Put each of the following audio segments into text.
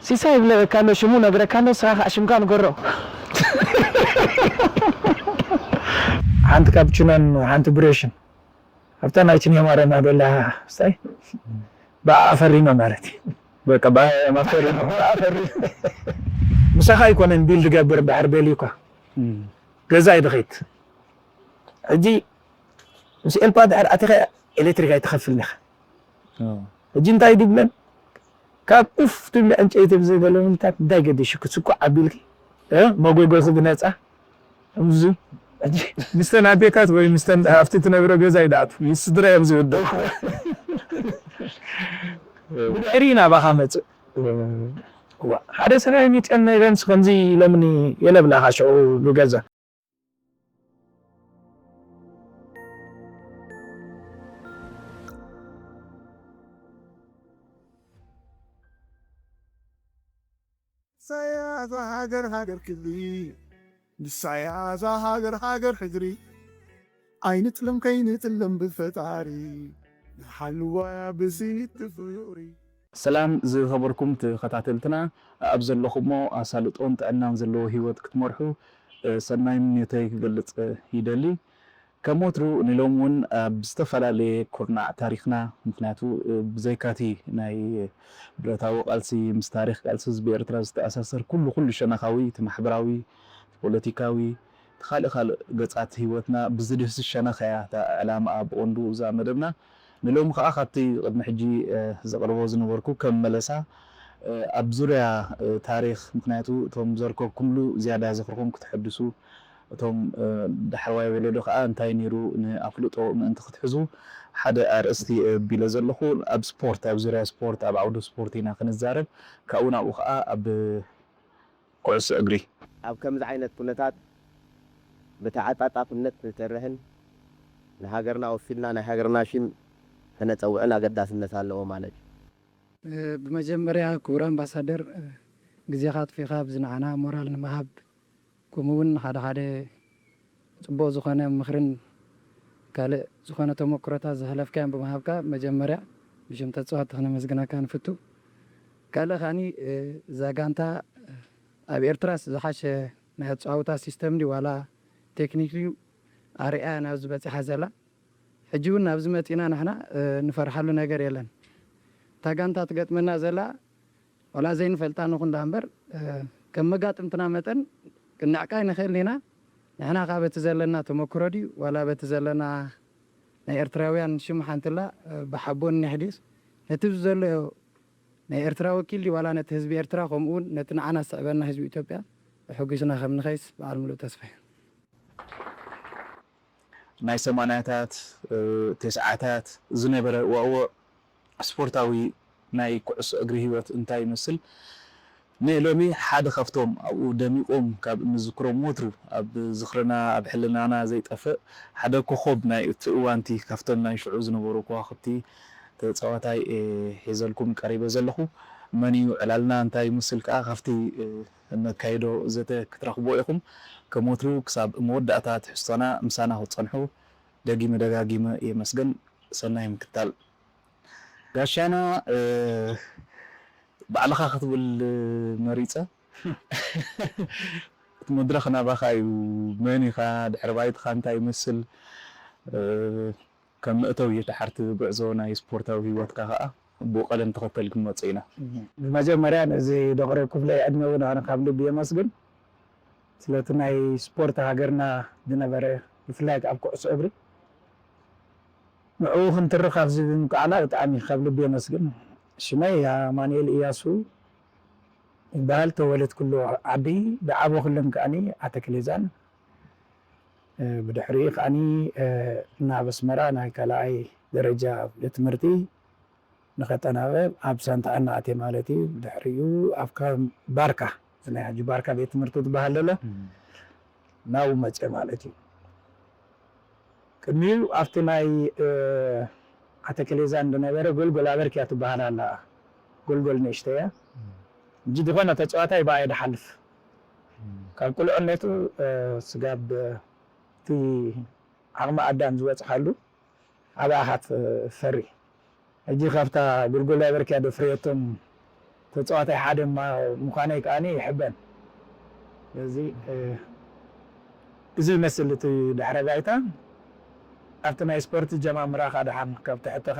ሲሳይ ይብለካ ኣሎ፣ ሽሙ ነግረካ ኣሎ፣ ንስኻ ከዓ ሽምካ ንገሮ። ሓንቲ ካፕቹኖን ሓንቲ ብሬሽን ኣብታ ናይ ችንሄ ማረና ዶላ ስታይ ብኣ ፈሪመ ማለት እዩ። በቃ ብኣ ፈሪመ። ብኣ ፈሪመ። ምሳኻ ኣይኮነን ቢልድ ገብር ድሕር ደልዩካ ገዛ እዩ ድኸይት። ሕጂ ምስ ኤልፓ ድሕር ኣቲኻ ኤሌክትሪክ ኣይትኸፍልን ኢኻ። ሕጂ እንታይ ድብለን ካብ ኡፍ ትብሊ ዕንጨይቲ ብዘይ ገለ ምልታት እንታይ ገዲሹ ክትስኩዕ ኣቢልኪ እ መጎጎሲ ብነፃ እምዙ። ምስተን ኣዴታት ወይ ምስተን ኣብቲ ትነብረ ገዛ ይድኣቱ ምስ ስድራ እዮም ዝውደው። ብድሕሪ ናባኻ መፅእ። እዋ፣ ሓደ ሰብኣይ ሚጨን ነይረንስ ከምዚ ኢሎምኒ የለብላኻ ሽዑ ብገዛ። ንሳያ እዛ ሃገር ሃገር ክብሪ፣ ንሳያ እዛ ሃገር ሃገር ሕድሪ። ኣይንጥለም ከይንጥለም ብፈጣሪ፣ ንሓልዋ ብስኒት ፍቕሪ። ሰላም ዝኸበርኩም ተኸታተልትና፣ ኣብ ዘለኹሞ ኣሳልጦን ጥዕናን ዘለዎ ህይወት ክትመርሑ እ፣ ሰናይ ምንዮተይ ክገልጽ ይደሊ። ከም ወትሩ ንሎም እውን ኣብ ዝተፈላለየ ኩርናዕ ታሪኽና፣ ምኽንያቱ እ፣ ብዘይካቲ ናይ ብረታዊ ቃልሲ ምስ ታሪኽ ቃልሲ ህዝቢ ኤርትራ ዝተኣሳሰር ኩሉ ኩሉ ሸነኻዊ፣ እቲ ማሕበራዊ፣ እቲ ፖለቲካዊ፣ እቲ ካልእ ካልእ ገጻት ህይወትና ብዝድህስስ ሸነኽ እያ እታ ዕላማኣ ብቐንዱ እዛ መደብና። ንሎሚ ከኣ ካብቲ ቅድሚ ሕጂ እ፣ ዘቕርቦ ዝነበርኩ ከም መለሳ እ፣ ኣብ ዙርያ እ፣ ታሪኽ፣ ምኽንያቱ እቶም ዘርከብኩምሉ ዝያዳ ዝኽርኹም ክተሐድሱ፣ እቶም እ፣ ዳሕረዋይ ወለዶ ከኣ እንታይ ነይሩ ንኣፍልጦ ምእንቲ ክትሕዙ ሓደ ኣርእስቲ እ፣ ቢለ ዘለኹ ኣብ ስፖርት፣ ኣብ ዙርያ ስፖርት፣ ኣብ ዓውዲ ስፖርት ኢና ክንዛረብ። ካብኡ ናብኡ ከኣ ኣብ ኩዕሶ እግሪ። ኣብ ከምዚ ዓይነት ኩነታት ብተዓጻጻፍነት ንሰርሕን ንሃገርና ወፊልና ናይ ሃገርና ሽም ከነጸውዕን ኣገዳስነት ኣለዎ ማለት እዩ። ብመጀመርያ ክቡር ኣምባሳደር ግዜኻ ኣጥፊእኻ ኣብዚ ንዓና ሞራል ንምሃብ ከምኡ እውን ሓደ ሓደ ፅቡቕ ዝኾነ ምኽርን ካልእ ዝኾነ ተሞክሮታት ዝሃለፍካዮም ብምሃብካ መጀመርያ ብሽም ተፃወትቲ ክነመስግነካ ንፍቱ። ካልእ ከዓኒ እዛ ጋንታ ኣብ ኤርትራስ ዝሓሸ ናይ ኣፀዋውታ ሲስተም ድዩ ዋላ ቴክኒክ ድዩ ኣርእያ ናብዚ በፂሓ ዘላ? ሕጂ እውን ናብዚ መፂና ንሕና ንፈርሓሉ ነገር የለን። እታ ጋንታ ትገጥመና ዘላ ዋላ ዘይንፈልጣ ንኹን ዳ እምበር ከም መጋጥምትና መጠን ክንዕቃ ኣይንኽእልን ኢና። ንሕና ከዓ በቲ ዘለና ተመክሮ ድዩ ዋላ በቲ ዘለና ናይ ኤርትራውያን ሽም ሓንትላ ብሓቦ ንኒሕ ድዩስ ነቲ ዘሎ ናይ ኤርትራ ወኪል ድዩ ዋላ ነቲ ህዝቢ ኤርትራ ከምኡ እውን ነቲ ንዓና ዝስዕበና ህዝቢ ኢትዮጵያ ተሐጒስና ከም ንኸይስ በዓል ሙሉእ ተስፋ እዩ። ናይ ሰማንያታት ተስዓታት ዝነበረ ዋእዎ ስፖርታዊ ናይ ኩዕሶ እግሪ ህይወት እንታይ ይመስል ንሎሚ ሓደ ካብቶም ኣብኡ ደሚቆም ካብ እንዝክሮም ወትሩ ኣብ ዝኽርና ኣብ ሕልናና ዘይጠፍእ ሓደ ኮኾብ ናይ እቲ እዋንቲ ካብቶም ናይ ሽዑ ዝነበሩ ከዋክብቲ ተፃዋታይ ሒዘልኩም ቀሪበ ዘለኹ። መን እዩ ዕላልና እንታይ ይመስል ከዓ ካብቲ እነካይዶ ዘተ ክትረኽብዎ ኢኹም። ከም ወትሩ ክሳብ መወዳእታ ትሕዝቶና ምሳና ክትጸንሑ ደጊመ ደጋጊመ የመስግን። ሰናይ ምክትታል። ጋሻና ባዕልኻ ክትብል መሪጸ። እቲ መድረኽ ናባኻ እዩ። መን ኢኻ? ድሕሪ ባይትኻ እንታይ ይመስል? ከም መእተዊ ድሓርቲ ጉዕዞ ናይ ስፖርታዊ ህይወትካ ከኣ ብኡ ቀደም ተኸተል ክንመጽእ ኢና። ብመጀመርያ ነዚ ዶክተር ክፍለ ዕድመ እውን ኣነ ካብ ልቢ የመስግን ስለቲ ናይ ስፖርት ሃገርና ዝነበረ ብፍላይ ኣብ ኩዕሶ እግሪ ንዕኡ ክንትርኽ ኣብዚ ብምብቃዕና ብጣዕሚ ካብ ልቢ የመስግን። ሽመይ ኣማኑኤል እያሱ ይበሃል። ተወለድኩሉ ዓዲ ዝዓበኹለን ከዓኒ ኣተክሌዛን ብድሕሪኡ ከዓኒ ናብ ኣስመራ ናይ ካልኣይ ደረጃ ቤት ትምህርቲ ንኸጠናበ ኣብ ሳንታ ኣና ኣትየ ማለት እዩ። ብድሕሪኡ ኣብ ከም ባርካ ናይ ሕጂ ባርካ ቤት ትምህርቲ ዝበሃል ዘሎ ናብኡ መፅየ ማለት እዩ። ቅድሚኡ ኣብቲ ናይ ኣተክሌዛን ዝነበረ ጎልጎል ኣበርክያ ትበሃል ኣላ። ጎልጎል ንእሽተያ እንጂ ዝኾነ ተፃዋታይ ብኣየ ድሓልፍ ካብ ቁልዕነቱ ስጋብ እቲ ዓቕሚ ኣዳም ዝበፅሓሉ ኣብኣ ኢኻ ትፈሪ። ሕጂ ካብታ ጎልጎል ኣበርክያ ዶ ፍርየቶም ተጻዋታይ ሓደ ማ-፣ ምዃነይ ከኣ ይሕበን። ስለዚ፣ እ፣ እዚ ይመስል እቲ ድሕረ ባይታ። ኣብቲ ናይ ስፖርት ጀማምራኻ ደሓን ካብ ትሕተኻ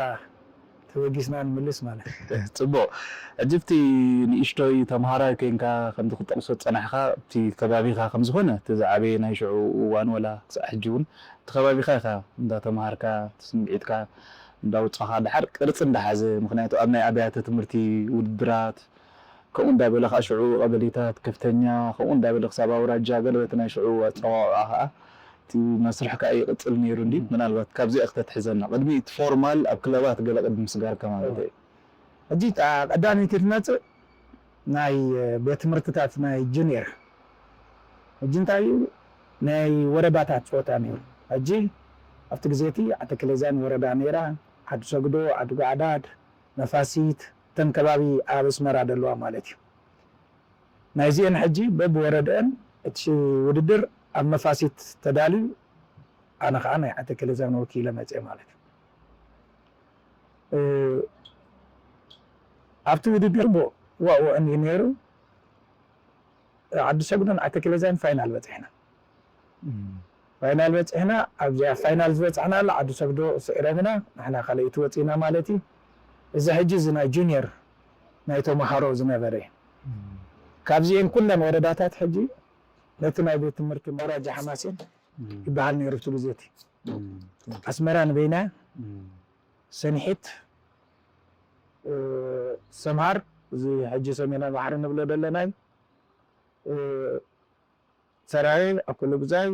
ተበጊስና ንምልስ ማለት እዩ። ጽቡቕ። ሕጂ ኣብቲ ንእሽቶይ ተምሃራይ ኮይንካ ከምዚ ክትጠቕሶ ዝጸናሕካ፣ ኣብቲ ከባቢኻ ከም ዝኾነ፣ እቲ ዝዓበየ ናይ ሽዑ እዋን ወላ ክሳዕ ሕጂ እውን እቲ ከባቢኻ ኢኻ እንዳተምሃርካ፣ እቲ ስምዒትካ እንዳውጻኻ፣ ድሓር ቅርጺ እንዳሓዘ፣ ምኽንያቱ ኣብ ናይ ኣብያተ ትምህርቲ ውድድራት፣ ከምኡ እንዳበለ ኸኣ ሽዑ ቀበሌታት፣ ከፍተኛ፣ ከምኡ እንዳበለ ክሳብ ኣውራጃ፣ ገለ በቲ ናይ ሽዑ ኣጸዋውዓ ኸኣ እቲ መስርሕ ከኣ ይቕጽል ነይሩ እንድዩ። ምናልባት ካብዚኣ ክተትሕዘና፣ ቅድሚ እቲ ፎርማል ኣብ ክለባት ገለ ቅድሚ ምስጋርካ ማለት እዩ። ሕጂ እታ ቀዳመይቲ ትመጽእ ናይ ቤት ትምህርትታት ናይ ጁኒየር። ሕጂ እንታይ እዩ? ናይ ወረዳታት ጸወታ ነይሩ። ሕጂ ኣብቲ ግዜ እቲ ዓዲ ክሌዛን ወረዳ ነይራ፣ ዓዲ ሰግዶ፣ ዓዲ ጓዕዳድ፣ ነፋሲት፣ እተን ከባቢ ኣብ ኣስመራ ዘለዋ ማለት እዩ። ናይዚአን ሕጂ በብወረደአን እቲ ውድድር ኣብ ነፋሲት ተዳልዩ፣ ኣነ ኸዓ ናይ ዓዲ ክሌዛን ወኪለ መጽየ ማለት እዩ። እ፣ ኣብቲ ውድድር እሞ ዋእ ዋእን እዩ ነይሩ። ዓዲ ሰግዶን ዓዲ ክሌዛን ፋይናል በጺሕና። ፋይናል በጺሕና፣ ኣብዚኣ ፋይናል ዝበጻሕናላ ዓዲ ሰግዶ ስዒሮምና፣ ንሕና ካልኣይቲ ወጺእና ማለት እዩ። እዚ ሕጂ እዚ ናይ ጁኒየር ናይ ተምሃሮ ዝነበረ እዩ። ካብዚኤን ኩለን ወረዳታት ሕጂ ነቲ ናይ ቤት ትምህርቲ መውራጃ ሓማሴን ይበሃል ነይሩ እቲ ግዜ እቲ። ኣስመራ ንበይና፣ ሰንሒት፣ እ፣ ሰምሃር፣ እዚ ሕጂ ሰሜናዊ ባሕሪ ንብሎ ዘለና እዩ። እ፣ ሰራየ፣ ኣኩለጉዛይ፣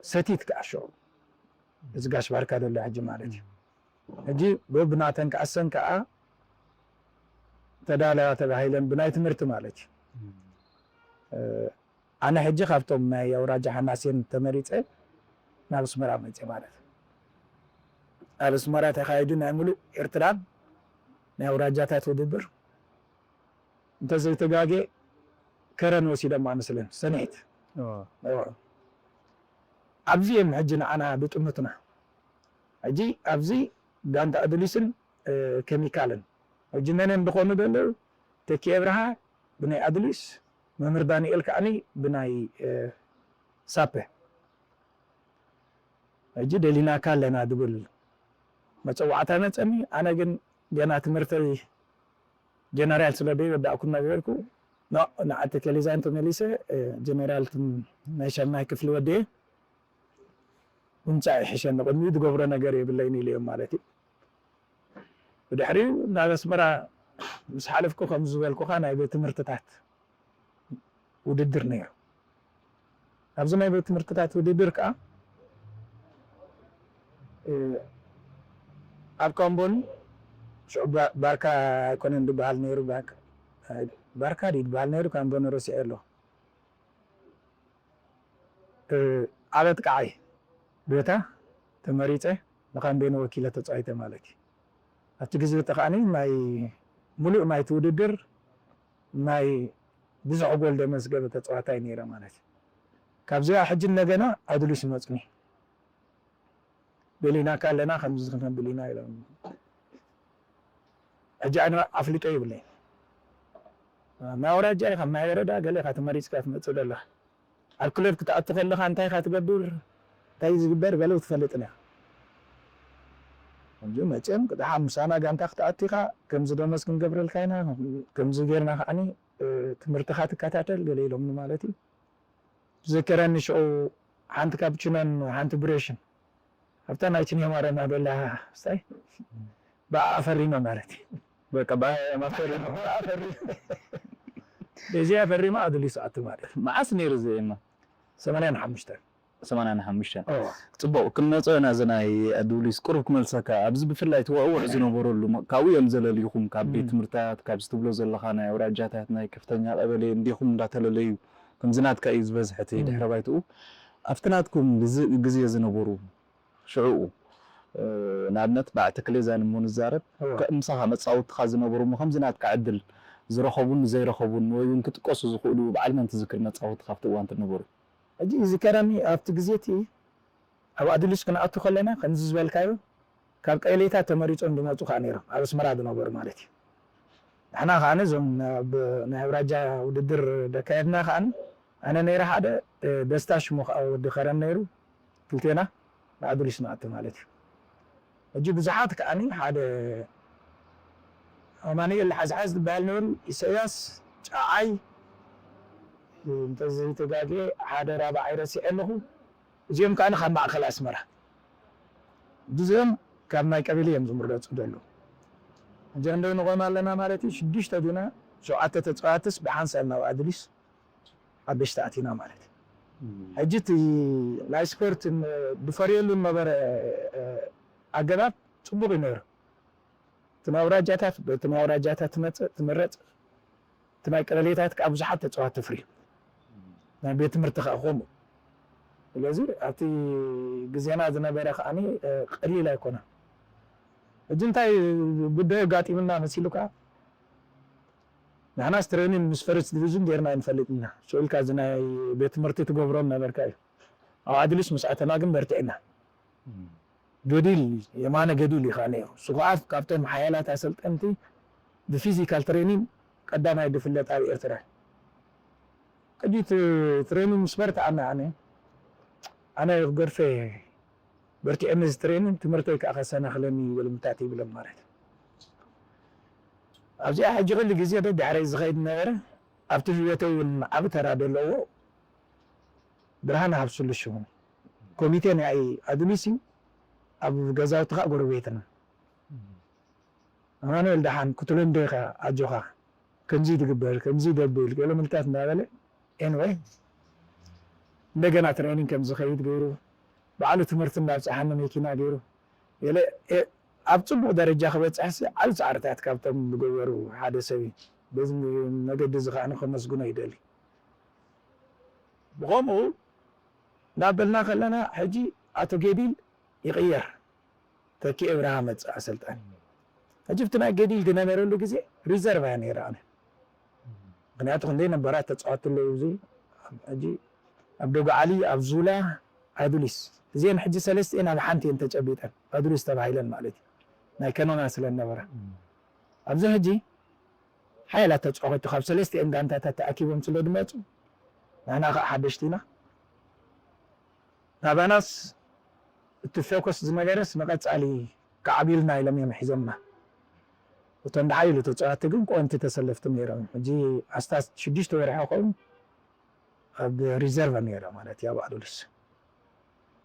ሰቲት ከኣ ሽዑ። እዚ ጋሽ ባርካ ዘሎ ሕጂ ማለት እዩ። ሕጂ በብናተን ከኣ እሰን ከኣ ተዳለያ ተባሂለን ብናይ ትምህርቲ ማለት እዩ። እ፣ ኣነ ሕጂ ካብቶም ናይ ኣውራጃ ሓማሴን ተመሪጸ ናብ ኣስመራ መጽየ ማለት እዩ። ኣብ ኣስመራ ተኻይዱ ናይ ሙሉእ ኤርትራን ናይ ኣውራጃታት ውድድር እንተዘይተጋጌ ከረን ወሲዶማ መስለን ሰንሒት። እዎ። እዎ። ኣብዚ እዮም ሕጂ ንዓና ብጥምትና። ሕጂ ኣብዚ ጋንታ ኣድሊስን፣ እ፣ ኬሚካልን። ሕጂ መን እዮም ዝኾኑ ዘለዉ? ተኪኤ ብርሃ ብናይ ኣድሊስ፣ መምህር ዳንኤል ከዓኒ ብናይ፣ እ፣ ሳፔ። ሕጂ ደሊናካ ኣለና ዝብል መጸዋዕታ መጸኒ። ኣነ ግን ገና ትምህርተይ ጀነራል ስለ ዘይወዳእኩ እናገበርኩ፣ ኖ፣ ንዓዲ ክሌዛን ተመሊሰ፣ እ፣ ጀነራል ትም-፣ ናይ ሻምናይ ክፍሊ ወዲኤ፣ ምምጻእ ይሕሸኒ፣ ቅድሚኡ ዝገብሮ ነገር የብለይን ኢለዮም ማለት እዩ። ብድሕሪኡ ናብ ኣስመራ ምስ ሓለፍኩ፣ ከምዚ ዝበልኩኻ ናይ ቤት ትምህርትታት ውድድር ነይሩ። ኣብዚ ናይ ቤት ትምህርትታት ውድድር ከኣ፣ እ፣ ኣብ ካምቦኒ ሽዑ ባ-፣ ባርካ ኣይኮነን ዝበሃል ነይሩ፣ ባርካ፣ ባርካ ድዩ ዝበሃል ነይሩ፣ ካምቦኒ ረሲዐ ኣለኹ። እ፣ ኣብ ኣጥቃዓይ ቦታ ተመሪጸ፣ ንካምቦኒ ወኪለ ተጻዊተ ማለት እዩ። ኣብቲ ግዜ እቲ ከኣኒ ናይ ሙሉእ ናይቲ ውድድር ናይ ብዙሕ ጎል ዘመዝገበ ተጻዋታይ ነይረ ማለት እዩ። ካብዚኣ ሕጂ እንደገና ኣድሊስ መጽኒ። ደሊናካ ኣለና፣ ከምዚ ክነብል ኢና ኢሎም። ሕጂ ኣነ ኣፍልጦ ይብለይ። ናይ ኣውራጃ ኢኻ፣ ናይ ወረዳ ገለ ኢኻ ተመሪጽካ ትመጽእ ዘለኻ። ኣብ ክለብ ክትኣቱ ከለኻ እንታይ ኢኻ ትገብር? እንታይ ዝግበር ገለ ትፈልጥን ኢኻ። ሕጂ መቸም ቅድሓ ምሳና ጋንታ ክትኣቱ ኢኻ፣ ከምዚ ደመወዝ ክንገብረልካ ኢና፣ ከምዚ ጌርና ከዓኒ፣ እ፣ ትምህርትኻ ትከታተል ገለ ኢሎምኒ ማለት እዩ። ዝከረኒ ሽዑ ሓንቲ ካፕቺኖን ሓንቲ ብሬሽን ኣብታ ናይ ቺኒያ ማረና ዶላ ስታይ ብኣ ፈሪመ ማለት እዩ። በቃ ብኣ ፈሪመ። ብኣ ፈሪመ። በዚኣ ፈሪመ ኣድሊስ ኣቱ ማለት እዩ። መዓስ ነይሩ እዚ ኤማ? ሰማንያን ሓሙሽተን። ሰማንያን ሓሙሽተን። እዎ። ጽቡቕ፣ ክንመጾ ኢና። እዚ ናይ ኣድሊስ ቁሩብ ክመልሰካ፣ ኣብዚ ብፍላይ እቲ ውዕውዕ ዝነበረሉ፣ ም-፣ ካብኡ እዮም ዘለልዩኹም፣ ካብ ቤት እም። ትምህርትታት፣ ካብዚ ትብሎ ዘለኻ ናይ ኣውራጃታት፣ ናይ ከፍተኛ ቀበሌ እንዲኹም እንዳተለለዩ፣ ከምዚ ናትካ እዩ ዝበዝሐ እቲ እም። ድሕረ ባይትኡ። ኣብቲ ናትኩም ግዝ-፣ ግዜ ዝነበሩ ሽዑኡ፣ እ፣ ንኣብነት፣ ብዓል ተክሌዛን እሞ ንዛረብ፣ እወ። ከ-፣ ምሳኻ መጻወትኻ ዝነበሩ እሞ ከምዚ ናትካ ዕድል ዝረኸቡን ዘይረኸቡን ወይ እውን ክጥቀሱ ዝኽእሉ በዓል መን ትዝክር መጻወትኻ ኣብቲ እዋን ትነበሩ? ሕጂ ዝከረኒ ኣብቲ ግዜ እቲ ኣብ ኣድሊስ ክንኣቱ ከለና ከምዚ ዝበልካዮ ካብ ቀበሌታት ተመሪጾም ዝመጹ ከኣ ነይሮም፣ ኣብ ኣስመራ ዝነበሩ ማለት እዩ። ንሕና ከዓኒ እዞም ኣብ ናይ ኣውራጃ ውድድር ደካየድና ከዓኒ ኣነ ነይረ ሓደ፣ ደስታ ሽሙ ከዓ ወዲ ከረን ነይሩ፣ ክልቴና ንኣዱሊስ ንኣቱ ማለት እዩ። ሕጂ ብዙሓት ከዓኒ ሓደ ኣማኑኤል ሓዝሓዝ ዝበሃል ነይሩ፣ ኢሳያስ ጫዓይ፣ እንተዘይተጋግየ ሓደ ራብዓይ ረሲዐ ኣለኹ። እዚኦም ከዓኒ ካብ ማእከል ኣስመራ፣ እዚኦም ካብ ናይ ቀቢሊ እዮም ዝምረፁ ዘለዉ። ሕጂ እንዶ ንቆም ኣለና ማለት እዩ። ሽዱሽተ ዲና ሸውዓተ ተፃዋትስ ብሓንሳብ ናብ ኣድሊስ ሓደሽቲ ኣቲና ማለት እዩ። ሕጂ እቲ ናይ ስፖርት ድፈርየሉ ነበረ ኣገባብ ፅቡቅ እዩ ነይሩ። እቲ ናይ ኣውራጃታት በቲ ናይ ኣውራጃታት ትመፅእ ትምረፅ፣ እቲ ናይ ቀበሌታት ከዓ ብዙሓት ተፃዋት ተፍርዩ፣ ናይ ቤት ትምህርቲ ከዓ ከምኡ። ስለዚ ኣብቲ ግዜና ዝነበረ ከዓኒ ቀሊል ኣይኮነን። ሕጂ እንታይ ጉዳይ ኣጋጢምና መሲሉካ? ንሕናስ ትሬኒን ምስ ፈርስት ዲቪዥን ጌርና ኣይንፈልጥ ኢና። ስኢልካ እዚ ናይ ቤት ትምህርቲ ትገብሮም ነበርካ እዩ። ኣብ ኣድሊስ ምስ ኣተና ግን በርቲዕና። ገዲል፣ የማነ ገዲል እዩ ከዓ ነይሩ። እሱ ከዓ ካብቶም ሓያላት ኣሰልጠንቲ ብፊዚካል ትሬኒን ቀዳማይ ዝፍለጥ ኣብ ኤርትራ። ቅድሚ እቲ ትሬኒን ምስ በርትዓና ኣነ፣ ኣነ ክገድፈ በርቲዐ ነዚ ትሬኒን ትምህርተይ ከዓ ከሰናኽለኒ ይብል ምታት ይብሎም ማለት እዩ። ኣብዚኣ ሕጂ ኩሉ ግዜ ደድሕረይ ዝኸይድ ነበረ። ኣብቲ ህይወተይ እውን ዓቢ ተራ ዘለዎ ብርሃነ ሃብስሉ ሽሙ ኮሚቴ ናይ ኣድሊስ እዩ። ኣብ ገዛውቲ ከዓ ጎረቤትና ኣማኑኤል ደሓን ክትለምዶ ኢኻ ኣጆኻ ከምዚ ትግበር ከምዚ ደብል ገለ ምልታት እንዳበለ ኤንወይ እንደገና ትሬኒንግ ከም ዝኸይድ ገይሩ ባዕሉ ትምህርቲ እንዳብፅሓኒ መኪና ገይሩ ገለ ኣብ ፅቡቅ ደረጃ ክበፅሕሲ ዓብ ፃዕርታት ካብቶም ዝገበሩ ሓደ ሰብ እዩ። በዚ መገዲ እዚ ከዓ ከመስግኖ ይደሊ። ብኸምኡ እንዳበልና ከለና ሕጂ ኣቶ ጌዲል ይቕየር፣ ተኪኤ ብርሃ መፅእ ኣሰልጣኒ። ሕጂ ብቲ ናይ ገዲል ዝነበረሉ ግዜ ሪዘርቭ እያ ነይረ ኣነ። ምክንያቱ ክንደይ ነባራት ተፃወትቲ ኣለዉ። እዚ ሕጂ ኣብ ዶግዓሊ፣ ኣብ ዙላ፣ ኣዱሊስ፣ እዚአን ሕጂ ሰለስቲአን ኣብ ሓንቲ እየን ተጨቢጠን፣ ኣዱሊስ ተባሂለን ማለት እዩ፣ ናይ ከኖና ስለ ነበራ። ኣብዚ ሕጂ ሓያላት ተፃወትቲ ካብ ሰለስቲአን ጋንታታት ተኣኪቦም ስለ ዝመፁ ንሕና ከዓ ሓደሽቲ ኢና። ናባናስ እቲ ፎከስ ዝነገረስ ንቐፃሊ ከዓብዩልና ኢሎም እዮም ሒዞምና። እቶም ደሓ ኢሉ ተፃወትቲ ግን ቆንቲ ተሰለፍቲ ነይሮም። ሕጂ ኣስታት ሽዱሽተ ወርሒ ክኸውን ኣብ ሪዘርቭ ነይረ ማለት እዩ ኣብ ኣዱሊስ።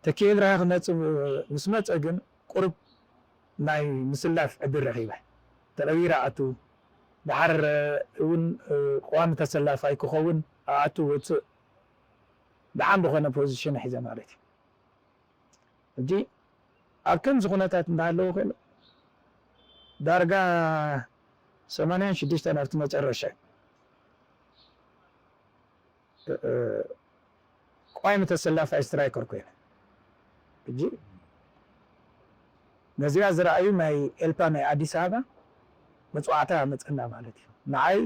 ተኪኤ ብርሃ ክመፅእ ምስ መፀ ግን ቁሩብ ናይ ምስላፍ ዕድል ረኺበ። ተቐቢረ ኣቱ ደሓር እውን ቀዋሚ ተሰላፋይ ክኸውን ኣቱ ወፅእ ደሓን ዝኾነ ፖዚሽን ሒዘ ማለት እዩ። ሕጂ ኣብ ከምዚ ኩነታት እንዳሃለዉ ኮይኑ ዳርጋ ሰማንያን ሽዱሽተን ኣብቲ መጨረሻ ቋሚ ተሰላፋይ ስትራይከር ኮይነ። ሕጂ ነዚኣ ዝረኣዩ ናይ ኤልፓ ናይ ኣዲስ ኣበባ መፅዋዕታ መፀና ማለት እዩ። ንዓይ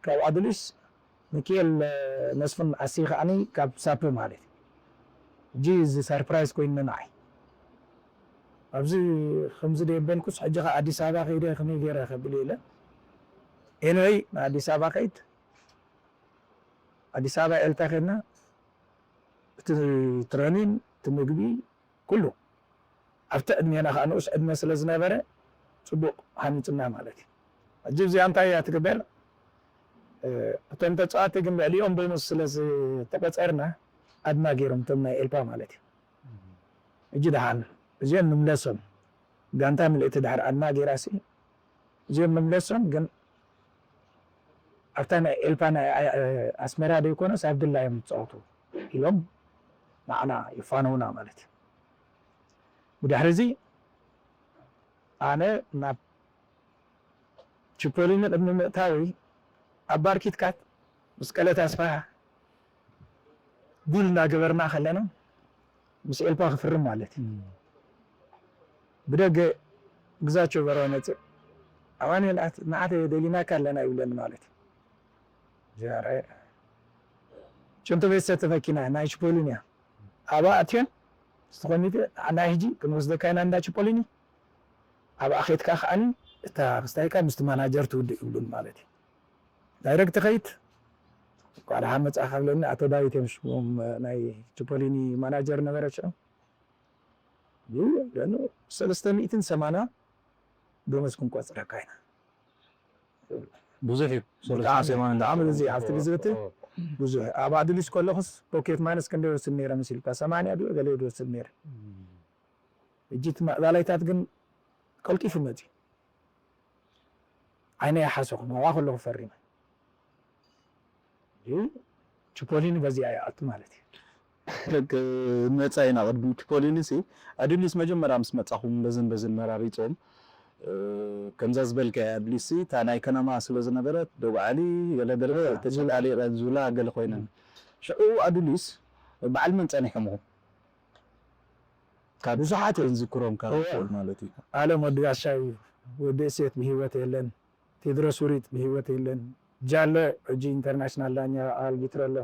ካብ ኣዱሊስ ሚኪኤል መስፍን ኣሲ ከዓኒ ካብ ሳፕ ማለት እዩ። ሕጂ እዚ ሰርፕራይዝ ኮይነ ንዓይ ኣብዚ ከምዚ ደየበልኩስ ሕጂ ከ ኣዲስ ኣበባ ከይደ ከመይ ገይረ ከብል ኢለ ኤንወይ ንኣዲስ ኣበባ ከይድ ኣዲስ ኣበባ ኤልታ ከድና እቲ ትረኒን እቲ ምግቢ ኩሉ ኣብቲ ዕድሜና ከዓ ንኡስ ዕድመ ስለ ዝነበረ ፅቡቅ ሃኒፅና ማለት እዩ። ሕጂ እዚኣ እንታይ እያ ትግበር? እቶም ተፃዋቲ ግን ልዕሊኦም ብምስ ስለ ዝተቀፀርና ኣድማ ገይሮም እቶም ናይ ኤልፓ ማለት እዩ። ሕጂ ደሓን እዚኦም ንምለሶም ጋንታ ምልእቲ ድሕር ኣድማ ገይራሲ እዚኦም ምምለሶም ግን ኣብታ ናይ ኤልፓ ናይ ኣስመራ ደይኮነስ ኣብ ድላ እዮም ዝፃወቱ ኢሎም ንዓና ይፋነውና ማለት እዩ። ብድሕሪ እዚ ኣነ ናብ ቺፖሊኒ ቅድሚ ምእታዊ ኣብ ባር ኪትካት ምስ ቀለት ኣስፋሃ ጉል እናገበርና ከለና ምስ ኤልፓ ክፍርም ማለት እዩ። ብደገ ግዛቸው በረው መፅእ ኣማኑኤል ንዓተ ደሊናካ ኣለና ይብለኒ ማለት እዩ። ጭንቶ ቤት ሰተፈኪና ናይ ችፖሊን እያ። ኣብኣ ኣትዮን ስትኾኒት ናይ ሕጂ ክንወስደካ ኢና እንዳ ችፖሊኒ ኣብኣ ኬድካ ከዓኒ እታ ክስታይካ ምስቲ ማናጀር ትውድእ ይብሉን ማለት እዩ። ዳይረክት ከይት ቋልሓ መጻ ካብለኒ ኣቶ ዳዊት እዮም ሽሞም ናይ ቺፖሊኒ ማናጀር ነበረ ሽዑ። ይብለኒ ሰለስተ ሚእትን ሰማንያ ደሞዝ ክንቆጽረካ ኢና። ብዙሕ እዩ። ብጣዕሚ ብጣዕሚ ብዙሕ ኣብቲ ግዜ እቲ ብዙሕ ኣብ ኣዱሊስ ከለኹስ ፖኬት ማነስ ክንደ ወስድ ነይረ መሲልካ ሰማንያ ድዩ ገለ ወስድ ነይረ። እጂ እቲ ማእባላይታት ግን ቀልጢፉ መጺ። ዓይነ ይሓሰኹ ንዋ ከለኹ ፈሪመ። ቺፖሊኒ በዚኣ ይኣቱ ማለት እዩ። ክንመፃ ኢና። ቅድሚ ቺፖሊኒ ሲ ኣዱሊስ መጀመርያ ምስ መፃኹም በዝን በዝን መራሪፆም ከምዛ ዝበልካ ኣዱሊስ እታ ናይ ከነማ ስለ ዝነበረት ደጉዓሊ ገለገለ ተጨቃሊቀ ዙላ ገለ ኮይነን ሽዑ ኣዱሊስ በዓል መን ፀኒሖምኹም ካብ ብዙሓት እየን ዝክሮም ካብ ማለት እዩ። ኣለም ወዲ ጋሻ እዩ። ወዲ እሴት ብህይወት የለን። ቴድሮስ ውሪጥ ብህይወት የለን። ጃለ ሕጂ ኢንተርናሽናል ዳኛ ኣልቢትሮ ኣሎ።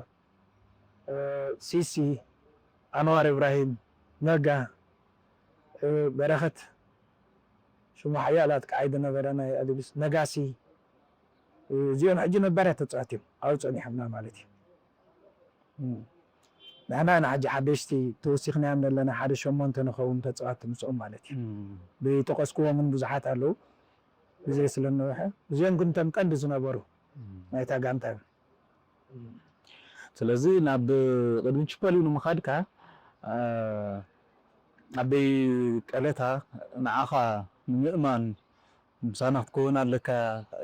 ሲሲ፣ ኣንዋር ኢብራሂም፣ ነጋ፣ በረኸት ሽሙ ሓያል ኣጥቃዓይ ዝነበረ ናይ ኣድሊስ ነጋሲ እዚኦም ሕጂ ነባርያ ተፃዋት እዮም ኣብኡ ፀኒሖምና ማለት እዩ። ንሕና ንሓጂ ሓደሽቲ ተወሲኽናዮም ዘለና ሓደ ሸሞንተ ንኸውን ተፃዋት ምስኦም ማለት እዩ። ብጠቀስክዎም እውን ብዙሓት ኣለዉ። ግዜ ስለ ዝነውሐ እዚኦም ግን እቶም ቀንዲ ዝነበሩ ናይታ ጋንታ እዮም። ስለዚ ናብ ቅድሚ ቺፖሊ ንምኻድካ ኣበይ ቀለታ ንዓኻ ንምእማን ምሳና ክትከውን ኣለካ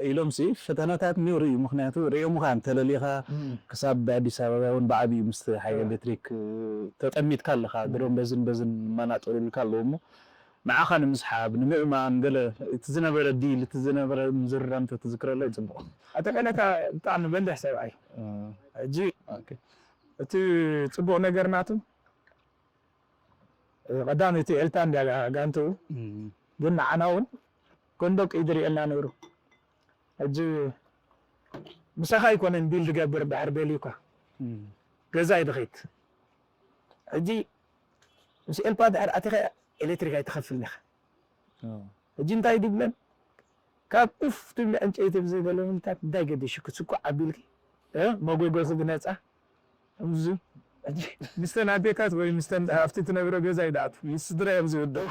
ኢሎም ሲ ፈተናታት ነይሩ እዩ። ምክንያቱ ሪኦምኻ እንተለሊኻ ክሳብ ኣዲስ ኣበባ እውን ብዓብዩ ምስ ሓይሊ ኤሌክትሪክ ተጠሚትካ ኣለኻ። ድሮም በዝን በዝን ማናጠሉልካ ኣለዎ እሞ ንዓኻ ንምስሓብ ንምእማን ገለ እቲ ዝነበረ ዲል እቲ ዝነበረ ምዝርራም ተትዝክረለይ ፅቡቕ። ኣቶ ቀለታ ብጣዕሚ በሊሕ ሰብኣይ ሕጂ እቲ ፅቡቕ ነገር ናቱ ቀዳም እቲ ኤልታ እንዲያ ጋንትኡ ግን ንዓና እውን ኮንዶቅ እዩ ዝርእየና ነይሩ። ሕጂ ምሳኻ ኣይኮነን ቢል ዝገብር ድሕር ደልዩካ ገዛ እዩ ድኸይድ። ሕጂ ምስ ኤልፓ ድሕር ኣቲኻ ኤሌክትሪክ ኣይትኸፍልን ኢኻ። ሕጂ እንታይ ድብለን ካብ ኡፍ ትብል ዕንጨይቲ ብዘይ ገለ ምልታት እንታይ ገዲሹ ክስኩዕ ኣቢልኪ መጎጎኺ ብነፃ እምዙ ምስተን ኣዴታት ወይ ምስተን ኣብቲ ትነብረ ገዛ ይድኣቱ ምስ ስድራ እዮም ዝውደው።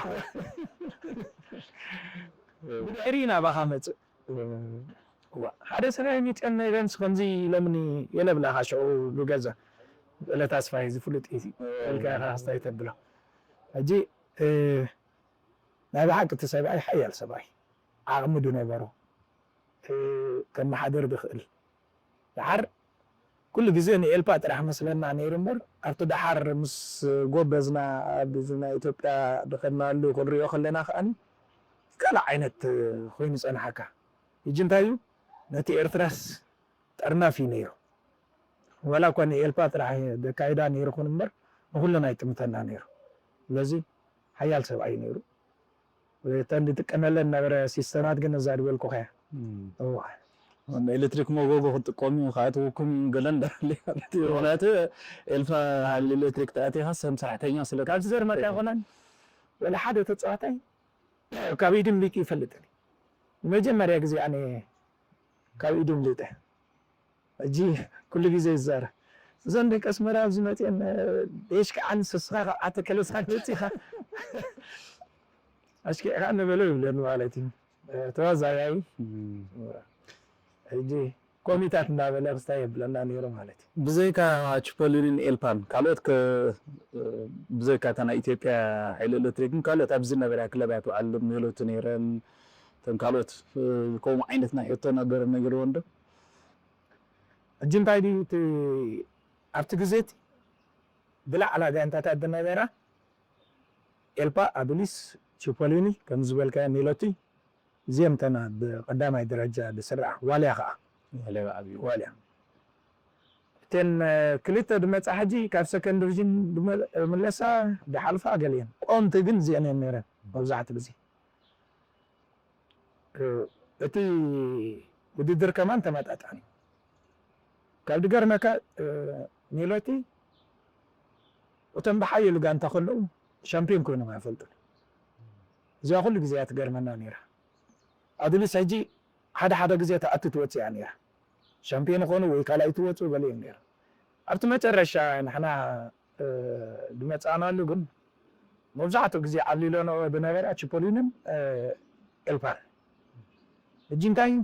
ብድሕሪ ናባኻ መፅእ ሓደ ሰብኣይ ሚፅአን ነይረንስ ከምዚ ኢሎምኒ የለብላኻ ሽዑ ብገዛ በለ ታስፋይ ዝፍሉጥ እዩ በልካ ኢኻ ክስታይ ተብሎ። ሕጂ ናይ ብሓቂ እቲ ሰብኣይ ሓያል ሰብኣይ ዓቕሚ ድነበሮ ከመሓድር ዝኽእል ደሓር ኩሉ ግዜ ንኤልፓ ጥራሕ መስለና ነይሩ እምበር ኣብቲ ደሓር ምስ ጎበዝና ኣብዚ ናይ ኢትዮጵያ ድኸድናሉ ክንሪኦ ከለና ከዓኒ ካልእ ዓይነት ኮይኑ ጸንሓካ። ሕጂ እንታይ እዩ ነቲ ኤርትራስ ጠርናፍ እዩ ነይሩ። ዋላ እኳ ንኤልፓ ጥራሕ ደካይዳ ነይሩ ኹን እምበር ንኹልና ይጥምተና ነይሩ። ስለዚ ሓያል ሰብኣይ እዩ ነይሩ። እተን ዝጥቀመለን ነበረ ሲስተማት ግን እዛ ዝበልኩኻ እያ። እዋ ኤሌክትሪክ መጎጎ ክትጥቀሙ እዩ ከኣትወኩም ገለ እንዳበለ ማለት እዩ። ምክንያቱ ኤልፋ ሃሊ ኤሌክትሪክ ተኣቲኻ ሰም ሰራሕተኛ ስለ ካብ ዝገርመካ ይኾነን ወላ ሓደ ተፃዋታይ ካብ ኢዱ ምሊጡ ይፈልጥን እዩ። ንመጀመርያ ግዜ ኣነ ካብ ኢዱ ምሊጠ። ሕጂ ኩሉ ግዜ ይዛረ እዘን ደቂ ኣስመራ ኣብዚ መፅአን የሽክዓን ስስኻ ካብ ዓተ ከለስካ ትመፅኻ ኣሽኪዕካ ነበሎ ይብለኒ ማለት እዩ። ተዋዛያዊ ሕጂ ኮሚታት እንዳበለ ክስታይ የብለና ነይሩ ማለት እዩ። ብዘይካ ችፖሊንን ኤልፓን ካልኦት ከ ብዘይካ እታ ናይ ኢትዮጵያ ሓይሊ ኤሌክትሪክን ካልኦት ኣብዚ ነበርያ ክለባት ባዕሎም ሜሎቲ ነይረን እተን ካልኦት ከምኡ ዓይነት ናይ ሕቶ ነገር ነይርወን ዶ? ሕጂ እንታይ ድዩ እቲ ኣብቲ ግዜ እቲ ብላዕላ ጋንታታት ዝነበራ ኤልፓ፣ ኣዱሊስ፣ ቺፖሊኒ ከም ዝበልካዮ ሜሎቲ እዚኦም እተን ብቀዳማይ ደረጃ ዝስርዓ ዋልያ ከዓ ዋልያ እተን ክልተ ዝመፃ ሕጂ ካብ ሰከንድ ዲቪዥን ዝምለሳ ዝሓልፋ ገሊአን ቆምቲ ግን እዚአን እየን ነይረን መብዛሕትኡ ግዜ እቲ ውድድር ከማን ተመጣጣኒ ካብ ዝገርመካ ሜሎቲ እቶም ብሓየሉ ጋንታ ከለዉ ሻምፒዮን ኮይኖም ኣይፈልጡን። እዚኣ ኩሉ ግዜ እያ ትገርመና ነይራ። ኣዱሊስ ሕጂ ሓደ ሓደ ግዜ ተኣቱ ትወፅእ እያ ነይራ። ሻምፒዮን ይኾኑ ወይ ካልኣይ ትወፁ በለ እዮም ነይሩ። ኣብቲ መጨረሻ ንሕና ዝመፃእናሉ ግን መብዛሕትኡ ግዜ ዓሊሎኖ ብነበረ ቺፖሊንን ኤልፓን። ሕጂ እንታይ እዩ?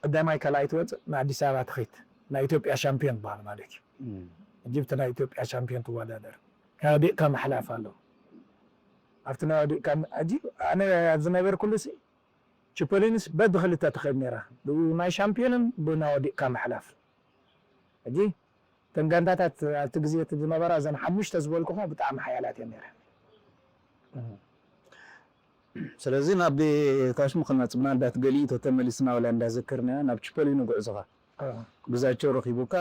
ቀዳማይ ካልኣይ ትወፅእ ንኣዲስ ኣበባ ትኸይድ፣ ናይ ኢትዮጵያ ሻምፒዮን በሃል ማለት እዩ። ሕጂ ብቲ ናይ ኢትዮጵያ ሻምፒዮን ትወዳደር። ናይ ወዲቕካ ምሕላፍ ኣለዎ። ኣብቲ ናይ ወዲቕካ ሕጂ ኣነ ኣብ ዝነበርኩሉ ሲ ቺፖሊንስ በብክልተ ትኸይድ ነይራ፣ ብናይ ሻምፒዮንን ብናይ ወዲቕካ ምሕላፍ። ሕጂ እተን ጋንታታት ኣብቲ ግዜ እቲ ዝነበራ እዘን ሓሙሽተ ዝበልኩኻ ብጣዕሚ ሓያላት እየን ነይረን። ስለዚ ናብ ካሽሙ ክነጽ ምናልባት ገሊኡ ተተመሊስና ወላ እንዳዘከርና ናብ ቺፖሊኒ ጉዕዞኻ ግዛቸው ረኺቡካ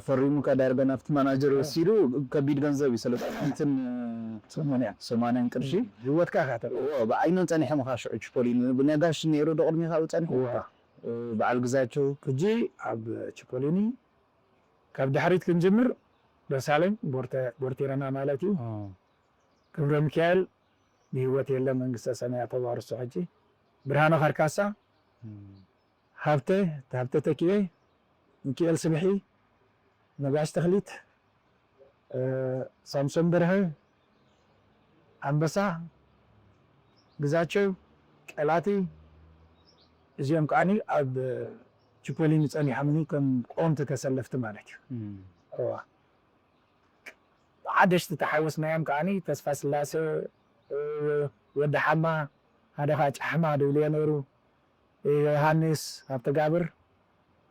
ፈሪሙካ ዳርጋ ናብቲ ማናጀር ወሲዱ ከቢድ ገንዘብ እዩ ሰለስተ ሚእትን ሰማንያን ቅርሺ ህይወትካ ኢኻ ተርኢ። ብዓይነን ጸኒሖም ኻ ሽዑ ቺፖሊኒ ብነጋሽ ነይሩ ዶ ቅድሚኻ ብጸኒሑ በዓል ግዛቸው ሕጂ ኣብ ቺፖሊኒ ካብ ድሕሪት ክንጅምር ደሳለኝ ቦርቴረና ማለት እዩ። ክብረ ሚካኤል ብህይወት የለ መንግስተ ሰማያት ተዋርሶ ሕጂ። ብርሃነ ካርካሳ፣ ሃብተ፣ ሃብተ ተኪኤ፣ ሚካኤል ስብሒ፣ ነጋሽ ተኽሊት፣ ሳምሶን በርሀ፣ ኣንበሳ፣ ግዛቸው፣ ቀላቲ እዚኦም ከዓኒ ኣብ ቺፖሊኒ ጸኒሖምኒ ከም ቀወምቲ ተሰለፍቲ ማለት እዩ። እዋ ሓደሽቲ ተሓወስናዮም ከዓኒ ተስፋ ስላሰ፣ ወዲ ሓማ፣ ሓደ ከዓ ጫሕማ ድብልዮ ነይሩ፣ ዮሃንስ ሃብተጋብር፣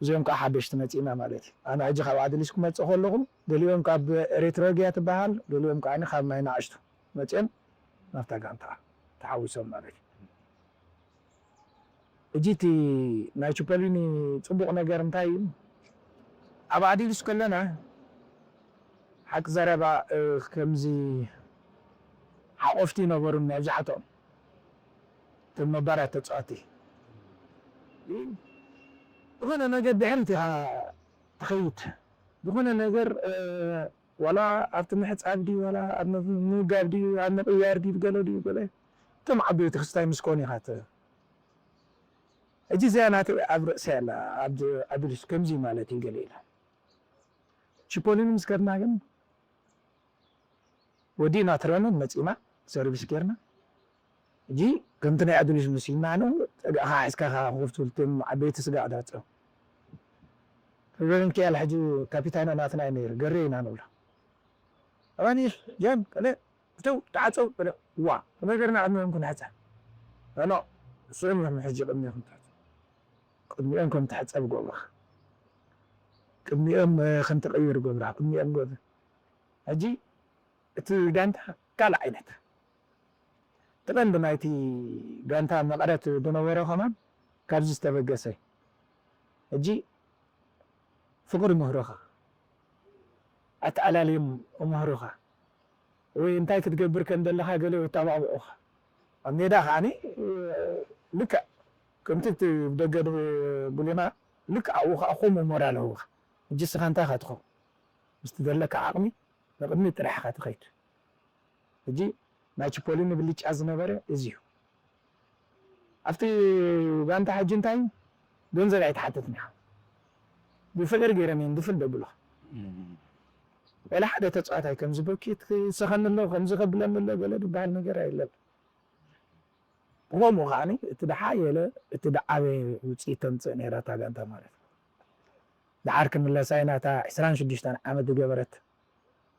እዚኦም ከዓ ሓደሽቲ መፂእና ማለት እዩ። ኣነ ሕጂ ካብ ኣድሊስ ክመፅእ ከለኹ ገሊኦም ካብ ኤሪትሮጊያ ትበሃል፣ ገሊኦም ከዓ ካብ ማይ ናዕሽቱ መፂኦም ናብታ ጋንታ ተሓዊሶም ማለት እዩ። ሕጂ እቲ ናይ ቹፐሊኒ ፅቡቕ ነገር እንታይ እዩ? ኣብ ኣዲሊስ ከለና ሓቂ ዘረባ ከምዚ ሓቆፍቲ ይነበሩን መብዛሕትኦም እቶም ነባራት ተፃወቲ ዝኾነ ነገር ድሕሪት ኢኻ ትኸይድ። ዝኾነ ነገር ዋላ ኣብቲ ምሕፃብ ድዩ ዋላ ኣብ ምምጋብ ድዩ ኣብ ምቕያር ድዩ ገለ ድዩ ገለ እቶም ዓበይቲ ክስታይ ምስ ኮኑ ኢኻ ሕጂ እዚኣ ናተይ ኣብ ርእሰይ ኣላ ኣብዚ ኣዱሊስ ከምዚ ማለት እዩ ገለ ኢላ ቺፖሊን ምስ ከድና ግን ወዲእና ትረንን መፂና ሰርቪስ ጌርና ሕጂ ከምቲ ናይ ኣዱሊስ መሲልና ነው ፀጋእኻ ሒዝካ ከፍትልትም ዓበይቲ ስጋዕ ዳፀው ክበርን ክያል ሕጂ ካፒታይና ናትና እዩ ነይሩ ገሬ ኢና ንብሎ ኣባኒ ጀም ከለ እተው ተዓፀው በለ ዋ ነገርና ዕድመ እንኩን ሕፀ ኖ እሱም ሕጂ ቅድሚኹም ትሕፀ ቅድሚኦም ከም ትሕፀብ ጎብራ ቅድሚኦም ከም ትቕይር ጎብራ ቅድሚኦም ጎብ ሕጂ እቲ ጋንታ ካልእ ዓይነት እቲ ቀንዲ ናይቲ ጋንታ መቐረት ዝነበረ ከማን ካብዚ ዝተበገሰ ሕጂ ፍቕሪ ምህሮኻ ኣተኣላልዮም እምህሩኻ ወይ እንታይ ክትገብር ከም ዘለኻ ገለ የተባብዑኻ ኣብ ሜዳ ከዓኒ ልክዕ ከምቲ እቲ ደገ ብሉና ልክዕ ኣብኡ ከዓ ከምኡ ሞራል ኣለውኻ ሕጂ ስኻ እንታይ ኢኻ ትኸውን ምስቲ ዘለካ ዓቕሚ ንቕድሚት ጥራሕ ኢኻ ትኸይድ ሕጂ ናይ ቺፖሊኒ ብልጫ ዝነበረ እዚ እዩ ኣብቲ ጋንታ ሕጂ እንታይ ገንዘብ ኣይተሓተትን ኢኻ ብፍቅሪ ገይሮም እዮም ድፍል ደብሉኻ ገለ ሓደ ተፃዋታይ ከምዚ በኪት ክሰኸኒ ኣሎ ከምዚ ከብለኒ ኣሎ ገለ ዝበሃል ነገር የለን ብኸምኡ ከዓኒ እቲ ደሓየለ እቲ ደዓበየ ውፅኢት ተምፅእ ነይራ እታ ጋንታ ማለት እዩ ደሓር ክንምለሳ ኢና እታ ዕስራን ሽዱሽተን ዓመት ዝገበረት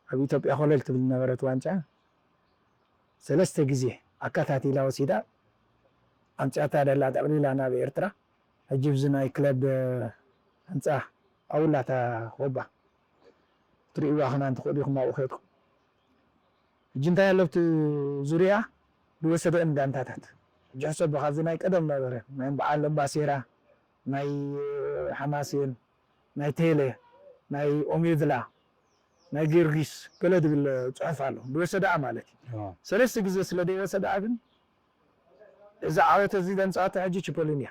ኣብ ኢትዮጵያ ኮለል ትብል ዝነበረት ዋንጫ ሰለስተ ግዜ ኣካታቲላ ወሲዳ ኣምፅኣታ ደላ ጠቕሊላ ናብ ኤርትራ ሕጂ ብዚ ናይ ክለብ ህንፃ ኣውላታ ኮባ ትርእይዋ ክና እንትኽእሉ ኢኹም ኣብኡ ከድኩም ሕጂ እንታይ ኣሎ ኣብቲ ዙርያ ዝወሰደአን ጋንታታት ሕጂ ሕሰቦ ካብዚ ናይ ቀደም ነበረ ናይ በዓል ለምባሴራ ናይ ሓማሴን ናይ ቴሌ ናይ ኦሜድላ ናይ ጊዮርጊስ ገለ ዝብል ፅሑፍ ኣሎ ዝወሰደኣ ማለት እዩ ሰለስተ ግዜ ስለ ዘይወሰደኣ ግን እዛ ዓወት እዚ ዘምፃኣቶ ሕጂ ቺፖሊን እያ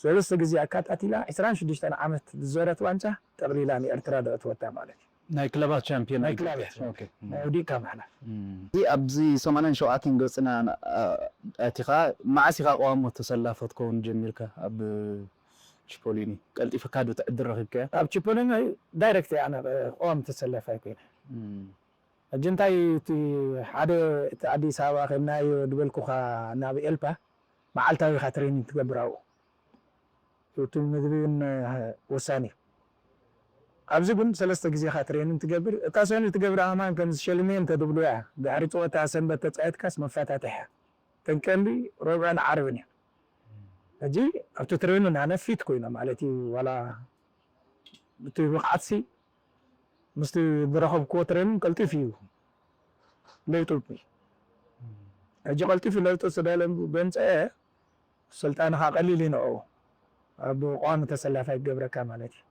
ሰለስተ ግዜ ኣካታቲላ ዕስራን ሽዱሽተን ዓመት ዝዞረት ዋንጫ ጠቕሊላ ንኤርትራ ደእትወታ ማለት እዩ ናይ ክለባት ቻምፒዮን ናይ ክለባት ናይ ወዲእካ ምሕላፍ ኣብዚ ሰማንያን ሸውዓተን ገፅና ኣቲኻ መዓስ ኢኻ ቀዋሞ ተሰላፈ ትከውን ጀሚርካ ኣብ ቺፖሊኒ ቀልጢፍካ ዶ ትዕድል ረኺብካዮ? ኣብ ቺፖሊኒ ዳይሬክት ኣነ ቀዋሚ ተሰላፋይ ኮይነ። ሕጂ እንታይ እቲ ሓደ እቲ ኣዲስ ኣበባ ከድናዮ ድበልኩኻ ናብ ኤልፓ መዓልታዊ ኢኻ ትሬኒንግ ትገብር ኣብኡ። እቲ ምግቢ እውን ወሳኒ እዩ። ኣብዚ ግን ሰለስተ ግዜ ኢኻ ትሬኒንግ ትገብር። እታ ሰኑ ትገብር ኣማን ከም ዝሸልምየ እንተ ድብሉ እያ። ድሕሪ ፀወታ ሰንበት ተፃየትካስ መፈታተሕ እያ። ተንቀንዲ ረብዕን ዓርብን እያ። ሕጂ ኣብቲ ትሬኒንግ ኣነ ፊት ኮይነ ማለት እዩ። ዋላ እቲ ብቕዓትሲ ምስቲ ዝረኸብክዎ ትሬኒንግ ቀልጢፍ እዩ ለውጢ። ሕጂ ቀልጢፍ ለውጢ ስለ በምፀአ ስልጣንኻ ቀሊል እዩ ንዕኡ ኣብ ቋሚ ተሰላፋይ ክገብረካ ማለት እዩ።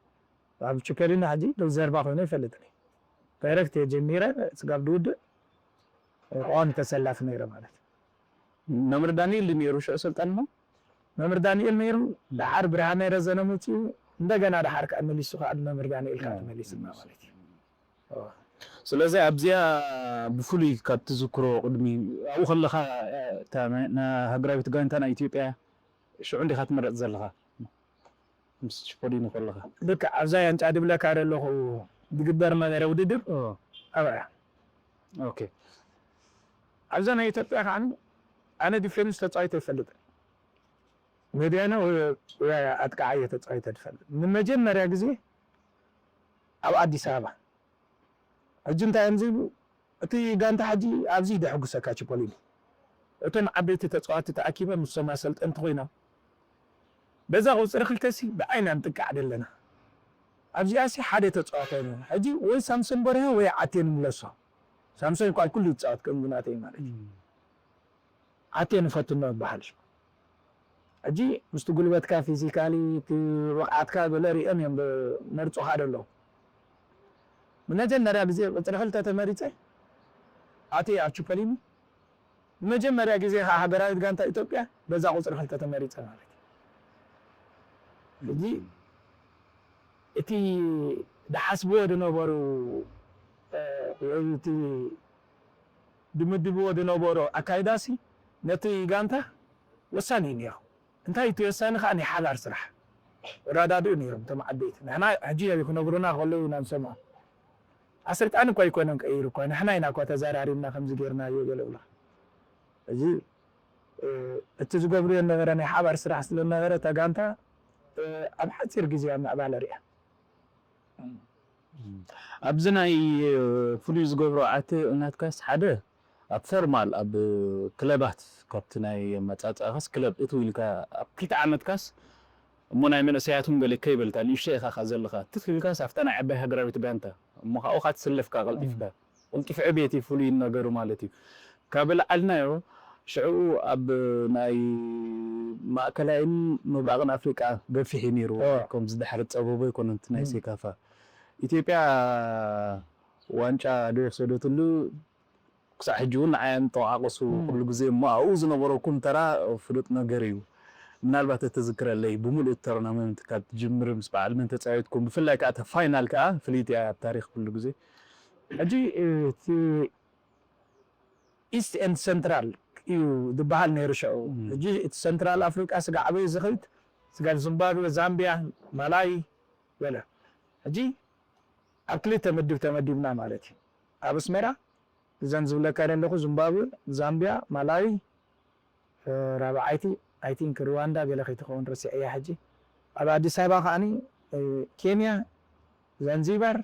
ኣብ ችከሊና ሕጂ ዶ ዘርባ ኮይኑ ይፈልጥ ዳይረክት እየ ጀሚረ ስጋብ ድውድእ ቋሚ ተሰላፊ ነይረ ማለት እዩ። መምህር ዳንኤል ድዩ ነይሩ ሽዑ ሰልጣንኹም? መምህር ዳንኤል ነይሩ። ደሓር ብርሃነ ረዘነ መፅኡ። እንደገና ደሓር ከዓ መሊሱ ከዓ መምህር ዳንኤል ከዓ ተመሊስና ማለት እዩ። ስለዚ ኣብዚኣ ብፍሉይ ካብ ትዝክሮ ቅድሚ ኣብኡ ከለኻ እታ ናይ- ና- ሃገራዊት ጋንታ ናይ ኢትዮጵያ ሽዑ እንዲኻ ትመረፅ ዘለኻ ምስ ችፖሊኒ ከለኻ? ልክዕ ኣብዛ ያንጫ ድብለካ ዘለኹ ዝግበር መበረ ውድድር ኣብያ ኦኬ። ኣብዛ ናይ ኢትዮጵያ ከዓ ኣነ ዲፌንስ ተፃዊተ ይፈልጥ። መድያና ኣጥቃዓየ ተፃዊተ ትፈልጥ ንመጀመርያ ግዜ ኣብ ኣዲስ ኣበባ። ሕጂ እንታይ እዮም ዝብሉ? እቲ ጋንታ ሕጂ ኣብዚ ደሕጉሰካ ችፖሊኒ እቶም ዓበይቲ ተፃዋቲ ተኣኪበ ምሶም ኣሰልጠንቲ ኮይኖም በዛ ቁፅሪ ክልተሲ ብዓይና ንጥቃዕ ደለና። ኣብዚኣሲ ሓደ ተፃዋታይ ነና ሕጂ ወይ ሳምሶን በርሀ ወይ ዓቴ ንምለሶ። ሳምሶን ኳል ኩሉ ይፃወት ከም ጉናተይ ማለት እዩ። ዓቴ ንፈትኖ ይበሃል። ሕጂ ምስቲ ጉልበትካ ፊዚካሊ እቲ ብቕዓትካ ገለ ሪኦም እዮም መርፁኻ ደለዉ። ንመጀመርያ ግዜ ቁፅሪ ክልተ ተመሪፀ ኣቴ ኣብ ችፐሊኒ ንመጀመርያ ግዜ ከዓ ሃገራዊት ጋንታ ኢትዮጵያ በዛ ቁፅሪ ክልተ ተመሪፀ ማለት እዩ። ሕጂ እቲ ድሓስብዎ ድነበሩ እቲ ድምድብዎ ድነበሩ ኣካይዳሲ ነቲ ጋንታ ወሳኒ እዩ ነይሩ። እንታይ እቲ ወሳኒ ከዓ ናይ ሓባር ስራሕ ረዳድኡ ነይሮም እቶም ዓበይቲ። ንሕና ሕጂ ክነግሩና ከለዉ ኢና ንሰምዖ። ኣሰልጣኒ እኳ ኣይኮነን ቀይሩ እኳ ንሕና ኢና እኳ ተዘራሪብና ከምዚ ጌርናዮ ገለ ብላ። እዚ እቲ ዝገብርዮ ነበረ ናይ ሓባር ስራሕ ስለ ነበረ እታ ጋንታ ኣብ ሓፂር ግዜ ኣብ ምዕባለ ሪኣ። ኣብዚ ናይ ፍሉይ ዝገብሮ ዓቲ ናትካስ ሓደ ኣብ ፈርማል ኣብ ክለባት ካብቲ ናይ መጻጻእካስ ክለብ እትው ኢልካ ኣብ ክልተ ዓመትካስ እሞ ናይ መንእሰያት እውን ገለ ከይበልካ ንእሽቶ ኢኻ ካ ዘለኻ ትት ኢልካስ ኣብታ ናይ ዓባይ ሃገራዊት ጋንታ እሞ ካብኡ ካ ትስለፍካ ቀልጢፍካ ቅልጡፍ ዕቤት እዩ ፍሉይ ነገሩ ማለት እዩ ካብ ላዓልናዮ ሽዑ ኣብ ናይ ማእከላይን ምብራቕን ኣፍሪቃ ገፊሕ እዩ ነይሩ ከምዚ ድሕሪ ጸበቦ ኣይኮነን እቲ ናይ ሴካፋ ኢትዮጵያ ዋንጫ ዶ የሰደትሉ ክሳዕ ሕጂ እውን ንዓይ ኣንጠቃቅሱ ኩሉ ግዜ እሞ ኣብኡ ዝነበረኩም ተራ ፍሉጥ ነገር እዩ ምናልባት እተዝክረለይ ብምሉእ ቶርናመንት ካብ ትጅምር ምስ በዓል መን ተፃዊትኩም ብፍላይ ከዓ እታ ፋይናል ከዓ ፍልይቲ እያ ኣብ ታሪክ ኩሉ ግዜ ሕጂ እቲ ኢስት ኤንድ ሰንትራል እዩ ዝበሃል ነይሩ ሸዑ ሕጂ እቲ ሰንትራል ኣፍሪቃ ስጋ ዓበይ ዝኽድ ስጋ ዚምባብዌ ዛምቢያ ማላዊ ገለ ሕጂ ኣብ ክልተ ምድብ ተመዲብና ማለት እዩ ኣብ ኣስመራ እዘን ዝብለካ ዘለኹ ዚምባብዌ ዛምቢያ ማላዊ ራብዓይቲ ኣይ ቲንክ ሩዋንዳ ገለ ከይትኸውን ረሲዐያ ሕጂ ኣብ ኣዲስ ኣበባ ከዓኒ ኬንያ ዛንዚባር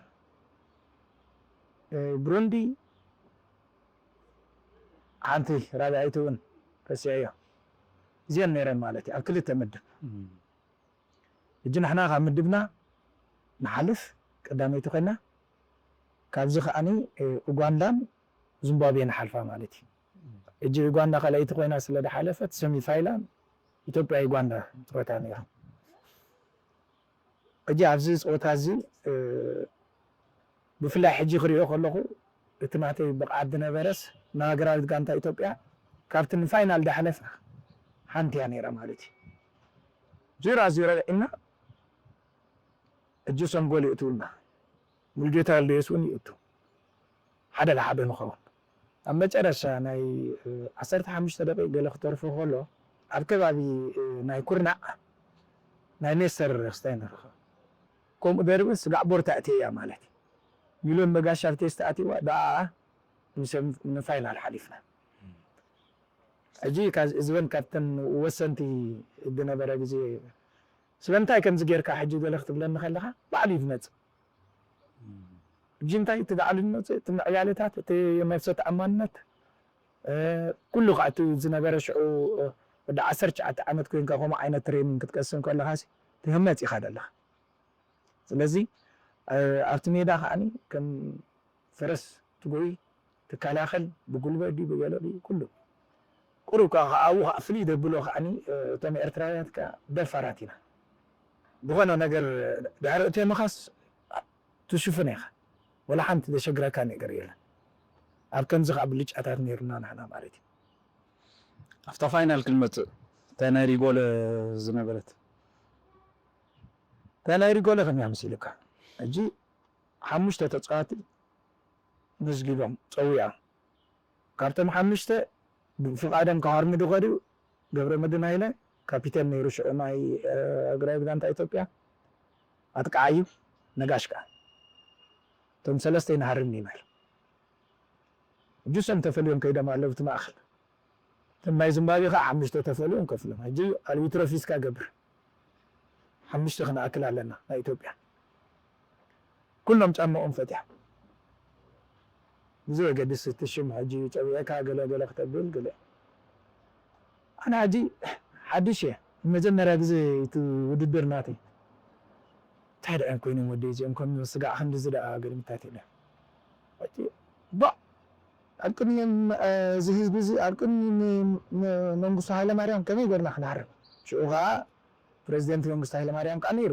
ብሩንዲ ሓንቲ ራብዓይቲ እውን ረሲዐዮ እዚአን ነይረን ማለት እዩ ኣብ ክልተ ምድብ ሕጂ ንሕና ካብ ምድብና ንሓልፍ ቀዳመይቲ ኮይና ካብዚ ከዓኒ ኡጋንዳን ዚምባብዌ ንሓልፋ ማለት እዩ ሕጂ ዩጋንዳ ካልኣይቲ ኮይና ስለ ዝሓለፈት ሰሚፋይናል ኢትዮጵያ ዩጋንዳ ትረታ ነይራ ሕጂ ኣብዚ ፀወታ እዚ ብፍላይ ሕጂ ክሪኦ ከለኹ እቲ ናተይ ብቕዓት ዝነበረስ ንሃገራዊት ጋንታ ኢትዮጵያ ካብቲ ንፋይናል ዝሓለፈ ሓንቲ እያ ነይራ ማለት እዩ ዜሮ ዜሮ ኢና ሕጂ ሰም ጎል ይእትውልና ሙልጌታ ወልደየስ እውን ይእቱ ሓደ ለሓደ ንኸውን ኣብ መጨረሻ ናይ ዓሰርተ ሓሙሽተ ደቂቅ ገለ ክተርፎ ከሎ ኣብ ከባቢ ናይ ኩርናዕ ናይ ኔስተር ሬክስታይነር ከምኡ ደርበ ስጋዕ ቦርታ እትያ ማለት እዩ። ሚልዮን በጋሻ ኣብ ቴስት ኣትዋ ደኣ ንሰም ንፋይናል ሓሊፍና። ሕጂ ዝበን ካብተን ወሰንቲ ዝነበረ ግዜ ስለምንታይ ከምዚ ጌርካ ሕጂ ገለ ክትብለኒ ከለኻ ባዕሉ እዩ ዝመጽእ። ሕጂ እንታይ እቲ ባዕሉ ዝመጽእ እቲ ምዕባለታት እቲ ነብሰ ተኣማንነት ኩሉ ከዓ እቲ ዝነበረ ሽዑ ወዲ ዓሰርተ ትሽዓተ ዓመት ኮይንካ ከምኡ ዓይነት ትሬኒንግ ክትቀስም ከለኻ ትህመፅ ኢኻ ዘለኻ። ስለዚ ኣብቲ ሜዳ ከዓኒ ከም ፈረስ ትጎይ ትከላኸል ብጉልበት ድዩ ብገለ ድዩ ኩሉ ቁሩብ ከዓ ኣብኡ ከዓ ፍልይ ደብሎ ከዓኒ እቶም ኤርትራውያት ከዓ ደፋራት ኢና። ዝኾነ ነገር ድሕሪ እተምኻስ ትሽፍን ኢኻ። ወላ ሓንቲ ዘሸግረካ ነገር የለን። ኣብ ከምዚ ከዓ ብልጫታት ነይሩና ንሕና ማለት እዩ። ኣብታ ፋይናል ክንመፅእ እታ ናይ ሪጎለ ዝነበረት እታ ናይ ሪጎለ ከመይ መሲሉካ? ሕጂ ሓሙሽተ ተፃዋቲ መዝጊቦም ፀዊዖም ካብቶም ሓሙሽተ ብፍቓዶም ክሃርሙ ዝኸዱ ገብረመድህን ሃይለ ካፒቴን ነይሩ ሽዑ ናይ እግራይ ብጋንታ ኢትዮጵያ ኣጥቃዓዩ ነጋሽ ከዓ እቶም ሰለስተ ይንሃርም ኢና ኢሉ ሕጂ ሰም ተፈልዮም ከይዶም ኣለዉ እቲ ማእኸል እቶም ናይ ዝምባብዌ ከዓ ሓሙሽተ ተፈልዮም ከፍሎም ሕጂ ኣልቢትሮ ፊስካ ገብር ሓሙሽተ ክንኣክል ኣለና ናይ ኢትዮጵያ ኩሎም ጫማኦም ፈትያ ብዙ የገድስ እቲ ሽም ሕጂ ጨቢዕካ ገለ ገለ ክተብል ገለ ኣነ ሕጂ ሓድሽ እየ ንመጀመርያ ግዜ እቲ ውድድር ናተይ እንታይ ደኣ ኮይኖም ወደይ እዚኦም ከም ስጋዕ ክንድዚ ደኣ ገርምታት ኢለ ባዕ ኣብ ቅድሚ እዚ ህዝቢ እዚ ኣብ ቅድሚ መንግስቱ ሃይለማርያም ከመይ ገርና ክንሃርም ሽዑ ከዓ ፕሬዚደንት መንግስቱ ሃይለማርያም ከዓ ነይሩ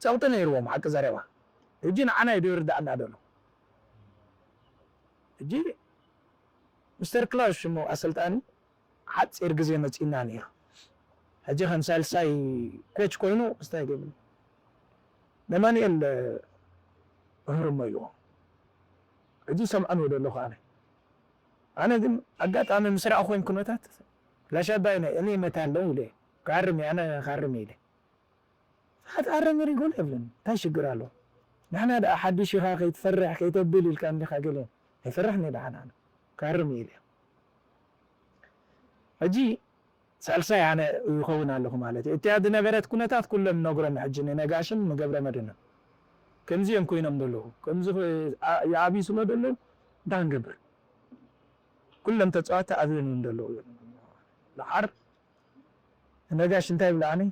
ፀቕጢ ነይርዎም ሓቂ ዘረባ ሕጂ ንዓና እዩ ይርዳእና ደሎ ሕጂ ምስተር ክላውስ ሽሙ ኣሰልጣኒ ሓፂር ግዜ መፂና ነይሩ ሕጂ ከም ሳልሳይ ኮች ኮይኑ ክስታይ ገብ ነማንኤል እህርሞ እዩ ሕጂ ሰምዐን ወደ ኣለኹ ኣነ ኣነ ግን ኣጋጣሚ ምስ ረኣኹን ኩነታት ላሻባይ ናይ እኔ መታ ኣለዉ ኢለ ካርም ኣነ ካርም ኢለ ኣትኣረም ሪጎል የብልን እንታይ ሽግር ኣሎ ንሕና ደኣ ሓድሽ ኢኻ ከይትፈርሕ ከይተብል ኢልካ እንዲኻ ገለ ኣይፈርሕን እየ ደሓና ኣነ ካርም ኢለ ሕጂ ሳልሳይ ኣነ ይኸውን ኣለኹ ማለት እዩ እቲያ ዝነበረት ኩነታት ኩሎም ነግሮም ሕጂ ንነጋሽን ንገብረ መድህንን ከምዚ እዮም ኮይኖም ዘለዉ ከምዚ ይዓብዩ ስለ ዘለዉ እንታይ ክንገብር ኩሎም ተፃዋቲ ኣብዮም እዮም ዘለዉ ደሓር ነጋሽ እንታይ ይብልዓኒ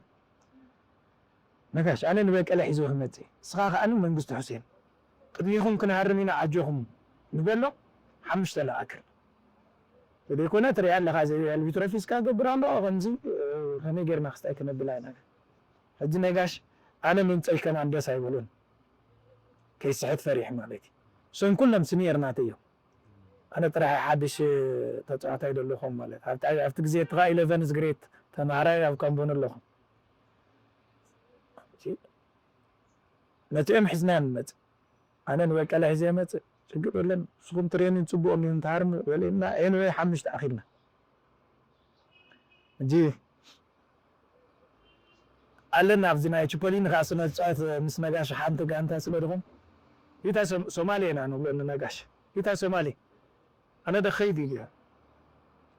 ነጋሽ ኣነ ንበቀለ ሒዞ ክመፅእ ንስኻ ከዓኒ መንግስቲ ሑሴን ቅድሚኹም ክንሃርም ኢና ኣጆኹም ንበሎ ሓሙሽተ ንኣክል ዘይኮነ ትሪኣ ኣለኻ ዘይ ኣልቢትሮ ፊስካ ገብር ኣሎ ከምዚ ከመይ ጌርና ክስታይ ክነብላ ኢና ሕጂ ነጋሽ ኣነ ምምፀይ ከማን ደስ ኣይበሉን ከይስሕት ፈሪሕ ማለት እዩ እሶም ኩሎም ስኒየር ናተይ እዮም ኣነ ጥራሕ ሓድሽ ተፃዋታይ ዘለኹም ማለት ኣብቲ ግዜ ትኻ ኢለቨን ዝግሬት ተማሃራይ ኣብ ካምቦን ኣለኹም ነቲኦም ሒዝና ንመፅእ ኣነ ንበቀለ ሒዘ መፅእ ችግር የለን ንስኹም ትሬኒን ፅቡቅ እኒሁም ተሃርሙ በለና ኤንወይ ሓሙሽተ ኣኺልና ሕጂ ኣለና ኣብዚ ናይ ችፖሊኒ ከዓ ስነ ዝፃወት ምስ ነጋሽ ሓንቲ ጋንታ ስለ ድኹም ሂታ ሶማሌ ኢና ንብሎ ንነጋሽ ሂታ ሶማሌ ኣነ ደ ኸይድ ኢሉ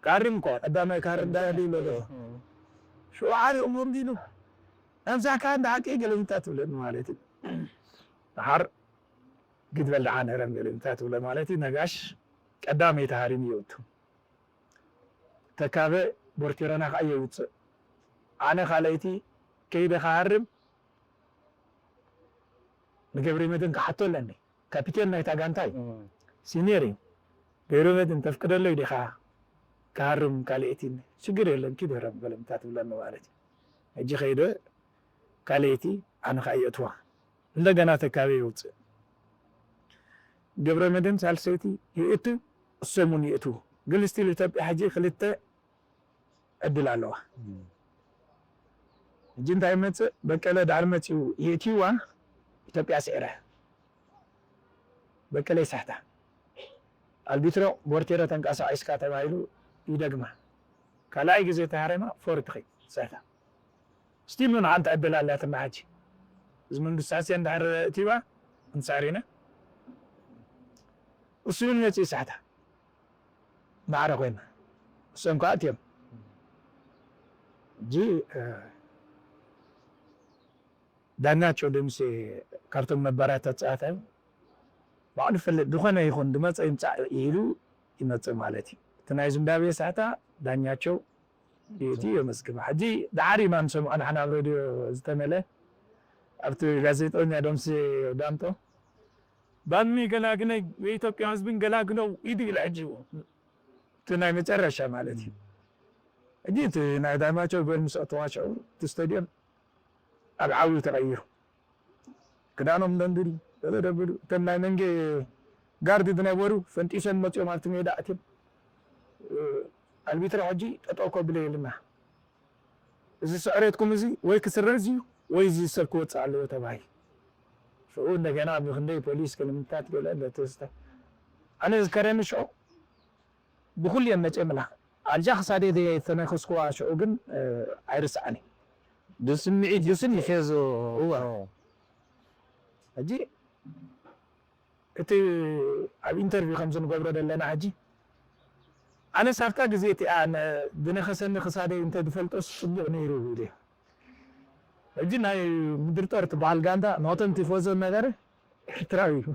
ካሪም እኮ ቀዳማይ ካሪም ዳ ኢሎ ዶ ሽዑ ዓሪ እሞ እንዲሉ ናብዛ ከዓ እንደ ሓቂ ገለምታ ትብለኒ ማለት እዩ ድሓር ግድበል ደዓ ነረም ገለምታ ትብለ ማለት እዩ ነጋሽ ቀዳመይ ተሃሪም ይወቱ ተካበ ቦርቴሮና ከዓ የውፅእ ኣነ ካልኣይቲ ከይደ ክሃርም ንገብረ መድን ክሓቶ ኣለኒ ካፒቴን ናይታ ጋንታ እዩ ሲኒየር እዩ ገብረ መድን ተፍቅደለይ ዲኻ ክሃርም ካልኣይቲ ሽግር የለን ኪድ ህረም ገለምታ ትብለኒ ማለት እዩ ሕጂ ከይደ ካልኣይቲ ኣነ ከዓ የእትዋ እንደገና ተካበ የውፅእ ገብረ መድን ሳልሰይቲ ይእቱ እሶም እውን ይእትዉ ግን ስቲል ኢትዮጵያ ሕጂ ክልተ ዕድል ኣለዋ ሕጂ እንታይ ይመፅእ በቀለ ዳር መፅኡ የእትዋ ኢትዮጵያ ስዒረ በቀለ ይሳሕታ ኣልቢትሮ ቦርቴሮ ተንቀሳቒስካ ተባሂሉ ይደግማ ካልኣይ ግዜ ተሃረማ ፎር ትኸይድ ስሕታ ስቲል ምን ሓንቲ ዕድል ኣላትና ሕጂ። እዚ መንግስቲ ሓስያ እንዳሕረ እቲባ እንሳሪነ እሱ ውን መጽእ ሳሕታ ማዕረ ኮይና እሶም ከዓ እትዮም። እጂ ዳኛቸው ደምሴ ካብቶም ነባራት ተጻዋታይ ባዕሉ ይፈልጥ። ዝኾነ ይኹን ዝመጸ ይምጻእ ኢሉ ይመጽእ ማለት እዩ። እቲ ናይ ዝምባብዌ ሳሕታ ዳኛቸው እቲ የመስግን። ሕጂ ደሓር ኢና ንሰምዖ ንሕና ኣብ ሬድዮ ዝተመለ ኣብቲ ጋዜጠኛ ደምሴ ዳምጦ ባድመ ገላግለይ የኢትዮጵያ ህዝብን ገላግለው ኢዱ ኢሉ ሕጂ እቲ ናይ መጨረሻ ማለት እዩ። ሕጂ እቲ ናይ ዳኛቸው ጎል ምስ ኣተዋሸዑ እቲ ስታድዮም ኣብ ዓዊ ተቐይሩ። ክዳኖም ደንድሪ ገለ ደብሉ እቶም ናይ መንጌ ጋርድ ዝነበሩ ፈንጢሶም መፅኦም ኣብቲ ሜዳ ኣትዮም ኣልቢትራ ሕጂ ጠጠው ከብሎ የልና እዚ ስዕሬትኩም እዚ ወይ ክስረዝ እዩ ወይ እዚ ሰብ ክወፅእ ኣለዎ ተባሂሉ። ሽዑ እንደገና ብክንደይ ፖሊስ ክንምታት ገለ ነተስተ ኣነ ዝከረኒ ሽዑ ብኩሉ እዮም መፅኦም ላ ኣልጃ ክሳደ ዝተነከስኩዋ ሽዑ ግን ኣይርስዓኒ ብስምዒት እዩ ስም ይሕዞ እዋ ሕጂ እቲ ኣብ ኢንተርቪው ከምዚ ንገብሮ ዘለና ሕጂ ኣነ ሳብታ ግዜ እቲኣ ዝነኸሰኒ ክሳደይ እንተ ዝፈልጦስ ፅቡቅ ነይሩ ይብል ሕጂ ናይ ምድርጠር ትበሃል ጋንታ ናቶም ቲፎዞ ነገር ኤርትራዊ እዩ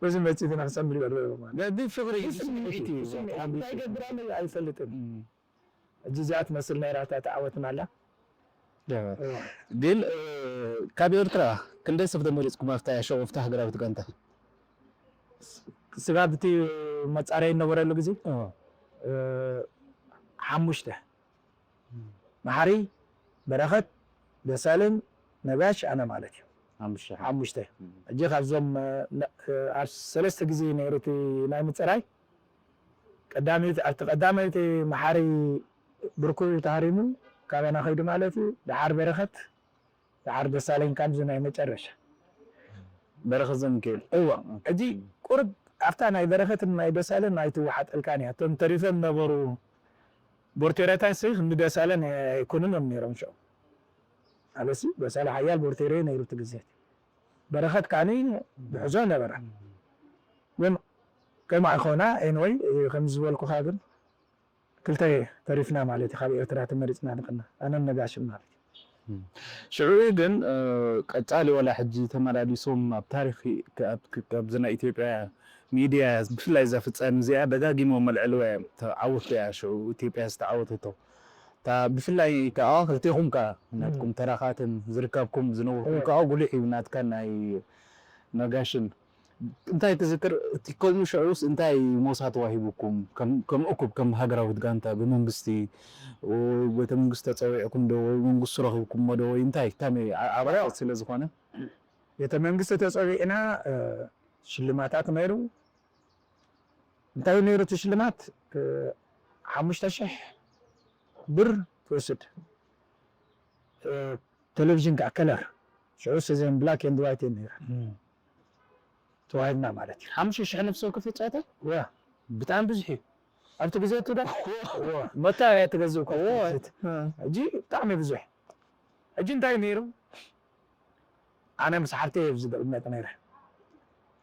በዚ መፅእ ዝነኸሰኒ ይበል ማለት ብፍቅሪ እንታይ ይገብር ኣሎ ኣይፈልጥን ሕጂ እዚኣ ትመስል ነይራ እታ ተዓወትና ኣላ ግን ካብ ኤርትራ ክንደይ ሰብ ተመሪፅኩም ኣብታ ሸው ኣብታ ሃገራዊት ጋንታ ስጋብ እቲ መፃረይ እነበረሉ ግዜ ሓሙሽተ መሓሪ በረኸት ደሳለኝ ነጋሽ ኣነ ማለት እዩ ሓሙሽተ ሕጂ ካብዞም ኣብ ሰለስተ ግዜ ነይሩ እቲ ናይ ምፅራይ ቀዳመይቲ ኣብቲ ቀዳመይቲ መሓሪ ብርኩ ተሃሪሙ ካበና ከይዱ ማለት እዩ ደሓር በረኸት ደሓር ደሳለኝ ካብዚ ናይ መጨረሻ በረኸት ዘምክኤል እዋ ሕጂ ቁርብ ኣብታ ናይ በረኸትን ናይ ደሳለን ኣይትወሓጠልካን እያ እቶም ተሪፈም ነበሩ ቦርቴረታት ሲ ክንዲ ደሳለን ኣይኮኑን እዮም ነይሮም ሽዑ ኣለሲ ደሳለ ሓያል ቦርቴረ ነይሩ እቲ ግዜ በረኸት ካኒ ብሕዞ ነበረ ግን ከማ ይኾና ኤንወይ ከም ዝበልኩኻ ግን ክልተ ተሪፍና ማለት እዩ ካብ ኤርትራ ተመሪፅና ንቕና ኣነን ነጋሽን ማለት እዩ ሽዑ ግን ቀፃሊ ዋላ ሕጂ ተመላሊሶም ኣብ ታሪክ ኣብዚ ናይ ኢትዮጵያ ሚድያ ብፍላይ እዛ ፍፃሚ እዚኣ ደጋጊሞም መልዕልዋ እዮም ተዓወቱ እያ ሽዑ ኢትዮጵያ ዝተዓወተቶ እታ ብፍላይ ከዓ ክልቴኹም ከዓ ናትኩም ተራኻትን ዝርከብኩም ዝነበርኩም ከዓ ጉሉሕ እዩ ናትካ ናይ ነጋሽን እንታይ ትዝክር እቲ ከልሚ ሽዑስ እንታይ ሞሳ ተዋሂቡኩም ከም እኩብ ከም ሃገራዊት ጋንታ ብመንግስቲ ቤተ መንግስቲ ተፀዊዕኩም ዶ ወይ መንግስቱ ረኺብኩሞ ዶ ወይ እንታይ ከመይ ኣባላት ስለ ዝኾነ ቤተ መንግስቲ ተፀዊዕና ሽልማታት ነይሩ እንታይ ነይሩ እቲ ሽልማት ሓሙሽተ ሽሕ ብር ትወስድ ቴሌቪዥን ከዓ ከለር ሽዑ ስዘን ብላክ ኤንድ ዋይት ነይራ ተዋሂብና ማለት እዩ ሓሙሽተ ሽሕ ነፍሲ ወከፍ ተፃወተ ዋ ብጣዕሚ ብዙሕ እዩ ኣብቲ ግዜ እቱ ዳ መታወያ ትገዝእ እኮ ሕጂ ብጣዕሚ ብዙሕ ሕጂ እንታይ ነይሩ ኣነ ምስ ሓፍተይ እየ ዝቕመጥ ነይረ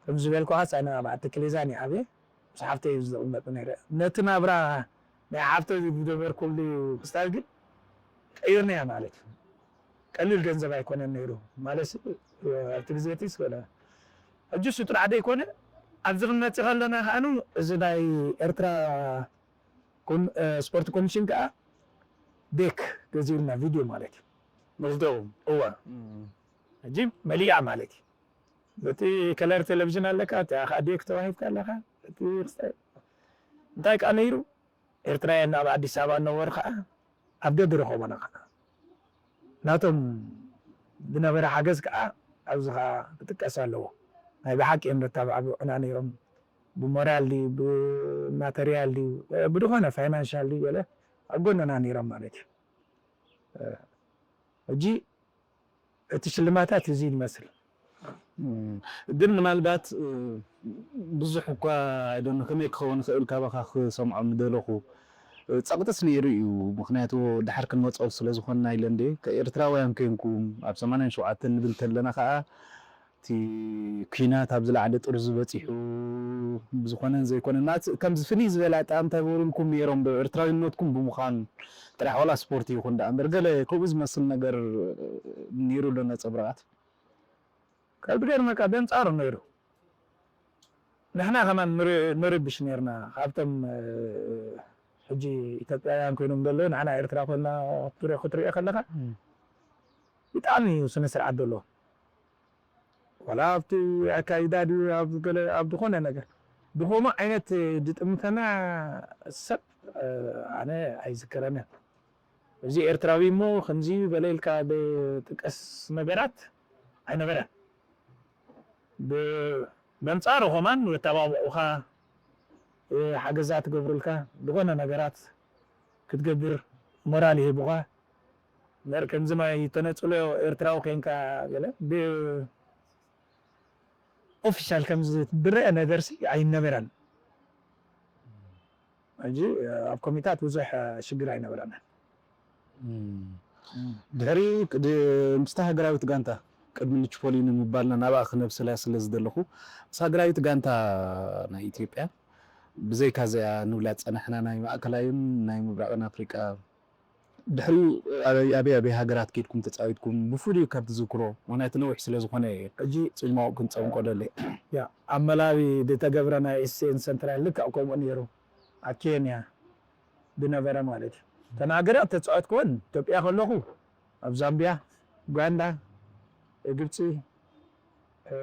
ከም ዝበልኩ ኣነ ኣብ ኣትክሊዛን ይዓብየ ምስ ሓፍተይ እየ ዝቕመጥ ነይረ ነቲ ናብራ ናይ ሓፍተይ ዝነበርኩሉ ክስታል ግን ቀይርናያ ማለት እዩ ቀሊል ገንዘብ ኣይኮነን ነይሩ ማለት ኣብቲ ግዜ እቲ ስለ ሕጂ እሱ ጥራሕ ዘይኮነ ኣብዚ ክንመፅእ ከለና ከዓኑ እዚ ናይ ኤርትራ ስፖርት ኮሚሽን ከዓ ዴክ ገዚኡልና ቪድዮ ማለት እዩ መዝደቡ እዋ ሕጂ መሊኣ ማለት እዩ በቲ ከለር ቴሌቪዥን ኣለካ እቲኣ ከዓ ዴክ ተዋሂብካ ኣለካ እቲ እንታይ ከዓ ነይሩ ኤርትራውያን ኣብ ኣዲስ ኣበባ እነበሩ ከዓ ኣብ ደገ ረኸቦና ከዓ ናቶም ዝነበረ ሓገዝ ከዓ ኣብዚ ከዓ ክጥቀስ ኣለዎ ናይ ብሓቂ እዮም ዘተባብዑና ነይሮም ብሞራል ድዩ ብማተርያል ድዩ ብድኾነ ፋይናንሻል ድዩ ገለ ኣብ ጎንና ነይሮም ማለት እዩ ሕጂ እቲ ሽልማታት እዚ ይመስል ግን ምናልባት ብዙሕ እኳ ኣይደኖ ከመይ ክኸውን ይኽእል ካባኻ ክሰምዖ ምደለኹ ጸቕጥስ ነይሩ እዩ። ምኽንያቱ ድሓር ክንመጾ ስለ ዝኾንና ኢለ እንዴ፣ ከኤርትራውያን ኮንኩም ኣብ ሰማንያን ሸውዓተን ንብል እንተለና ከኣ፣ እቲ ኲናት ኣብ ዝለዓለ ጥርዙ በጺሑ፣ ብዝኾነን ዘይኮነን፣ ማለት ከምዚ ፍልይ ዝበለ ኣጠማምታ ይበሩልኩም ነይሮም ዶ? ኤርትራዊነትኩም ብምዃን ጥራሕ፣ ዋላ ስፖርት ይኹን ደኣ እምበር፣ ገለ ከምኡ ዝመስል ነገር ነይሩ ዶ ነጸብራቓት? ካብ ዝገርመካ፣ በንጻሩ ነይሩ። ንሕና ከማን ንር-፣ ንርብሽ ነይርና። ካብቶም፣ እ፣ ሕጂ ኢትዮጵያውያን ኮይኖም ዘለዉ፣ ንሕና ኤርትራ ኮይንና ክትሪኦ፣ ክትሪኦ ከለኻ፣ እም። ብጣዕሚ እዩ ስነ ስርዓት ዘለዎ። ዋላ ኣብቲ ኣካይዳ ድዩ፣ ኣብ ገለ፣ ኣብ ዝኾነ ነገር፣ ብኸምኡ ዓይነት ዝጥምተና ሰብ፣ እ፣ ኣነ ኣይዝክረንን። እዚ ኤርትራዊ እሞ ከምዚ በለ ኢልካ ዝጥቀስ ነገራት ኣይነበረን። ብ-፣ በንጻሩ ከማን ዘተባብዑኻ፣ እ፣ ሓገዛት ክገብሩልካ፣ ዝኾነ ነገራት ክትገብር ሞራል ይህቡኻ። እምበር ከምዚ ናይ ተነጽሎ ኤርትራዊ ኮንካ ገለ ብ-፣ ኦፊሻል ከምዚ ዝረአ ነገርሲ ኣይነበረን። ሕጂ ኣብ ኮሚታት ብዙሕ ሽግር ኣይነበረን። እም። እም። ድሕሪ ድ-፣ ምስታ ሃገራዊት ጋንታ ቅድሚ ንችፖሊኒ ምባልና ናብኣ ክነብስላ ስለ ዝደለኹ፣ ምስ ሃገራዊት ጋንታ ናይ ኢትዮጵያ ብዘይካ እዚኣ ንብላ ዝጸናሕና ናይ ማእከላይን ናይ ምብራቕን ኣፍሪቃ፣ ድሕሪኡ ኣበይ፣ ኣበይ፣ ኣበይ ሃገራት ኬድኩም ተጻዊትኩም? ብፍሉይ ካብ ትዝክሮ፣ ምኽንያቱ ነዊሕ ስለ ዝኾነ እየ። ሕጂ ጽማቕ ክንጸምቆ ደልየ። ያ፣ ኣብ መላዊ ዝተገብረ ናይ ኤስኤን ሰንትራል ልክዕ ከምኡ ነይሩ። ኣብ ኬንያ ዝነበረ ማለት እዩ። ተናገረ ተጻወትኩወን ኢትዮጵያ ከለኹ ኣብ ዛምቢያ፣ ኡጋንዳ፣ ግብጺ፣ እ፣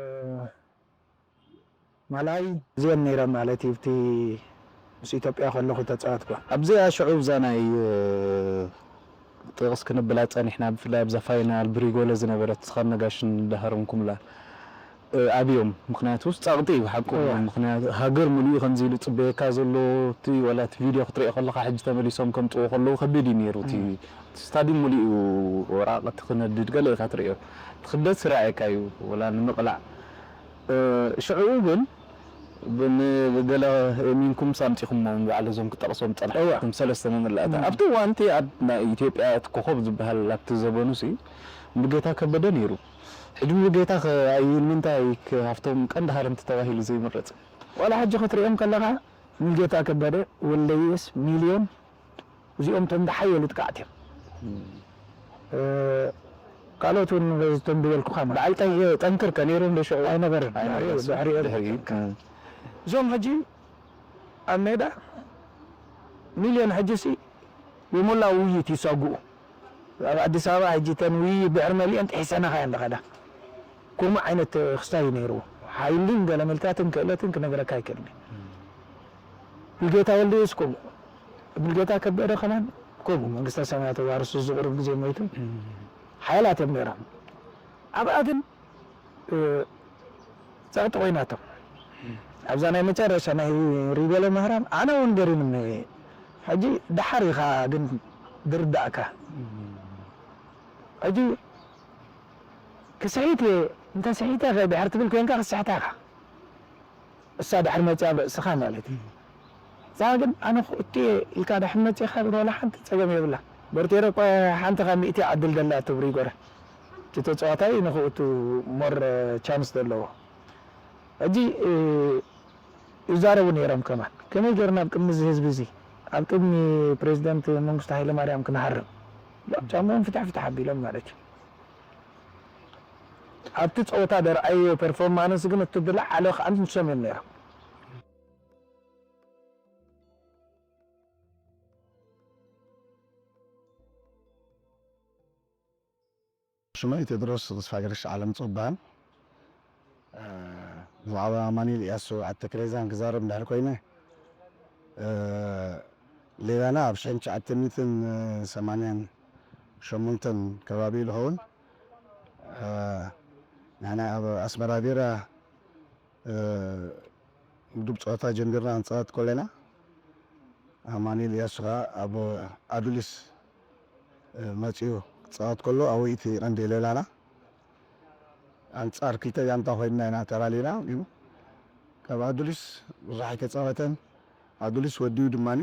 ማላዊ እዚአን ነይረን ማለት እዩ። እቲ ምስ ኢትዮጵያ ከለኹ ተጻወትኩ። ኣብዚኣ ሽዑ እዛ ናይ፣ እ፣ ጥቕስ ክንብላ ጸኒሕና፣ ብፍላይ ኣብዛ ፋይናል ብሪጎለ ዝነበረት ንስኻን ነጋሽን እንዳሃረምኩምላ፣ እ፣ ኣብዮም። ምኽንያቱ ጸቕጢ እዩ ብሓቁ። እዋ። ምኽንያቱ ሃገር ሙሉእ ከምዚ ኢሉ ጽበየካ ዘሎ፣ እቲ ዋላ እቲ ቪድዮ ክትሪኦ ከለኻ ሕጂ ተመሊሶም ከምጽዎ ከለዉ ከቢድ እዩ ነይሩ። እቲ እም። ስታድዩም ሙሉእ እዩ ወራቕቲ ክነድድ ገለ ኢኻ ትሪኦ። እቲ ክብደት ስራኤካ እዩ፣ ወላ ንምቕላዕ። እ፣ ሽዑኡ ግን ብ-፣ ንገለ እሚንኩም ኣምጺኹሞ ንባዕሉ እዞም ክጠቕሶም እዋ። ጸናሕኩም ሰለስተ መመላእታ። እም። ኣብቲ እዋን እቲ ኣብ ናይ ኢትዮጵያ እቲ ኮኾብ ዝበሃል ኣብቲ ዘበኑ ሲ ሙሉጌታ ከበደ ነይሩ። ሕጂ ሙሉጌታ ከ-፣ ኣይ-፣ ንምንታይ ከ-፣ ካብቶም ቀንዲ ሃረምቲ ተባሂሉ ዘይምረጽ? ዋላ ሕጂ ክትሪኦም ከለኻ ሙሉጌታ ከበደ፣ ወልደየስ፣ ሚልዮን፣ እዚኦም እቶም ዝሓየሉ ጥቃዕት እዮም። እም። እ፣ ካልኦት እውን እቶም ዝበልኩኻ ማለት በዓል ጠን-፣ ጠንክር ከ ነይሮም ዶ ሽዑ? ኣይነበረን። ኣይነበረን። ድሕሪኡ፣ ድሕሪኡ። ድሕሪኡ። እም። እዞም ሕጂ ኣብ ሜዳ ሚልዮን ሕጂ ሲ የሞላ ውይይት ይሳግኡ። ኣብ ኣዲስ ኣበባ ሕጂ እተን ውይይት ድሕሪ መሊአን ጥሒሰናኻ እየን ዝኸዳ። ከምኡ ዓይነት ክስታይ እዩ ነይርዎ። ሓይልን ገለ ምልካትን ክእለትን ክነግረካ ኣይክእልን እየ። ሙሉጌታ ወልደየስ ከምኡ። ሙሉጌታ ከበደ ከማን ከምኡ። መንግስተ ሰማያት ተዋርሱ ዝቕርብ ግዜ ሞይቱ። እም። ሓያላት እዮም ነይሮም። ኣብኣ ግን፣ እ፣ ጸቕጢ ኮይናቶም። ኣብዛ ናይ መጨረሻ ናይ ሪቤሎ ማህራም ኣነ እውን ገሪሙኒ። ሕጂ ደሓር ኢኻ ግን ዝርዳእካ። ሕጂ ክስሒት እየ፣ እንተ ስሒተ ከ ድሕር ትብል ኮይንካ ክስሕታ ኢኻ። እሳ ድሕር መጽያ ኣብ ርእስኻ ማለት እዩ። እዛ ግን ኣነ ክእቱ እየ ኢልካ ድሕር መጺኻ ግን ዋላ ሓንቲ ጸገም የብላ። በርቴረ እኳ ሓንቲ ካብ ሚእቲ ይዓድል ደላ ትብሪ ጎረ። እቲ ተጻዋታይ ንኽእቱ ሞር ቻንስ ዘለዎ። ሕጂ፣ እ፣ ይዛረቡ ነይሮም ከማን። ከመይ ገይርና ኣብ ቅድሚ እዚ ህዝቢ እዚ፣ ኣብ ቅድሚ ፕሬዚደንት መንግስቱ ሃይለማርያም ክንሃርም? ጫማኦም ፍታሕ ፍታሕ ኣቢሎም ማለት እዩ። ኣብቲ ጸወታ ደርኣዮ ፐርፎርማንስ ግን እቲ ዝለዓለ ከኣ ንሶም እዮም ነይሮም። ሽመይ ቴድሮስ ተስፋ ገርግሽ ዓለም ጾባን። እ፣ ብዛዕባ ኣማኑኤል እያሱ ዓዲ ተክሌዛን ክዛረብ እንድሕር ኮይነ፣ እ፣ ሌላና ኣብ ሽሕን ትሽዓተ ሚእትን ሰማንያን ሸሞንተን ከባቢ እዩ ዝኸውን። እ፣ ንሕና ኣብ ኣስመራ ቢራ፣ እ፣ ውድብ ጸወታ ጀሚርና ክንጻወት ከለና፣ ኣማኑኤል እያሱ ከኣ ኣብ ኣዱሊስ፣ እ፣ መጺኡ ክጻወት ከሎ፣ ኣብኡ እቲ ቀንዲ ሌላና ኣንጻር ክልተ ጋንታ ኮይንና ኢና ተላሊና። ግን ካብ ኣዱሊስ ብዙሕ ኣይተጻወተን። ኣዱሊስ ወዲኡ ድማኒ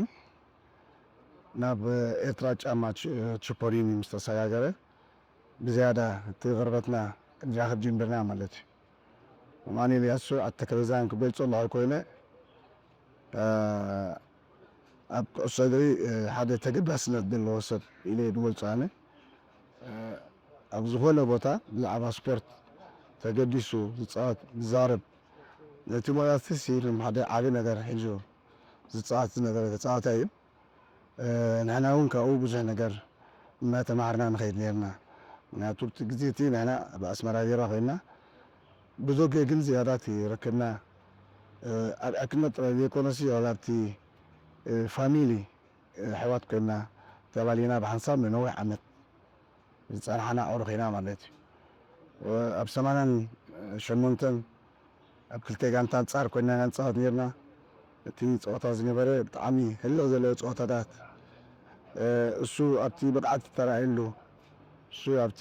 ናብ ኤርትራ ጫማ ች- ችፖሊኒ ምስ ተሰጋገረ ብዝያዳ እቲ ቅርበትና እጃኽብ ጅምብርና ማለት እዩ። ኣማኑኤል ያሱ ኣተከለዛን ክገልጾ ኣለኹ ኮይነ ኣብ ኩዕሶ እግሪ ሓደ ተገዳስነት ዘለዎ ሰብ ኢለ ዝገልጾ ኣነ። ኣብ ዝኾነ ቦታ ብዛዕባ ስፖርት ተገዲሱ ዝፃወት ዝዛረብ ነቲ ሞያ ሲ ሓደ ዓቢ ነገር ሒዙ ዝፃወት ዝነበረ ተፃዋታይ እዩ። ንሕና እውን ካብኡ ብዙሕ ነገር እናተማሃርና ንኸይድ ነርና። ምክንያቱ እቲ ግዜ እቲ ንሕና ኣብ ኣስመራ ቢራ ኮይና ብዙ ግን ዝያዳት ይረክብና። ኣብ ዕክነት ጥራይ ዘይኮነሲ ዋላ ኣብቲ ፋሚሊ ኣሕዋት ኮይና ተላሊና ብሓንሳብ ንነዊሕ ዓመት ዝጸናሕና ኣዕሩኽ ኢና ማለት እዩ። ኣብ ሰማንያን ሸሞንተን ኣብ ክልተ ጋንታ ኣንጻር ኮይና ኢና ንጻወት ነርና። እቲ ጸወታ ዝነበረ ብጣዕሚ ህልኽ ዘለዎ ጸወታታት፣ እሱ ኣብቲ ብቕዓት ዝተራእየሉ፣ እሱ ኣብቲ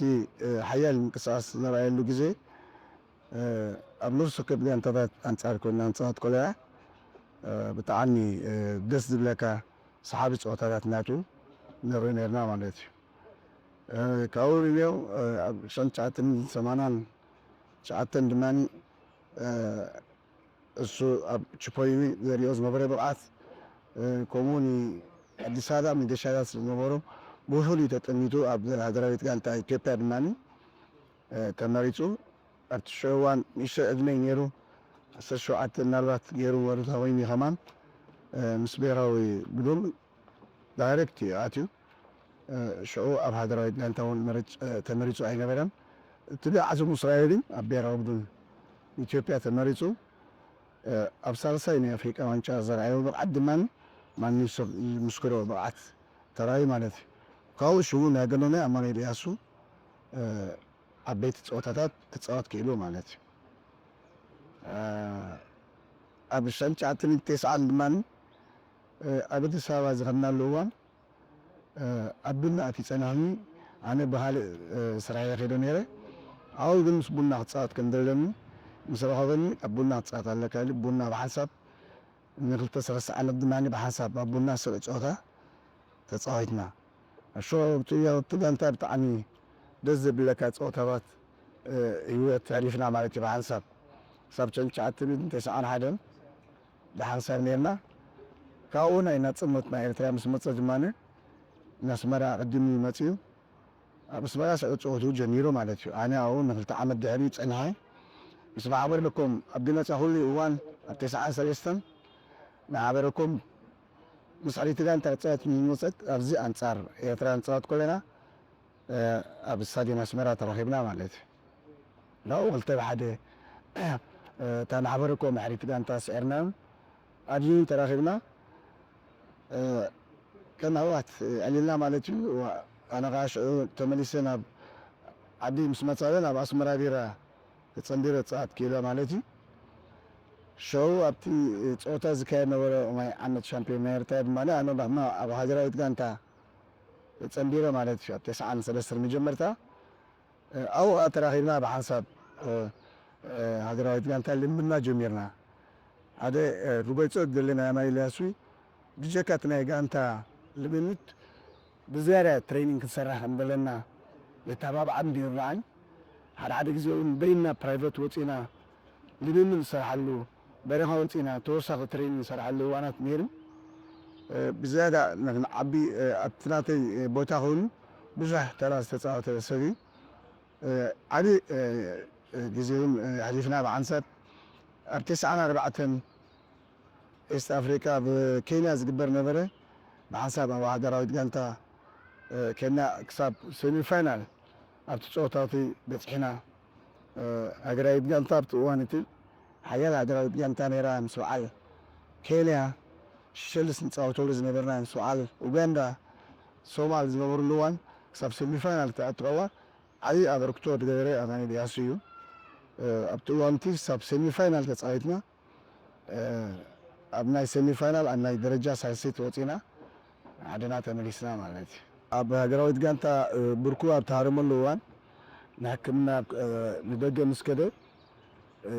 ሓያል ምንቅስቓስ ዝተራእየሉ ግዜ ኣብ ነፍሲ ወከፍ ጋንታታት ኣንጻር ኮይና ንጻወት ከለና ብጣዕሚ ደስ ዝብለካ ሰሓቢ ጸወታታት ናቱ ንርኢ ነርና ማለት እዩ። ካብኡ ሪሜው ኣብ ሸንቻትን ሰማናን ሸዓተን ድማ እሱ ኣብ ችፖይኒ ዘሪኦ ዝነበረ ብቕዓት ከምኡ እውን ኣዲስ ኣበባ መገሻታት ዝነበሩ ብፍሉይ ተጠሚቱ ኣብ ሃገራዊት ጋንታ ኢትዮጵያ ድማ ተመሪፁ። ኣብቲ ሽዑ እዋን ንእሽቶ ዕድመይ ነይሩ፣ ዓሰርተ ሸውዓተ ምናልባት ገይሩ ወርታ ወይኒ ከማን ምስ ብሔራዊ ብዱም ዳይሬክት እዩ ኣትዩ። ሽዑ ኣብ ሃገራዊት ጋንታ እውን ተመሪፁ ኣይነበረን። እቲ ዓዘሙ እስራኤል ግን ኣብ ብሔራዊ ቡድን ኢትዮጵያ ተመሪፁ። ኣብ ሳልሳይ ናይ ኣፍሪቃ ዋንጫ ዘርኣዮ ብቕዓት ድማ ማንም ሰብ ዝምስክሮ ብቕዓት ተራእዩ ማለት እዩ። ካብኡ ሽሙ ናይ ገኖነ ኣማኑኤል እያሱ ዓበይቲ ፀወታታት ክፃወት ክኢሉ ማለት እዩ። ኣብ ሸንቻትን ተስዓን ድማ ኣብ ኣዲስ ኣበባ ዝኸድናሉ እዋን ኣብ ቡና እቲ ጸናሕኒ ኣነ ብኻልእ ስራሕ ከይዶ ነይረ። ኣብኡ ግን ምስ ቡና ክጻወት ከም ዘለኒ ምስ ረኸበኒ ኣብ ቡና ክጻወት ኣለካ ኢሉ ቡና ብሓንሳብ ንክልተ ሰለስተ ዓመት ድማ ብሓንሳብ ኣብ ቡና ስሩዕ ጸወታ ተጻዊትና። እሾ ኣብቲ ኣብቲ ጋንታ ብጣዕሚ ደስ ዘብለካ ጸወታታት ህይወት ኣሕሊፍና ማለት እዩ። ብሓንሳብ ክሳብ ሸንቻትን ተስዓን ሓደን ብሓንሳብ ነርና። ካብኡ ናይ ናጽነት ናይ ኤርትራ ምስ መጸ ድማ ንኣስመራ ቅድም እዩ መጺኡ። ኣብ ኣስመራ ስዕብ ጸወትኡ ጀሚሩ ማለት እዩ። ኣነ ኣብኡ ንክልተ ዓመት ድሕሪ ጸኒሐ ምስ ማሕበር ለኮም ኣብ ድመጻ ኩሉ እዋን ኣብ ተስዓን ሰለስተን ማሕበረኮም ምስ ሕሪቲ ጋንታ ክጻወት ምስ መጸት ኣብዚ ኣንጻር ኤርትራ ንጻወት ከለና ኣብ ስታድየም ኣስመራ ተራኺብና ማለት እዩ። ናብኡ ክልተ ብሓደ እታ ማሕበረኮም ሕሪቲ ጋንታ ስዒርና ኣብዚ ተራኺብና ከም ኣሕዋት ዕሊልና ማለት እዩ። ኣነ ከዓ ሽዑ ተመሊሰ ናብ ዓዲ ምስ መፃለ ናብ ኣስመራ ቢራ ተፀንቢረ ፀኣት ክኢለ ማለት እዩ። ሽዑ ኣብቲ ፀወታ ዝካየድ ነበረ ናይ ዓመት ሻምፒዮን ናይ ኤርትራ ድማ ኣነ ኣብ ሃገራዊት ጋንታ ተፀንቢረ ማለት እዩ። ኣብ ተስዓን ሰለስተን መጀመርታ ኣብኡ ከዓ ተራኺብና ብሓንሳብ ሃገራዊት ጋንታ ልምምድና ጀሚርና። ሓደ ክገልጾ ዝደሊ ናይ ኣማኑኤል እያሱ ብጀካ እቲ ናይ ጋንታ ልምምድ ብዝያዳ ትሬኒንግ ክንሰርሕ ከም ዘለና ዘተባብዓኒ ነይሩ ንዓይ። ሓደ ሓደ ግዜ እውን በይንና ፕራይቨት ወፂና ልምምድ ንሰርሓሉ፣ በረኻ ወፂና ተወሳኺ ትሬኒንግ ንሰርሓሉ እዋናት ነይሩ። ብዝያዳ ንዓቢ ኣብቲ ናተይ ቦታ ኮይኑ ብዙሕ ተራ ዝተፃወተ ሰብ እዩ። ዓቢ ግዜ እውን ኣሕሊፍና ብዓንሰብ ኣብ ተስዓን ኣርባዕተን ኤስት ኣፍሪካ ኣብ ኬንያ ዝግበር ነበረ። ብሓንሳብ ኣብ ሃገራዊት ጋንታ ኬንያ ክሳብ ሴሚፋይናል ኣብቲ ፀወታቲ በፅሒና። ሃገራዊት ጋንታ ኣብቲ እዋን እቲ ሓያል ሃገራዊት ጋንታ ነይራ ምስ በዓል ኬንያ ሽሸልስ ንፃወተሉ ዝነበርና ምስ በዓል ኡጋንዳ ሶማል ዝነበሩሉ እዋን ክሳብ ሴሚፋይናል ተኣትረዋ። ዓብዪ ኣበርክቶ ዝገበረ ኣማኑኤል እያሱ እዩ። ኣብቲ እዋንቲ ክሳብ ሴሚፋይናል ተፃዊትና ኣብ ናይ ሴሚፋይናል ኣብ ናይ ደረጃ ሳልሰይቲ ወፂና ዓድና ተመሊስና ማለት እዩ። ኣብ ሃገራዊት ጋንታ ብርኩ ኣብ ተሃረመሉ እዋን ንሕክምና ንደገ ምስ ከደ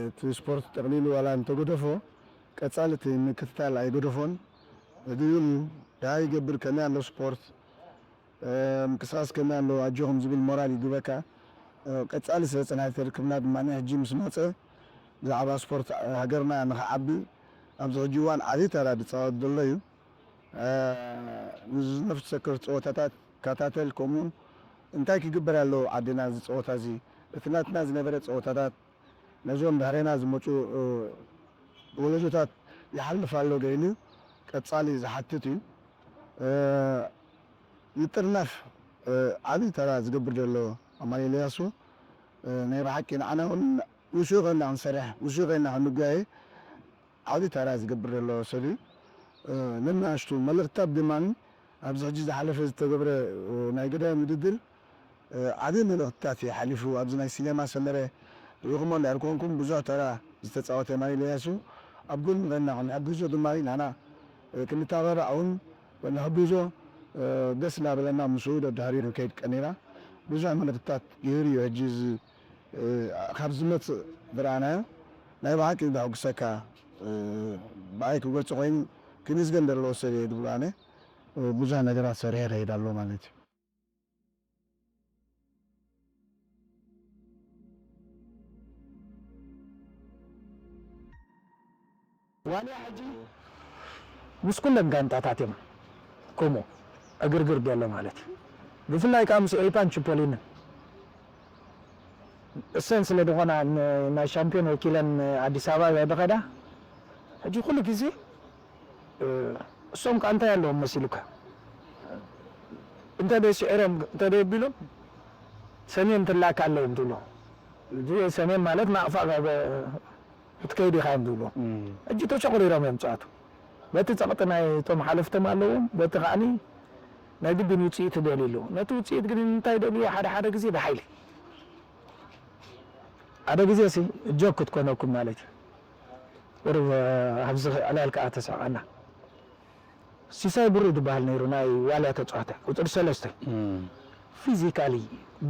እቲ ስፖርት ጠቕሊሉ ዋላ እንተገደፎ ቀፃሊ እቲ ምክትታል ኣይገደፎን። እድዩ ደሃ ይገብር ከመይ ኣሎ ስፖርት፣ እ፣ ምንቅስቃስ ከመይ ኣሎ ኣጆኹም ዝብል ሞራል ይግበካ። እ፣ ቀጻሊ ስለ ጽንዓት ርክብና ድማ ሕጂ ምስ መጸ ብዛዕባ ስፖርት ሃገርና ንኽዓቢ ኣብዚ ሕጂ እዋን ዓቢ ተራ ዝጻወት ዘሎ እዩ። እ፣ ንዝነፍስ ወከፍ ጸወታታት ከታተል፣ ከምኡ እንታይ ክግበር ኣለዎ ዓድና እዚ ጸወታ እዚ፣ እቲ ናትና ዝነበረ ጸወታታት ነዞም ድሕሬና ዝመጹ፣ እ፣ ወለዶታት ይሓልፍ ኣሎ ገይሉ ቀጻሊ ዝሓትት እዩ። እ፣ ምጥርናፍ፣ እ፣ ዓቢ ተራ ዝገብር ዘሎ ኣማኑኤል ኢያሱ፣ እ፣ ናይ ብሓቂ ንዓና እውን ንሱ ኮይና ክንሰርሕ፣ ንሱ ኮይና ክንጓየ ዓቢ ተራ ዝገብር ዘሎ ሰብ እዩ። እ፣ ነናሽቱ መልእኽትታት ድማ ኣብዚ ሕጂ ዝሓለፈ ዝተገብረ፣ እ፣ ናይ ገዳይም ውድድር፣ እ፣ ዓቢ መልእኽትታት እዩ ሓሊፉ። ኣብዚ ናይ ሲኔማ ሰመረ ርኢኹሞ እንዳልኮንኩም ብዙሕ ተራ ዝተጻወተ ኣማኑኤል ኢያሱ ኣብ ጎኑ ኮይና ክንሕግዞ ድማ ንሕና፣ እ፣ ክንተባባዕ እውን ንሕግዞ፣ እ፣ ደስ እናበለና ምስኡ ደድሕሪኡ ክንከይድ ቀኒና። ብዙሕ መልእኽትታት ይህብ እዩ ሕጂ እዚ እ፣ ካብ ዝመጽእ ዝረኣናዮ ናይ ብሓቂ ዘሐጉሰካ፣ እ፣ ብኣይ ክገልጾ ኮይኑ ክምስገን ዘለዎ ሰብ እየ ዝብል ኣነ፣ እ፣ ብዙሕ ነገራት ሰሪሐ ይኸይድ ኣሎ ማለት እዩ። ዋልያ ሕጂ ምስ ኩለን ጋንታታት እዮም ከምኡ ዕግርግር ዘሎ ማለት እዩ። ብፍላይ ከዓ ምስ ኤይፓን ቺፖሊንን እሰን ስለ ዝኾና ን-፣ ናይ ሻምፒዮን ወኪለን ኣዲስ ኣበባ እየ ዝኸዳ። ሕጂ ኩሉ ግዜ፣ እ፣ እሶም ከዓ እንታይ ኣለዎም መሲሉካ? እንተ ደይ ስዒሮም፣ እንተ ደይ ኣቢሎም ሰሜን ትላካ ኣለዎም ትብሎ። እዚ ሰሜን ማለት ናቕፋ ጋ-፣ ጋ-፣ ክትከይድ ኢኻ እዮም ዝብሉ። እም። ሕጂ ተሸቑሪሮም እዮም ጸዋቱ። በቲ ጸቕጢ ናይ እቶም ሓለፍቶም ኣለዎም፣ በቲ ከኣኒ ናይ ግድን ውጽኢት ይደልዩ ኣለዉ። ነቲ ውጽኢት ግን እንታይ ይደልዩ? ሓደ ሓደ ግዜ ብሓይሊ። ሓደ ግዜ ሲ ጆክ ክትኮነኩም ማለት እዩ። ቁሩብ፣ እ፣ ኣብዚ ዕላል ከኣ ተሰምዓና። ሲሳይ ብሩ ዝበሃል ነይሩ፣ ናይ ዋልያ ተጻዋታይ፣ ቁጽሪ ሰለስተ። እም። ፊዚካሊ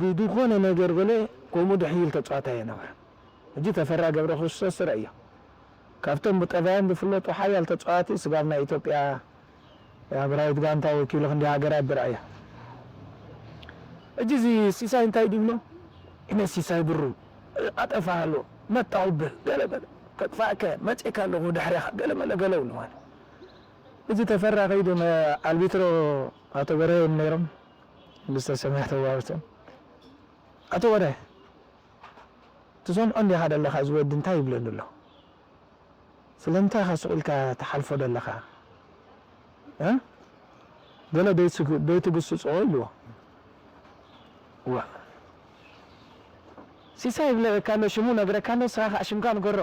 ብዝኾነ ነገር ገለ ከምኡ ድሕይል ተጻዋታይ ኣይነበረን። ሕጂ ተፈራ ገብረክርስቶስ ትርእዮ። ካብቶም ብጠባዮም ዝፍለጡ ሓያል ተጻዋቲ ስጋብ ናይ ኢትዮጵያ ብራዊት ጋንታ ወኪሉ ክንደይ ሃገራት ዝረኣዮ። ሕጂ እዚ ሲሳይ እንታይ ድብሎ? እነ ሲሳይ ብሩ ኣጠፋሃሎ፣ መጣሁብህ፣ ገለ በለ። ከጥፋእከ፣ መጼካ ኣለኹ ድሕሬኻ፣ ገለ መለ ገለ እውን ማለት። እዚ ተፈራ ከይዱ ነ-፣ ኣልቢትሮ ኣቶ በርሀ እዮም ነይሮም። ክልተ ሰማያት ተዋብቶም። ኣቶ በርሀ፣ ትሰምዖ እንዲኻ ደለኻ፣ እዚ ወዲ እንታይ ይብለኒ ኣሎ? ስለምንታይ ኢኻ ስቕ ኢልካ ትሓልፎ ደለኻ? እ? ገለ ደይትግ-፣ ደይትግስጾ ኢልዎ። ዋ። ሲሳይ ይብለካ ኣሎ፣ ሽሙ ነግረካ ኣሎ፣ ንስኻ ከዓ ሽምካ ንገሮ።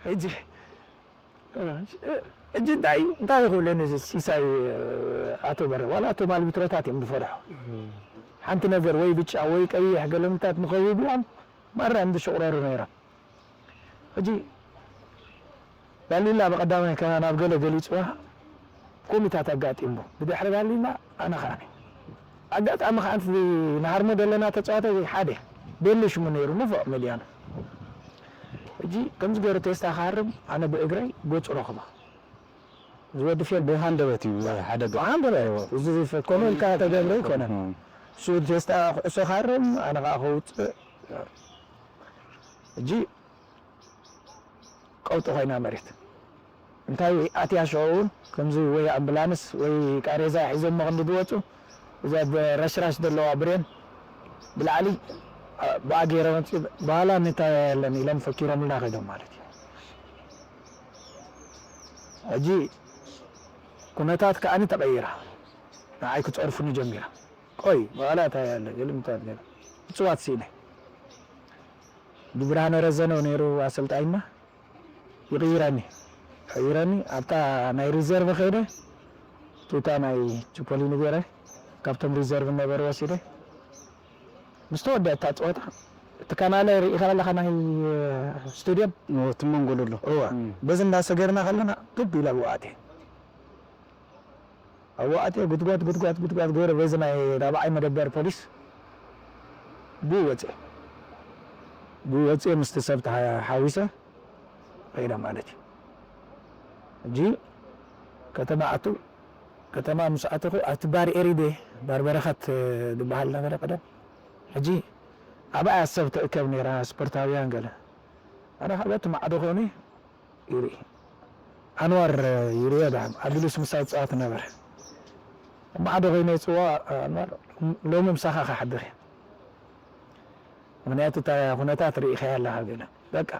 ሕጂ፣ ሕጂ እንታይ፣ እንታይ ይኽብለኒ እዚ ሲሳይ፣ ኣቶ በረ፣ ዋላ እቶም ኣልቢትሮታት እዮም ዝፈርሑ። ሓንቲ ነገር ወይ ብጫ ወይ ቀይሕ ገለምታት ንኸብብዎም ማራ እዮም ዝሽቑረሩ ነይሮም። ሕጂ ባሊላ ብቐዳማይ ከኣ ናብ ገለ ገሊጽዋ ኮሚታት ኣጋጢምዎ። ብድሕሪ ባሊላ ኣነ ከኣ ነኝ። ኣጋጣሚ ከኣ እቲ ንሃርሞ ዘለና ተጻዋታይ ሓደ ቤሊ ሽሙ ነይሩ፣ ንፉዕ መድያኑ። ሕጂ ከምዚ ገይሩ ቴስታ ክሃርም ኣነ ብእግረይ ገጹ ረኽቦ። ዝወዲ ፌል ብሃንደበት እዩ ሓደ ገ-፣ ብሃንደበት። እዚ ፈ-፣ ኮነ ኢልካ ተገብረ ኣይኮነን። እም። እሱ ቴስታ ኩዕሶ ክሃርም ኣነ ከኣ ከውጽእ። ሕጂ ቀውጢ ኮይና መሬት። እንታይ ወይ ኣትያ ሽዑ እውን ከምዚ ወይ ኣምቡላንስ ወይ ቃሬዛ ሒዞሞ ክንዲ ዝወፁ እዛ ብረሽራሽ ዘለዋ ብሬን ብላዕሊ ብኣ ገይረ መፂ በኋላ እንታይ የለን ኢሎም ፈኪሮምልና ከይዶም ማለት እዩ። ሕጂ ኩነታት ከዓኒ ተቐይራ ንዓይ ክፀርፉኒ ጀሚራ። ቆይ በኋላ እንታይ ያለ ግልምታት ገለ እፅዋት ስኢነ ብብርሃነ ረዘነው ነይሩ ኣሰልጣኝና ይቕይረኒ። ቀይረኒ ኣብታ ናይ ሪዘርቭ ከይደ ቱታ ናይ ቺፖሊኒ ገይረ ካብቶም ሪዘርቭ ነበሩ ወሲደ ምስ ተወደአ እታ ፀወታ እቲ ካናለ ርኢኻ ኣለኻ ናይ ስቴድየም እቲ መንጎ ዘሎ እዋ እም። በዚ እንዳሰገርና ከለና ግብ ኢላ ብኣቴ ኣዋኣትዮ ጉትጓት ጉትጓት ጉትጓት ገይረ በዚ ናይ ራብዓይ መደበር ፖሊስ ብኡ ወፅኤ ብኡ ወፅኤ ምስቲ ሰብ ተሓ-፣ ሓዊሰ ከይደ ማለት እዩ። ሕጂ ከተማ ኣቱ ከተማ ምስ ኣተኹ ኣብቲ ባር ኤሪዴ ባር በረኸት ዝበሃል ነበረ ቀደም። ሕጂ ኣብኣ ሰብ ትእከብ ነይራ፣ ስፖርታውያን ገለ። ኣነ ካብ በቲ ማዕዶ ኮይኑ ይርኢ። ኣንዋር ይርዮ ዳሕም ኣቢሉስ ምሳይ ይጻወት ነበረ። ኣብ ማዕዶ ኮይኑ ይጽዋ ኣንዋር፣ ሎሚ ምሳኻ ክሓድር እየ። ምኽንያቱ እታ ኩነታት ርኢኻያ ኣለኻ ገለ። በቃ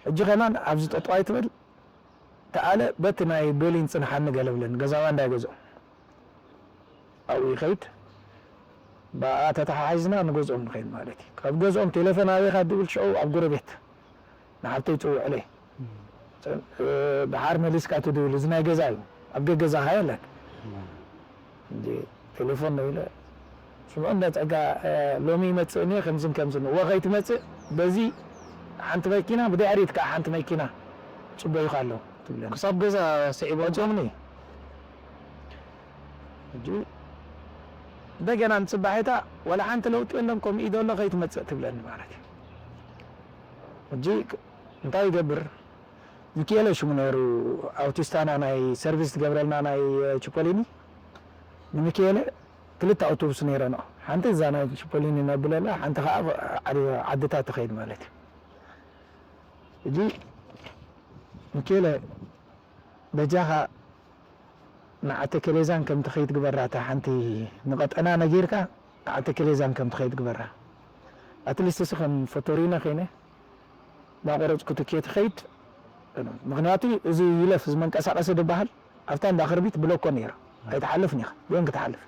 ሕጂ ከማን ኣብዚ ጠጠው ኣይትበል። ተኣለ በቲ ናይ ቦሊን ጽንሓኒ ገለ ብለኒ። ገዛዋ እንዳይ ገዝኦም ኣብኡ ይኸይድ። ብኣ ተተሓሒዝና ንገዝኦም ንኸይድ ማለት እዩ። ካብ ገዝኦም ቴሌፎን ኣበይ ኢኻ ድብል ሽዑ ኣብ ጎረቤት ንሓብተይ ይጽውዕለይ። እ፣ ደሓር መሊስካ ትድውል፣ እዚ ናይ ገዛ እዩ። ኣብ ገገዛኻ የለን። እንጂ ቴሌፎን ነው ኢለ፣ "ስምዑ እንዳ ጸጋ፣ እ፣ ሎሚ ይመጽእ እኒኦ፣ ከምዝን ከምዝን። እወ ከይትመጽእ በዚ ሓንቲ መኪና፣ ብድሕሪት ከዓ ሓንቲ መኪና ጽበዩኻ ኣለዉ" ትብለኒ። ክሳብ ገዛ ስዒቦም። ወጺኦምኒ። ሕጂ እንደገና ንጽባሒታ፣ "ዋላ ሓንቲ ለውጢ የለን፣ ከምኡ እዩ ዘሎ፣ ከይትመጽእ" ትብለኒ ማለት እዩ። ሕጂ እንታይ ይገብር? ሚኪኤለ ሽሙ ነይሩ፣ ኣውቲስታና ናይ ሰርቪስ ትገብረልና ናይ ቺፖሊኒ። ንሚኪኤለ ክልተ ኣውቶቡስ ነይረንኦ። ሓንቲ እዛ ናይ ቺፖሊኒ ነብለላ፣ ሓንቲ ከዓ ዓዲ-፣ ዓድታት ትኸይድ ማለት እዩ። ሕጂ ሚኪኤለ በጃኻ ንዓተከሌዛን ከም ትኸይድ ግበራ፣ እታ ሓንቲ ንቐጠና ነጊርካ ንዓተከሌዛን ከም ትኸይድ ግበራ። ኣትሊስት እሱ ከም ፎቶሪኖ ከይነ እንዳቆረጽኩ ትኬት ይኸይድ። ምኽንያቱ እዚ ይለፍ፣ እዚ መንቀሳቐሲ ዝበሃል ኣብታ እንዳ ክርቢት ብሎኮ ነይሩ። ኣይትሓልፍን ኢኻ፣ ብኦም ክትሓልፍ።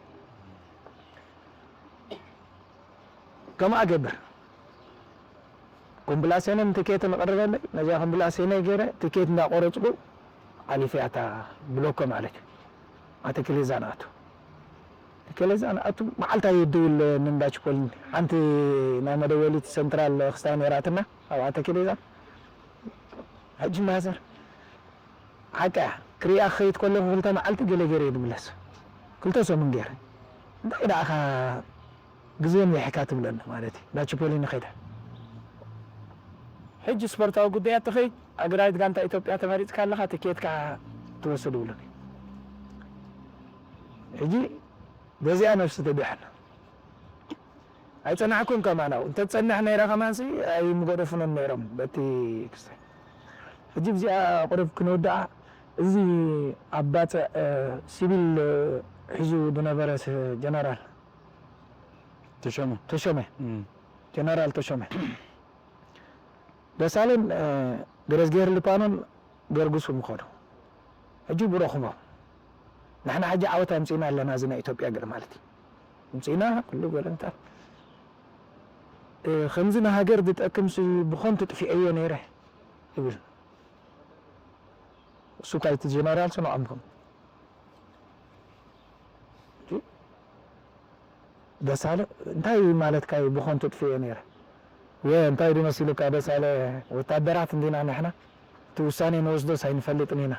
ከምኣ ገብር። ኮምብላሴነ ንትኬት ንቐርበለይ፣ ነዛ ኮምብላሴነ ገይረ ትኬት እንዳቆረጽኩ ሓሊፈያ እታ ብሎኮ ማለት እዩ። ኣተክሌዛ ንኣቱ። ኣተክሌዛ ንኣቱ መዓልታ የድውል ንእንዳ ችፖሊኒ። ሓንቲ ናይ መደወሊት ሰንትራል ክስታይ ነይራትና ኣብ ኣተክሌዛ። ሕጂ ማዘር ሓቃ ክሪኣ ክኸይድ ከለኹ ክልተ መዓልቲ ገለ ገይረ እየ ዝምለስ። ክልተ ሰሙን ገይረ። እንታይ ደኣኻ ግዜ ኒሕካ ትብለኒ ማለት እዩ። እንዳ ችፖሊኒ ከይደ። ሕጂ ስፖርታዊ ጉዳያት ትኸይድ፣ ኣግራይት ጋንታ ኢትዮጵያ ተመሪጽካ ኣለኻ፣ ትኬትካ ትወስድ ይብሉኒ። ሕጂ በዚኣ ነብሲ ትድሕን። ኣይጸናሕኩን ከማን፣ ኣብኡ እንተትጸንሕ ነይረ ከማንሲ ኣይምገደፉንን ነይሮም በቲ ክስታይ። ሕጂ ብዚኣ ቁሩብ ክንውድኣ፣ እዚ ኣብ ባጽዕ፣ እ፣ ሲቪል፣ እ፣ ሒዙ ዝነበረ ስ-፣ ጀነራል ተሾመ። ተሾመ። እም። ጀነራል ተሾመ። ደሳለን፣ እ፣ ገረዝጊሄር ልፓኖን ገርጉሱም ይኸዱ። ሕጂ ብረኽቦም። ንሕና ሕጂ ዓወት ኣምጺእና ኣለና፣ እዚ ናይ ኢትዮጵያ ገለ ማለት እዩ። ኣምጺእና፣ ኩሉ ገለ እንታ-፣ እ፣ ከምዚ ንሃገር ዝጠቅምሲ ብኸንቱ ጥፊኤዮ ነይረ ይብል። እሱ እኳ እቲ ጀነራል ስምዖም ይኹን። ደሳለ፣ እንታይ ማለትካ እዩ ብኸንቱ ጥፊኤ ነይረ? ወ-፣ እንታይ ድዩ መሲሉካ ደሳለ? ወታደራት እንዲና ንሕና፣ እቲ ውሳኔ ንወስዶስ ኣይንፈልጥን ኢና።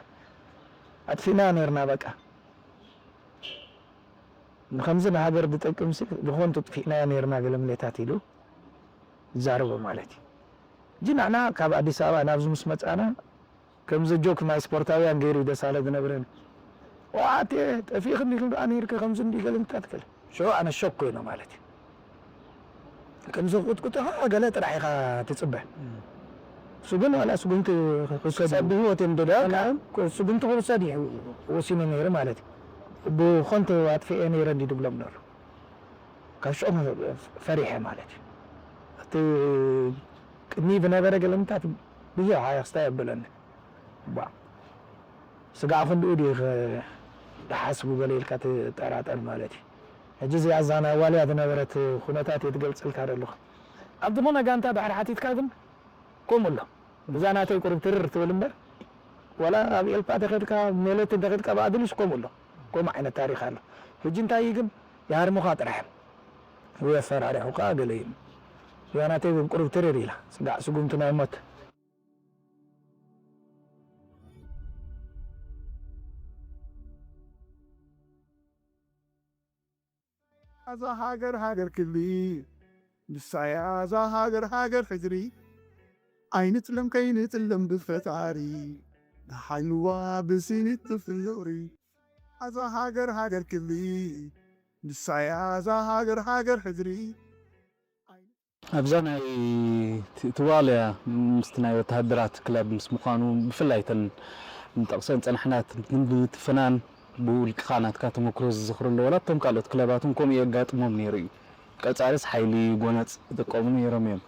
ኣጥፊእናዮ ነይርና በቃ። ንኸምዚ ንሃገር ዝጠቅምሲ ብኸንቱ ጥፊእናዮ ነይርና ገለ ምሌታት ኢሉ ይዛረቦ ማለት እዩ። ሕጂ ንሕና ካብ ኣዲስ ኣበባ ናብዚ ምስ መጻና ከምዚ ጆክ ናይ ስፖርታውያን ገይሩ እዩ ደሳለ ዝነብረኒ። "ዋቴ፣ ጠፊእኽኒ ኢሉ ደኣ ነይርኪ ከምዚ እንዲ ገለ እንታይ ትክል?" ሽዑ ኣነ ሾክ ኮይነ ማለት እዩ። ከምዚ ክቁጥቁጥኻ ገለ ጥራሕ ኢኻ ትጽበ። እሱ ግን ዋላ ስጉምቲ ክውሰድ እዩ። ጸቢ ህይወት እንዶ ደኣ ስጉምቲ ክውሰድ እዩ ወሲኑ ነይሩ ማለት እዩ። ብኸንቱ ኣጥፊኤ ነይረ እንዲ ድብሎም ነሩ። ካብ ሽዑ ፈሪሐ ማለት እዩ። እቲ ቅድሚ ዝነበረ ገለምታት ብዙሕ ኣየኽስታይ የብለኒ። ባ፣ ስጋዕ ክንድኡ ድዩ ኸ-፣ ድሓስቡ ገለ ኢልካ ትጠራጠር ማለት እዩ። ሕጂ እዚኣ እዛ ናይ ዋልያ ዝነበረት ኩነታት እየ ትገልጸልካ ዘለኹ። ኣብ ዝኾነ ጋንታ ድሕሪ ሓቲትካ ግን ከምኡ ኣሎ። እዛ ናተይ ቁሩብ ትርር ትብል እምበር፣ ዋላ ኣብ ኤልፓ ተኸድካ፣ ሜለት እንተኸድካ፣ ብኣድሊስ ከምኡ ኣሎ። ከምኡ ዓይነት ታሪኽ ኣሎ። ሕጂ እንታይ እዩ ግን፣ ይሃርሙኻ ጥራሕ እዮም። ወይ ኣፈራሪሑኻ ገለ እዩ። እዛ ናተይ ግን ቁሩብ ትርር ኢላ። ስጋዕ ስጉምቲ ናይ ሞት። እዛ ሃገር ሃገር ክሊ፣ ንሳያ እዛ ሃገር ሃገር ሕድሪ። ኣይንጽለም ከይንጽለም ብፈጣሪ፣ ንሓልዋ ብስኒት ፍቕሪ። ኣዛ ሃገር ሃገር ክብሪ፣ ንሳያ ኣዛ ሃገር ሃገር ሕድሪ። ኣብዛ ናይ እቲ ዋልያ ምስቲ ናይ ወተሃደራት ክለብ ምስ ምዃኑ፣ ብፍላይ እተን ንጠቕሰን ጸናሕና ንብትፍናን ብውልቅኻ ናትካ ተመክሮ ዝዝኽሩ ኣለዎ። ዋላ እቶም ካልኦት ክለባት እውን ከምኡ የጋጥሞም ነይሩ እዩ። ቀጻልስ ሓይሊ ጎነጽ ይጥቀሙ ነይሮም እዮም።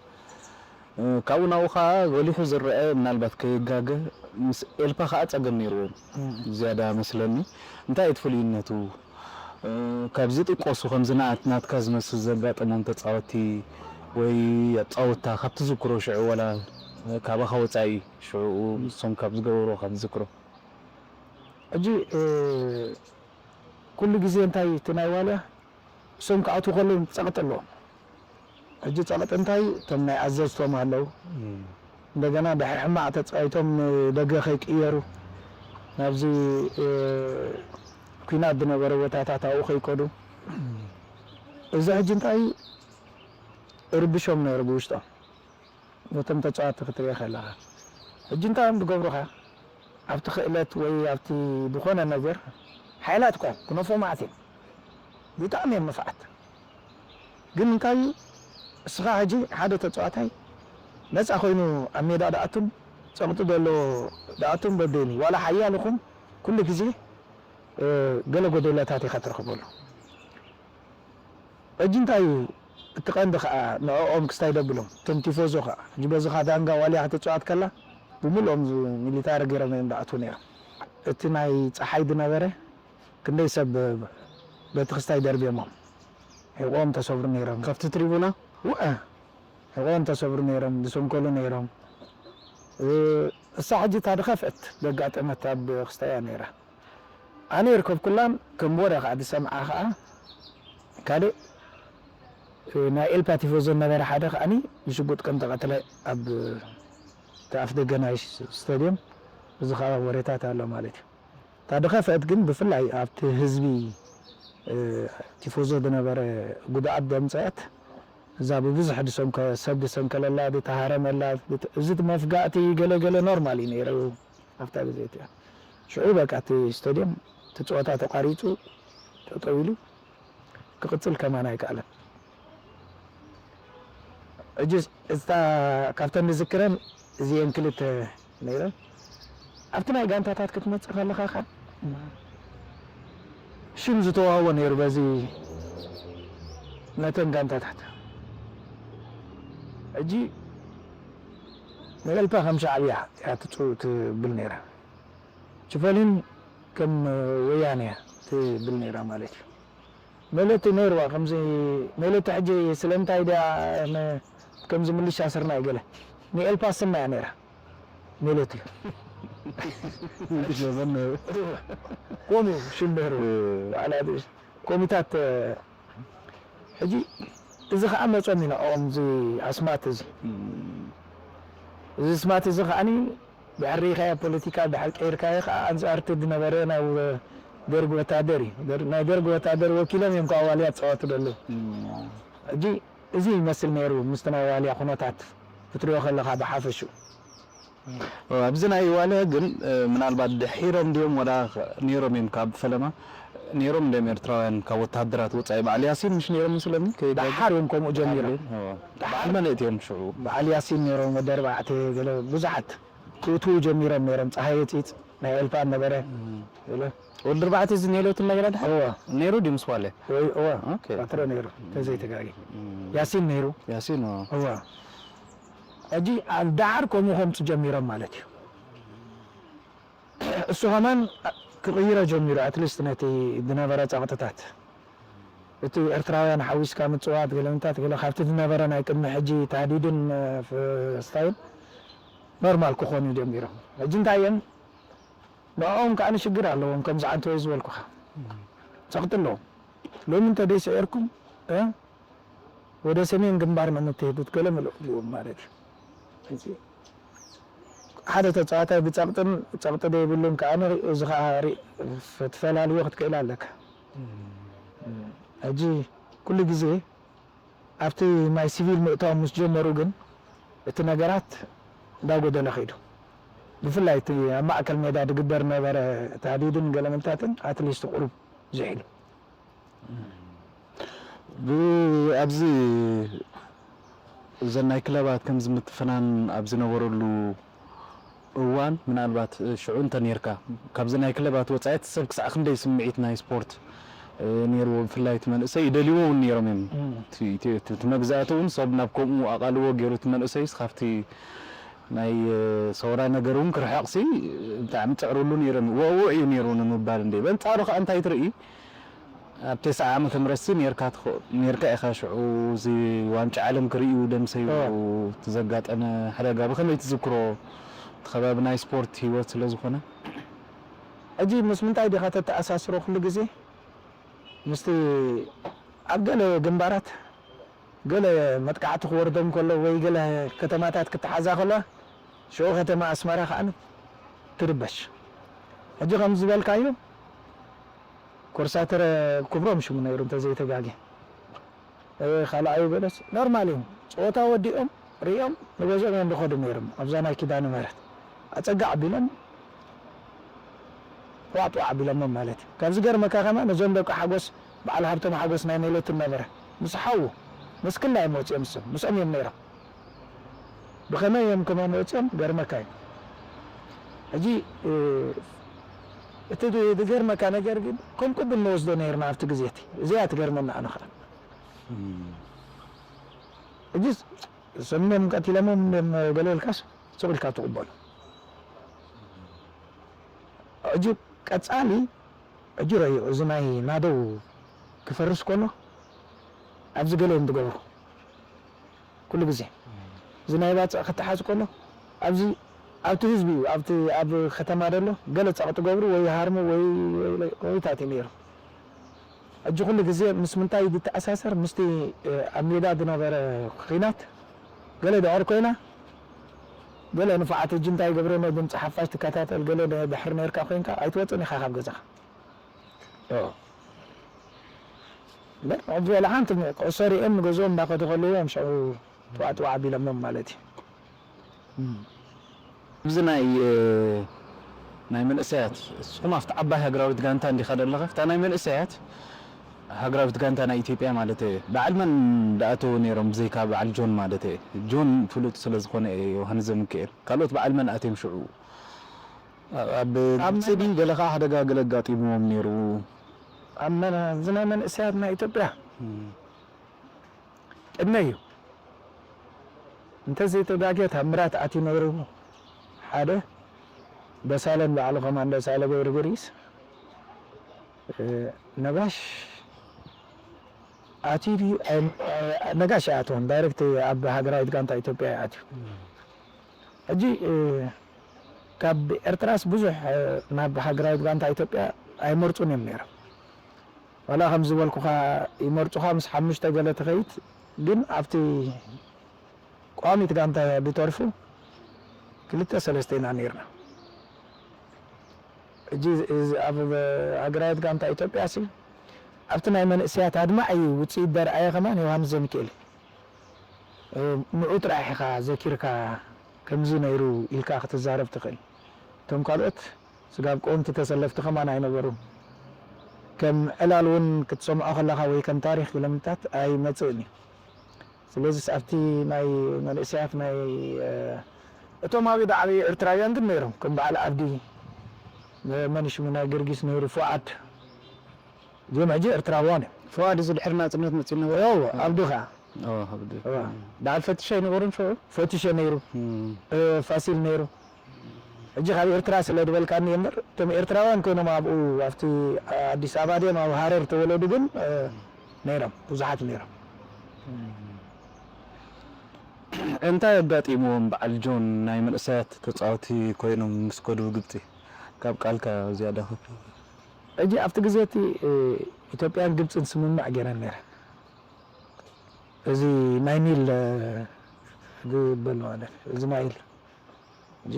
እ፣ ካብኡ ናብኡ ኸኣ ጎሊሑ ዝረአ፣ ምናልባት ከየጋገ፣ ምስ ኤልፓ ኸኣ ጸገም ነይርዎም። እም። ዝያዳ መስለኒ። እንታይ እዩ እቲ ፍሉይነቱ? እ፣ ካብ ዝጥቀሱ ከምዚ ንኣት-፣ ናትካ ዝመስል ዘጋጠሞም ተጻወትቲ ወይ ኣጻወትታ ካብ ትዝክሮ ሽዑ፣ ዋላ ካባኻ ወጻኢ ሽዑ ንሶም ካብ ዝገበርዎ ካብ ትዝክሮ? ሕጂ፣ እ፣ ኩሉ ግዜ እንታይ እቲ ናይ ዋልያ እሶም ክኣትዉ ከለዉ ጸቕጢ ኣለዎም። ሕጂ ጸቕጢ እንታይ? እቶም ናይ ኣዘዝቶም ኣለዉ። እም። እንደገና ድሕሪ ሕማቕ ተጻዊቶም ንደገ ከይቅየሩ፣ ናብዚ፣ እ፣ ኲናት ዝነበረ ቦታታት ኣብኡ ከይከዱ። እም። እዚ ሕጂ እንታይ? እርብሾም ነይሩ ብውሽጦም። ነቶም ተጻወትቲ ክትርኢ ከለኻ። ሕጂ እንታይ እዮም ዝገብሩኻ? ኣብቲ ክእለት ወይ ኣብቲ ዝኾነ ነገር ሓይላት እኳ እዮም፣ ክነፍሑ መዓት እዮም። ብጣዕሚ እዮም ንፉዓት። ግን እንታይ እዩ? እስኻ ሕጂ ሓደ ተጻዋታይ ነጻ ኮይኑ ኣብ ሜዳ ድኣቱን ጸቕጢ ዘለዎ ድኣቱን በበይኑ፣ ዋላ ሓያል ይኹን፣ ኩሉ ግዜ፣ እ፣ ገለ ጎደሎታት ኢኻ ትረኽበሉ። ሕጂ እንታይ እዩ እቲ ቀንዲ ከኣ ንዕኦም ክስታይ ደብሎም፣ እቶም ቲፎዞ ከኣ፣ ሕጂ በዚ ኻዳንጋ ዋልያ ክትጽዋት ከላ፣ ብምልኦም ዝ-፣ ሚሊታሪ ገይሮም እዮም ዝኣትዉ ነይሮም። እቲ ናይ ጸሓይ ዝነበረ፣ ክንደይ ሰብ በቲ ክስታይ ደርብዮሞም፣ ሕቖኦም ተሰብሩ ነይሮም። ካብቲ ትሪቡና? ውእ፣ ሕቖኦም ተሰብሩ ነይሮም፣ ዝሰንከሉ ነይሮም። እ፣ እሳ ሕጂ እታ ዝኸፍአት ዘጋጠመት ኣብ ክስታይ እያ ነይራ። ኣነ ይርከብኩላን ከም ወረ ከኣ ዝሰምዓ ከኣ ካልእ፣ እ፣ ናይ ኤልፓ ቲፎዞ ዝነበረ ሓደ ከኣኒ ብሽጉጥ ከም ተቐትለ ኣብ እቲ ኣፍ ደገ ናይ ስ-፣ ስታድየም እዚ ከኣ ወሬታት ኣሎ ማለት እዩ። እታ ዝኸፍአት ግን ብፍላይ ኣብቲ ህዝቢ፣ እ፣ ቲፎዞ ዝነበረ ጉድኣት ዘምጸአት እዛ ብብዙሕ ድሰንከ-፣ ሰብ ድሰንከለላ፣ ድተሃረመላ፣ ድት-፣ እዚ መፍጋእቲ ገለ ገለ ኖርማል እዩ ነይሩ ኣብታ ግዜ እቲኣ። ሽዑ በቃ እቲ ስታድየም እቲ ጸወታ ተቋሪጹ ጠጠው ኢሉ ክቕጽል ከማን ኣይከኣለን። ሕጂ እታ ካብተን ዝዝክረን እዚኤን ክልተ ነይረን። ኣብቲ ናይ ጋንታታት ክትመጽእ ከለኻ ኸኣ ሽም ዝተዋህቦ ነይሩ በዚ ነተን ጋንታታት። ሕጂ ንኤልፓ ከም ሻዕብያ እያ ትጽው-፣ ትብል ነይራ። ችፈሊን ከም ወያነ እያ ትብል ነይራ ማለት እዩ። መለቲ ነይርዋ ከምዚ መለቲ ሕጂ ስለምንታይ ድያ ነ-፣ ከምዚ ምልሻ ስርናይ ገለ ንኤልፓ ስማ እያ ነይራ መለቲ። ምልሻ ስርናይ። ከምኡ ሽም ነይሩ። እ። ባዕላ ኮሚታት፣ እ፣ ሕጂ እዚ ኸዓ መጾም ኢና ኦም እዚ ኣስማት እዚ። እም። እዚ ኣስማት እዚ ኸዓኒ ድሕር ርኢኻዮ ፖለቲካ ድሕር ቀይርካዮ ኸዓ ኣንጻር እቲ ዝነበረ ናይ ወ-፣ ደርግ ወታደር እዩ። ደር-፣ ናይ ደርግ ወታደር ወኪሎም እዮም ከዓ ዋልያ ዝጻወቱ ዘለዉ። እም። ሕጂ እዚ ይመስል ነይሩ ምስቲ ናይ ዋልያ ኩነታት ክትሪኦ ከለኻ ብሓፈሽኡ። ኦ፣ ኣብዚ ናይ ዋልያ ግን፣ እ፣ ምናልባት ድሒሮም ድዮም ወላ ኸ-፣ ነይሮም እዮም ካብ ፈለማ? ነይሮም እንድዮም ኤርትራውያን ካብ ወተሃደራት ወጻኢ በዓል ያሲን ምሽ ነይሮም መስለኒ? ከይጋገ-፣ ደሓር እዮም ከምኡ ጀሚሮም። ደሓር እዮም፣ ኦ። ደሓር በዓል መን እትዮም ሽዑ? በዓል ያሲን ነይሮም ወዲ ኣርባዕተ ገለ ብዙሓት ክእትዉ ጀሚሮም ነይሮም። ጸሃየ ጺጽ ናይ ኤልፓ ነበረ። እም። ገለ። ወዲ ኣርባዕተ እዚ ኔሎት እንደገና ደሓር? እወ። ነይሩ ድዩ ምስ ዋልያ? ወይ፣ እወ። ኦኬ። ባትረ ነይሩ፣ ተዘይተጋጊ። እም። ያሲን ነይሩ። ያሲን፣ ኦ። እወ። ሕጂ ኣብ ዳዓር ከምኡ ከምፁ ጀሚሮም ማለት እዩ። እሱ ከማን ክቕይሮ ጀሚሩ፣ ኣትሊስት ነቲ ዝነበረ ጸቕጥታት። እቲ ኤርትራውያን ሓዊስካ ምጽዋት፣ ገለ ምንታት፣ ገለ ካብቲ ዝነበረ ናይ ቅድሚ ሕጂ ታህዲድን፣ እ፣ ፍ-፣ ስታይል ኖርማል ክኾኑ ጀሚሮም። ሕጂ እንታይ እዮም? ንዕኦም ከኣ ንሽግር ኣለዎም፣ ከምዚ ዓንተወይ ዝበልኩኻ። ጸቕጢ ኣለዎም። ሎሚ እንተ ደይስዒርኩም፣ እ፣ ወደ ሰሜን ግንባር ነው የምትሄዱት፣ ገለ ምልኡ ይብሉ ማለት እዩ። ሕጂ ሓደ ተጻዋታይ ብጸቕጥን ጸቕጢ ዘይብሉን ከኣ ንሪኡ፣ እዚ ከኣ ሪ-፣ ክትፈላልዮ ክትክእል ኣለካ። ሕጂ ኩሉ ግዜ ኣብቲ ናይ ሲቪል ምእታው ምስ ጀመሩ ግን እቲ ነገራት እንዳጎደለ ከይዱ። ብፍላይ እቲ ኣብ ማእከል ሜዳ ዝግበር ነበረ ታህዲድን ገለመንታትን ኣትሊስት ቁሩብ ዝሒሉ። ብ- ኣብዚ እዘን ናይ ክለባት ከምዚ ምትፍናን ኣብ ዝነበረሉ እዋን ምናልባት ሽዑ እንተ ነርካ ካብዚ ናይ ክለባት ወፃኢ እቲ ሰብ ክሳዕ ክንደይ ስምዒት ናይ ስፖርት ነርዎ ብፍላይ እቲ መንእሰይ ይደልይዎ እውን ነሮም እዮም እቲ መግዛእቲ እውን ሰብ ናብ ከምኡ ኣቓልዎ ገይሩ እቲ መንእሰይስ ካብቲ ናይ ሰውራ ነገር እውን ክርሕቕሲ ብጣዕሚ ፅዕርሉ ነሮም ወውዕ እዩ ነሩ ንምባል እንደ በንፃሩ ከዓ እንታይ ትርኢ ኣብ ተስዓ ዓመተ ምህረት ሲ ኔርካ ትኸ- ኔርካ ኢኻ ሽዑ እዚ ዋንጫ ዓለም ክርእዩ ደምሰዩ እቲ ዘጋጠመ ሓደጋ ብኸመይ ትዝክሮ እቲ ከባቢ ናይ ስፖርት ህይወት ስለ ዝኾነ ሕጂ ምስ ምንታይ ዲኻ ተተኣሳስሮ ኩሉ ግዜ ምስቲ ኣብ ገለ ግንባራት ገለ መጥቃዕቲ ክወርዶም ከሎ ወይ ገለ ከተማታት ክተሓዛ ከሎ ሽዑ ከተማ ኣስመራ ከዓ ትርበሽ ሕጂ ከም ዝበልካዮ ኮርሳተረ ክብሮም ሽሙ ነይሩ እንተዘይተጋጊ ካልኣዩ በለስ ኖርማል እዮም ፀወታ ወዲኦም ሪኦም ንገዝኦም እዮም ዝኸዱ ነይሮም ኣብዛ ናይ ኪዳነ ምህረት ኣፀጋ ኣቢሎም ዋጥዋ ኣቢሎሞም ማለት እዩ ካብ ዝገርመካ ከማ ነዞም ደቂ ሓጎስ በዓል ሃብቶም ሓጎስ ናይ ሜሎትን ነበረ ምስ ሓዉ ምስ ክላ እዮም ወፂኦም እሶም ምስኦም እዮም ነይሮም ብኸመይ እዮም ከማን ወፂኦም ገርመካ እዩ ሕጂ እቲ ዝገርመካ ነገር ግን ከም ቅቡል ንወስዶ ነይርና ኣብቲ ግዜ እቲ እዚኣ ትገርመና ኣነ ከዓ ሕጂ ሰምኖም ቀቲለሞም ገለ ኢልካስ ስቕ ኢልካ ትቕበሎ ሕጂ ቀፃሊ ሕጂ ረዮ እዚ ናይ ናደው ክፈርስ ከሎ ኣብዚ ገለ እዮም ዝገብሩ ኩሉ ግዜ እዚ ናይ ባፅዕ ክተሓዝ ከሎ ኣብዚ ኣብቲ ህዝቢ እዩ ኣብቲ ኣብ ከተማ ደሎ ገለ ፀቕ ትገብሩ ወይ ሃርሙ ወይ ወይታት እዩ ነይሩ ሕጂ ኩሉ ግዜ ምስ ምንታይ እዩ ዝተኣሳሰር ምስቲ ኣብ ሜዳ ዝነበረ ኺናት ገለ ድሕር ኮይና ገለ ንፉዓት ሕጂ እንታይ ገብረ ነዞም ፀሓፋሽ ትከታተል ገለ ድሕር ነርካ ኮይንካ ኣይትወፅን ኢኻ ካብ ገዛኻ እምበር ሕጂ ወላ ሓንቲ ኩዕሶ ሪኦም ንገዝኦም እንዳኸዱ ከለዎም ሽዑ ትዋዕትዋ ኣቢሎሞም ማለት እዩ ኣብዚ ናይ ናይ መንእሰያት እስኹም ኣብቲ ዓባይ ሃገራዊት ጋንታ እንዲኻ ደለኻ እታ ናይ መንእሰያት ሃገራዊት ጋንታ ናይ ኢትዮጵያ ማለት እየ በዓል መን ደኣተው ነይሮም ብዘይካ በዓል ጆን ማለት እየ ጆን ፍሉጥ ስለ ዝኾነ እየ ዮሃንስ ዘምክኤል ካልኦት በዓል መን ኣትዮም ሽዑ ኣብ ግብፂ ድዩ ገለ ከዓ ሓደጋ ገለ ኣጋጢምዎም ነይሩ ኣብ መን- እዚ ናይ መንእሰያት ናይ ኢትዮጵያ ቅድመ እዩ እንተዘይተጋግየ ታምራት ኣትዩ ነይሩ ሓደ ደሳለን ባዕሉ ከማን ደሳለ ገብረ ጊዮርጊስ ነጋሽ ኣትዩ ድዩ ነጋሽ ኣይኣተወን ዳይሬክት ኣብ ሃገራዊት ጋንታ ኢትዮጵያ ይኣትዩ ሕጂ ካብ ኤርትራስ ብዙሕ ናብ ሃገራዊት ጋንታ ኢትዮጵያ ኣይመርፁን እዮም ነይሮም ዋላ ከም ዝበልኩኻ ይመርፁኻ ምስ ሓሙሽተ ገለ ትኸይድ ግን ኣብቲ ቋሚት ጋንታ ድተርፉ ክልተ ሰለስተ ኢና ነይርና ሕጂ ኣብ ሃገራዊት ጋንታ ኢትዮጵያ ሲ ኣብቲ ናይ መንእሰያት ኣድማዕ እዩ ውፅኢት ደርኣየ ከማን ዮሃንስ ዘሚክኤል ንዑ ጥራሕ ኢኻ ዘኪርካ ከምዚ ነይሩ ኢልካ ክትዛረብ ትኽእል እቶም ካልኦት ስጋብ ቀወምቲ ተሰለፍቲ ከማን ኣይነበሩን ከም ዕላል እውን ክትሰምዖ ከለኻ ወይ ከም ታሪክ ኪሎምታት ኣይመፅእን እዩ ስለዚስ ኣብቲ ናይ መንእሰያት ናይ እቶም ኣብ ዳዕበ ኤርትራውያን ግን ነይሮም ከም በዓል ኣብዲ መን ሽሙ ናይ ገርጊስ ነይሩ ፍዓድ እዚኦም ሕጂ ኤርትራውያን እዮም ፍዋድ እዚ ድሕሪ ናፅነት መፅኡ ነበረ ያው ኣብዲ ከዓ በዓል ፈትሸ ኣይነበሩን ሽዑ ፈትሸ ነይሩ ፋሲል ነይሩ ሕጂ ካብ ኤርትራ ስለ ዝበልካኒ እምበር እቶም ኤርትራውያን ኮይኖም ኣብኡ ኣብቲ ኣዲስ ኣበባ ድዮም ኣብ ሃረር ተወለዱ ግን ነይሮም ብዙሓት ነይሮም እንታይ ኣጋጢምዎም በዓል ጆን ናይ መንእሰያት ተፃወቲ ኮይኖም ምስ ከዱ ግብፂ ካብ ቃልካ ዝያዳ ክብ ሕጂ ኣብቲ ግዜ እቲ ኢትዮጵያን ግብፅን ስምምዕ ገይረን ነይረን እዚ ናይ ኒል ዝበል ማለት እዚ ናይል ሕጂ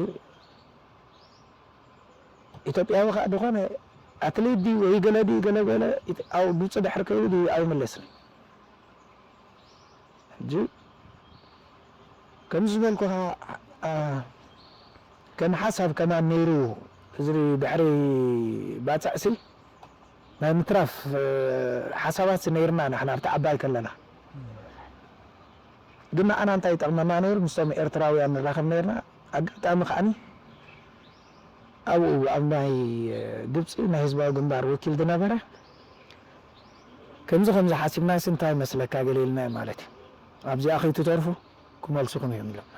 ኢትዮጵያዊ ከዓ ዝኾነ ኣትሌት ድዩ ወይ ገለ ድዩ ገለ ገለ ኣብ ግብፂ ድሕሪ ከይዱ ድዩ ኣይምለስን ሕጂ ከምዚ ዝበልኩኻ ከም ሓሳብ ከማን ነይሩ፣ እዚ ድሕሪ ባጽዕሲ ናይ ምትራፍ ሓሳባት ነይርና ንሕና ኣብቲ ዓባይ ከለና። ግን ንኣና እንታይ ይጠቕመና ነይሩ? ምስቶም ኤርትራውያን ንራኸብ ነይርና። ኣጋጣሚ ከዓኒ ኣብኡ ኣብ ናይ ግብፂ ናይ ህዝባዊ ግንባር ወኪል ዝነበረ ከምዚ ከምዚ ሓሲብናስ እንታይ መስለካ ገለ ኢልናዮ ማለት እዩ። ኣብዚኣ ከይትተርፉ ክመልስኹም እዮም ኢሎም።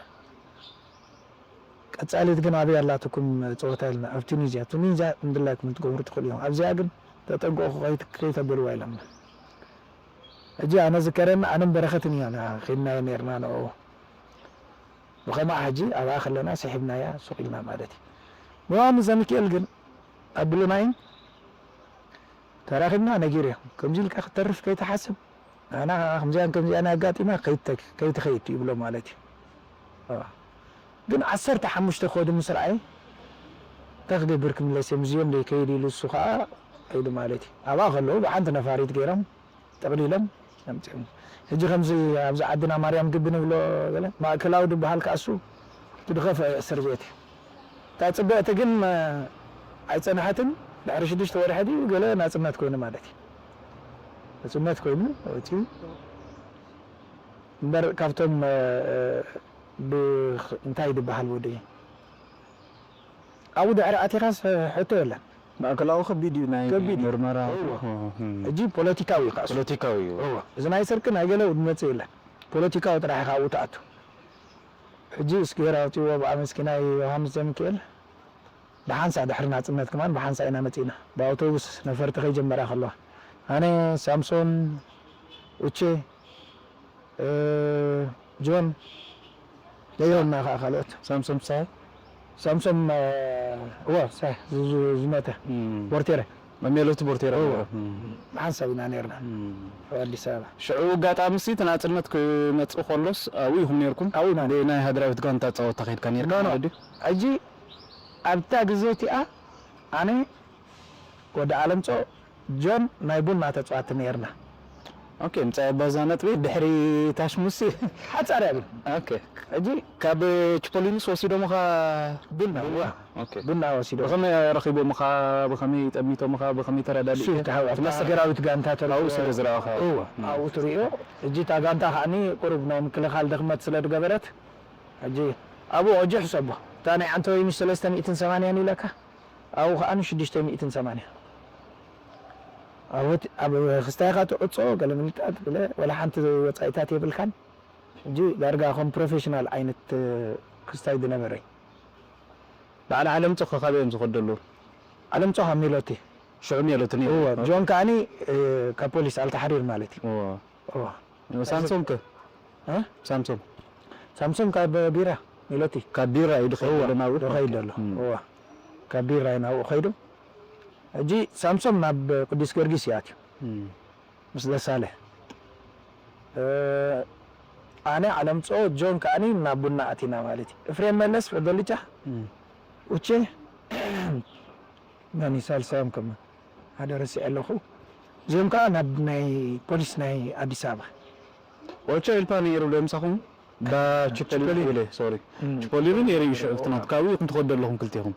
ቀጻሊት ግን ኣበይ ኣላትኩም ጸወታ ኢልና፣ ኣብ ቱኒዝያ። ቱኒዝያ እንድላይኩም ክትገብሩ ትኽእሉ እዮም። ኣብዚኣ ግን ተጠንቀቑ ከይት-፣ ከይተብልዋ ኢሎምና። ሕጂ ኣነ ዝከረኒ ኣነን በረኸትን ኢና ኸይድናዮ ነይርና ንዕኡ። ብኸምኣ ሕጂ ኣብኣ ከለና ስሒብናያ ሱቕ ኢልና ማለት እዩ። ብዮሃንስ ዘሚካኤል ግን ኣብሉናይን ተራኺብና ነጊርዮ። ከምዚ ኢልካ ክትተርፍ ከይትሓስብ፣ ንሕና ከምዚኣን ከምዚኣን ኣጋጢማ ከይተ-፣ ከይትኸይድ ይብሎ ማለት እዩ። ኣዋ። ግን ዓሰርተ ሓሙሽተ ከዱ ምስ ረኣየ፣ እንታይ ክገብር ክምለስ እዮም እዚኦም ደይ ከይድ ኢሉ እሱ ኸዓ ከይዱ ማለት እዩ። ኣብኣ ከለዉ ብሓንቲ ነፋሪት ገይሮም ጠቕሊሎም ኣምጺኦም። ሕጂ ከምዚ ኣብዚ ዓድና ማርያም ግቢ ንብሎ ገለ ማእከላዊ ዝበሃል ከኣ እሱ እቲ ዝኸፍአ እስር ቤት እዩ። እታ ጽብቕቲ ግን፣ እ፣ ኣይጸንሐትን። ድሕሪ ሽዱሽተ ወርሒ ድዩ ገለ ናጽነት ኮይኑ ማለት እዩ። ናጽነት ኮይኑ ወጺኡ። እምበር ካብቶም፣ እ፣ እ፣ ብኽ-፣ እንታይ ዝበሃል ወዲ እዩ? ኣብኡ ድሕሪ ኣቲኻስ ሕቶ የለን። ማእከላዊ ከቢድ እዩ ናይ ከቢድ እዩ። ምርመራ። እዎ። እም። ሕጂ ፖለቲካዊ እዩ ከኣ እሱ። ፖለቲካዊ እዩ። እዎ። እዚ ናይ ስርቂ ናይ ገለ ዝመጽእ የለን። ፖለቲካዊ ጥራሕ ኢኻ ኣብኡ ትኣቱ። ሕጂ እስኪ ሄር ኣውጺእዎ ብኣመስኪናይ ዮሃንስ ዘሚካኤል። ብሓንሳእ ድሕሪ ናጽነት ከማን ብሓንሳእ ኢና መጺእና። ብኣውቶቡስ ነፈርቲ ከይጀመራ ከለዋ። ኣነ፣ ሳምሶን፣ ኡቼ፣ እ፣ ጆን፣ ለዮና ከኣ ካልኦት። ሳምሶም ሳይ? ሳምሶም፣ እ፣ እዎ፣ ሳይ፣ ዝ-፣ ዝ-፣ ዝመተ። እም። ቦርቴረ። መሜሎቲ ቦርቴረ እዎ። ነይሩ። እም። ብሓንሳብ ኢና ነይርና። እም። ኣብ ኣዲስ ኣበባ። ሽዑ ኣጋጣሚ ሲ እቲ ናጽነት ክመጽእ ከሎስ ኣብኡ ኢኹም ነይርኩም? ኣብኡ ኢና። ብናይ ሃገራዊት ጋንታ ጻወታ ከይድካ ነይርካ ኖ፣ ኖ። ማለት ድዩ? ሕጂ ኣብታ ግዜ እቲኣ ኣነ ወዲ ኣለምጾ ጆን ናይ ቡና ተጻዋቲ ነይርና። ኦኬ፣ ምጻይ ኣባዛ ነጥቢ ድሕሪ ታሽሙሲ። ሓጻር እያ ግን። ኦኬ። ሕጂ ካብ ቺፖሊንስ ወሲዶምኻ? ቡና፣ ቡና። እዋ። ኦኬ። ቡና ወሲዶ። ብኸመይ ረኺቦምኻ? ብኸመይ ጠሚቶምኻ? ብኸመይ ተረዳዲእካ? እሱ ተሃው-፣ እቲ ኣብታ መስ-፣ ሃገራዊት ጋንታ ተረኽቦ። ኣብኡ ስለ ዝረኣኻ። እዎ፣ እም። ኣብኡ ትርእዮ። ሕጂ እታ ጋንታ ከዓኒ ቁሩብ ናይ ምክልኻል ድኽመት ስለ ዝገበረት፣ ሕጂ ኣብኡ ሕጂ ሕሰቦ። እታ ናይ ዓንተወይኒ ሰለስተ ሚእትን ሰማንያን ኢለካ። ኣብኡ ከኣ ሽዱሽተ ሚእትን ሰማንያ። ኣብ ሆት-፣ ኣብ ክስታይኻ ትዕጾ፣ ገለ ምልጣጥ ብለ፣ ወላ ሓንቲ ወጻኢታት የብልካን። ሕጂ ዳርጋ ከም ፕሮፌሽናል ዓይነት ክስታይ ዝነበረኝ። በዓል ዓለምጾ ከ ካበይ እዮም ዝኸዱ ዘለዉ? ዓለምጾ ካብ ሜሎቲ። ሽዑ ሜሎቲ ነይሩ። እወ፣ ኦኬ። ጆን ከኣኒ፣ እ፣ ካብ ፖሊስ ኣልተሓሪር ማለት እዩ። እወ። እወ። ሳምሶም ከ? እ? ሳምሶም? ሳምሶም ካብ ቢራ፣ ሜሎቲ። ካብ ቢራ እዩ ድኸይድ እወ፣ ዘሎ ናብኡ? ድኸይድ ዘሎ። እም። እወ። ካብ ቢራ እዩ ናብኡ ኸይዱ። ሕጂ ሳምሶም ናብ ቅዱስ ጊዮርጊስ እዩ ኣትዩ። እም። ምስ ደሳለ። እ፣ ኣነ፣ ዓለምጾ፣ ጆን ከኣኒ ናብ ቡና ኣቲና ማለት እዩ። ኤፍሬም መለስ፣ ፍርዶልቻ፣ እም። ኡቼ፣ መን እዩ ሳልሳዮም ከመ ሓደ ረሲዐ ኣለኹ። እዚኦም ከኣ ናብ ናይ ፖሊስ ናይ ኣዲስ ኣበባ። ኦቸ ኢልፓ ነይሩ ዶ ምሳኹም? ባ ቺፖሊን ቺፖሊን። ኢለ፣ ሶሪ። እም። ቺፖሊን ነይሩ እዩ ሽዑ፣ እቲ ናት-፣ ካብኡ ኢኹም ትኸዱ ኣለኹም ክልቴኹም።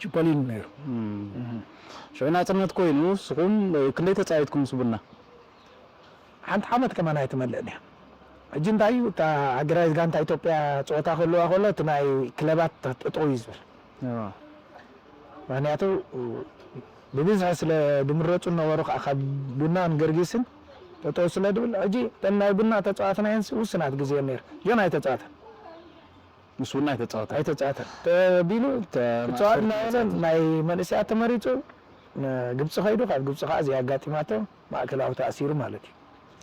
ቺፖሊን ነይሩ። እም። እም። ሽዑ ናጽነት ኮይኑ፣ ንስኹም ክንደይ ተጻዊትኩም ምስ ቡና? ሓንቲ ዓመት ከማን ኣይትመልእን እያ። ሕጂ እንታይ እዩ፣ እታ ሃገራዊት ጋንታ ኢትዮጵያ ጸወታ ክህልዋ ከሎ፣ እቲ ናይ ክለባት ጠጠው እዩ ዝብል። እዋ። ምኽንያቱ፣ ብብዝሒ ስለ ዝምረጹ ነበሩ፣ ከዓ ካብ ቡናን ገርጊስን ጠጠው ስለ ዝብል፣ ሕጂ እተን ናይ ቡና ተጻዋትናየን ውስናት ግዜ ነይሩ። ጆን ኣይተጻወተን። ምስ ቡና ኣይተጻወተን። ኣይተጻወተን። ተቢሉ ተ-፣ ክጻወት ማእሰርቲ እናበለ መጻወቲ። ናይ መንእሰያት ተመሪጹ፣ ንግብጺ ከይዱ፣ ካብ ግብጺ ከዓ እዚኣ ኣጋጢማቶ፣ ማእከላዊ ተኣሲሩ ማለት እዩ።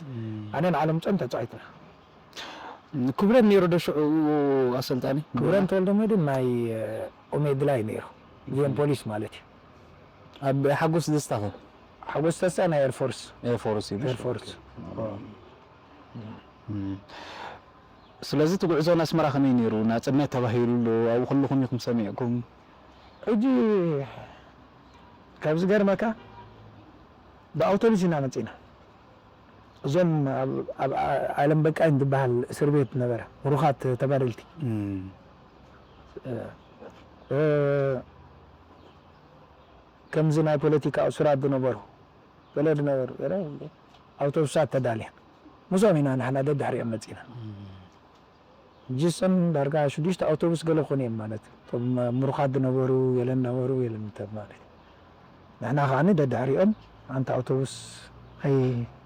እም። ኣነን ዓለምጾን ተጻዊትና። ክብረን ነይሩ ዶ ሽዑ ኣሰልጣኒ? ክብረን ተወልደመድህን ናይ፣ እ፣ ኦሜድላ እዩ ነይሩ። እዚኦም እም። ፖሊስ ማለት እዩ። ኣብ ሓጎስ ደስታ ኸ? ሓጎስ ደስታ ናይ ኤርፎርስ። ኤርፎርስ እዩ። ኤርፎርስ። እም። ስለዚ እቲ ጉዕዞ ንኣስመራ ከመይ ነይሩ? ናጽነት ተባሂሉ ኣሎ፣ ኣብኡ ከለኹም ኢኹም ሰሚዕኩም? ሕጂ ካብ ዝገርመካ ብኣውቶቡስ ኢና መጺና። እዞም ኣብ፣ ኣብ ኣ-፣ ኣለም በቃኝ ዝበሃል እስር ቤት ነበረ፣ ምሩኻት ተጋደልቲ። እም። እ፣ ከምዚ ናይ ፖለቲካ እሱራት ዝነበሩ ገለ ዝነበሩ ገለ ኣውቶቡሳት ተዳልያ ምስኦም ኢና ንሕና ደድሕሪኦም መፂና። ጅስን ዳርጋ ሽዱሽተ ኣውቶቡስ ገለ ኮኑ እዮም ማለት እቶም ምሩኻት ዝነበሩ የለን ነበሩ የለን እንተ ማለት ንሕና ከዓኒ ደድሕሪኦም ሓንቲ ኣውቶቡስ ኸይ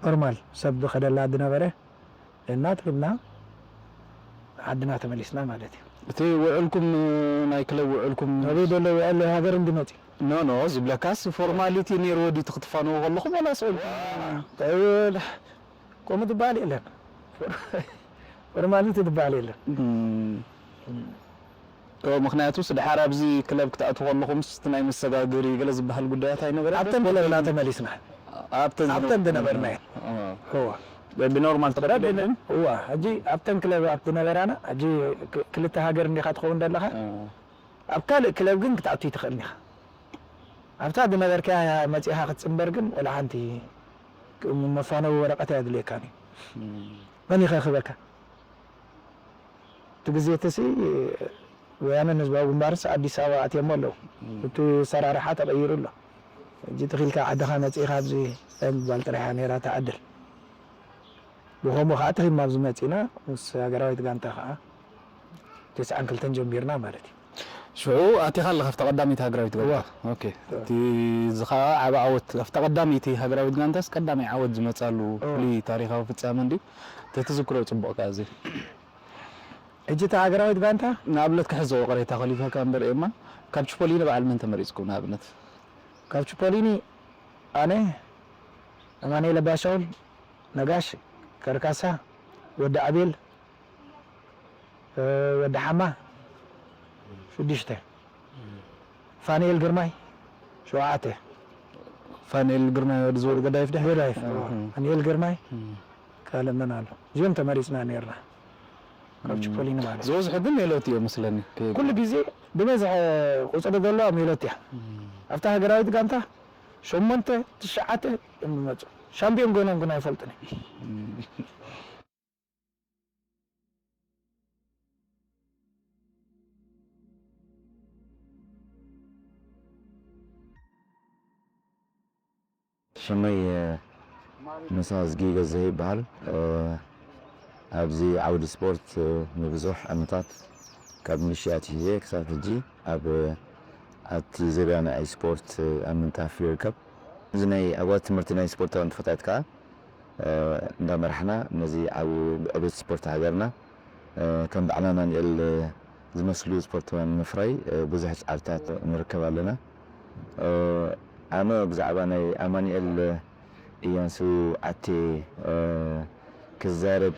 ኖርማል ሰብ ዝኸደላ ዝነበረ እና ትብልና ዓድና ተመሊስና ማለት እዩ። እቲ ውዕልኩም ናይ ክለብ ውዕልኩም ኣበይ ዘሎ ውዕል ሃገር እንድመፂ ኖ ኖ ዝብለካስ ፎርማሊቲ ነይርዎ ድዩ ትክትፋንዎ ከለኹም ዋላስ ውዕልኩም ከምኡ ዝበሃል የለን። ፎርማሊቲ ዝበሃል የለን። ምክንያቱስ ድሓር ኣብዚ ክለብ ክትኣትዉ ከለኹምስ እቲ ናይ መሰጋገሪ ገለ ዝበሃል ጉዳያት ኣይነበረን። ኣብተን ክለብና ተመሊስና ኣብተን ኣብተን ዝነበርና እየን። እዋ ብኖርማል ተረድእን እዋ ሕጂ ኣብተን ክለባት ዝነበራና ሕጂ ክልተ ሃገር እንዲኻ ትኸውን ዘለኻ ኣብ ካልእ ክለብ ግን ክትኣቱ ይትኽእል ኢኻ። ኣብታ ዝነበርካያ መፂኻ ክትፅንበር ግን ወላ ሓንቲ መፋነዊ ወረቐት ኣየድልየካን እዩ። መን ይኸኽበካ? እቲ ግዜ እትሲ ወያነን ህዝባዊ ግንባርስ ኣዲስ ኣበባ ኣትየሞ ኣለዉ። እቲ ሰራርሓ ተቐይሩ ኣሎ። ሕጂ ትኺልካ ዓድኻ መፂእኻ ኣብዚ እንታይ ምባል ጥራሕያ ነይራ እታ ዕድል። ብኸምኡ ከዓ ተኺብና ኣብዚ መፂና ምስ ሃገራዊት ጋንታ ከዓ ተስዓን ክልተን ጀሚርና ማለት እዩ። ሽዑ ኣቲኻ ኣለኻ ኣብታ ቀዳመይቲ ሃገራዊት ጋንታ። እዋ። ኦኬ። እቲ እዚ ኸዓ ዓቢ ዓወት ኣብታ ቀዳመይቲ ሃገራዊት ጋንታስ ቀዳማይ ዓወት ዝመጻሉ እዋ። ፍሉይ ታሪኻዊ ፍጻመ እንድዩ። ተትዝክሮ ጽቡቕ ከኣ እዚ። ሕጂ እታ ሃገራዊት ጋንታ ንኣብነት ክሕዞ ቅሬታ ከሊፈካ እምበር ኤማ ካብ ቺፖሊኒ በዓል መን ተመሪጽኩም ንኣብነት? ካብ ቺፖሊኒ ኣነ፣ ኣማኑኤል ኣባሻውል፣ ነጋሽ፣ ከርካሳ፣ ወዲ ኣቤል፣ ወዲ ሓማ ሽዱሽተ፣ ፋንኤል ግርማይ ሸውዓተ። ፋንኤል ግርማይ ወዲ ዝወዱ ገዳይፍ ድሕሪ ገዳይፍ ፋንኤል ግርማይ ካልእ መን ኣሎ? እዚኦም ተመሪፅና ነርና ካብ ቺፖሊኒ ማለት ዝበዝሑ ግን ሜሎት እዮም መስለኒ። ኩሉ ግዜ ብበዝሐ ቁፅሪ ዘለዋ ሜሎት እያ። ኣብታ ሃገራዊት ጋንታ ሸሞንተ ትሽዓተ እዮም ዝመፁ። ሻምፒዮን ኮይኖም ግን ኣይፈልጡን እዮም። ሽመይ መሳዝጊ ገዘ ይበሃል። ኣብዚ ዓውዲ ስፖርት ንብዙሕ ዓመታት ካብ ምልሽያ ኣትሒዘ ክሳብ ሕጂ ኣብ ኣብቲ ዙርያ ናይ ስፖርት ኣብ ምንጣፍ ይርከብ። እዚ ናይ ኣጓት ትምህርቲ ናይ ስፖርታዊ ንጥፈታት ከዓ እንዳመራሕና ነዚ ዓብ ዕቤት ስፖርት ሃገርና ከም በዓል ኣማኑኤል ዝመስሉ ስፖርታውያን ንምፍራይ ብዙሕ ፃዕርታት ንርከብ ኣለና። ኣነ ብዛዕባ ናይ ኣማኑኤል እያንሱ ዓቴ ክዛረብ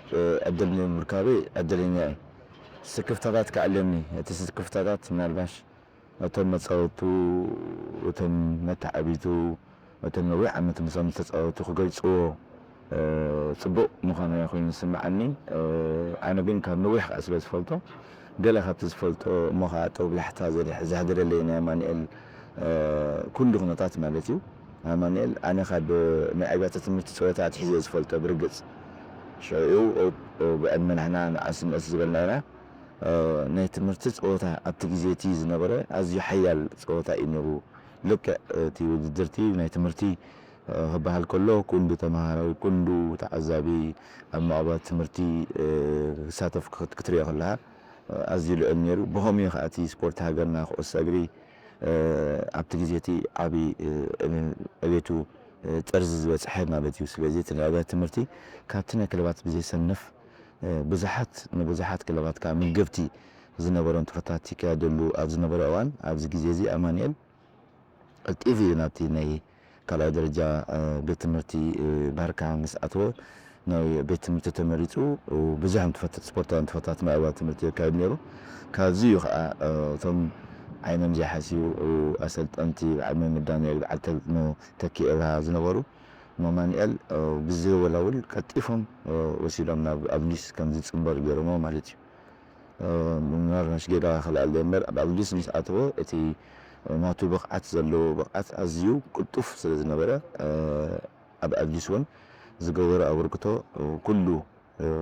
ዕድል ምርካበይ ዕድለኛ እየ። ስክፍታታት ክኣልየኒ እቲ ስክፍታታት ምናልባሽ እቶም መጻወቱ እቶም መተዓቢቱ እቶም ነዊሕ ዓመት ምሳም ዝተጻወቱ ክገልጽዎ ጽቡቕ ምዃኑ ኮይኑ ዝስምዓኒ። ኣነ ግን ካብ ነዊሕ ከዓ ስለ ዝፈልጦ ገለ ካብቲ ዝፈልጦ እሞ ከዓ ጦብላሕታ ዘሕድረለይ ናይ ኣማንኤል ኩሉ ኩነታት ማለት እዩ። ኣማንኤል ኣነ ካብ ናይ ኣብያተ ትምህርቲ ጸወታ ኣትሒዘ ዝፈልጦ ብርግጽ ሽዑ ብዕድመ ንሕና ንኣስ ንእስ ዝበልና ኢና። ናይ ትምህርቲ ጸወታ ኣብቲ ግዜ እቲ ዝነበረ ኣዝዩ ሓያል ጸወታ እዩ ነይሩ። ልክዕ እቲ ውድድርቲ ናይ ትምህርቲ ክበሃል ከሎ ኩንዱ ተመሃራዊ ኩንዱ ተዓዛቢ ኣብ ማዕባት ትምህርቲ ክሳተፍ ክትሪኦ ከለኻ ኣዝዩ ልዑል ነይሩ። ብኸምኡ እዩ ከዓ እቲ ስፖርት ሃገርና ኩዕሶ እግሪ ኣብቲ ግዜ እቲ ዓቢ ዕቤቱ ጠርዚ ዝበፅሐ ማለት እዩ። ስለዚ እቲ ናይ ኣብያተ ትምህርቲ ካብቲ ናይ ክለባት ብዘይሰንፍ ብዙሓት ንብዙሓት ክለባት ከዓ ምገብቲ ዝነበሮም ጥፈታት ይካየደሉ ኣብ ዝነበረ እዋን ኣብዚ ግዜ እዚ ኣማንኤል ቀልጢፉ እዩ ናብቲ ናይ ካልኣይ ደረጃ ቤት ትምህርቲ ባርካ ምስ ኣተወ ናይ ቤት ትምህርቲ ተመሪፁ ብዙሕ ንጥፈት ስፖርታዊ ንጥፈታት ናይ ኣባል ትምህርቲ የካየድ ነይሩ። ካብዚ እዩ ከዓ እቶም ዓይኖም ዘይሓስዩ ኣሰልጠንቲ በዓል መምህር ዳንኤል በዓል ተኪኤላ ዝነበሩ ንኣማኑኤል ብዘይወላውል ቀልጢፎም ወሲዶም ናብ ኣብሊስ ከም ዝፅንበር ገይሮሞ ማለት እዩ። ምናልባሽ ጌጋ ክልኣለ እምበር ኣብ ኣብሊስ ምስ ኣተወ እቲ ናቱ ብቕዓት ዘለዎ ብቕዓት ኣዝዩ ቅልጡፍ ስለ ዝነበረ ኣብ ኣብሊስ እውን ዝገበሮ ኣበርክቶ ኩሉ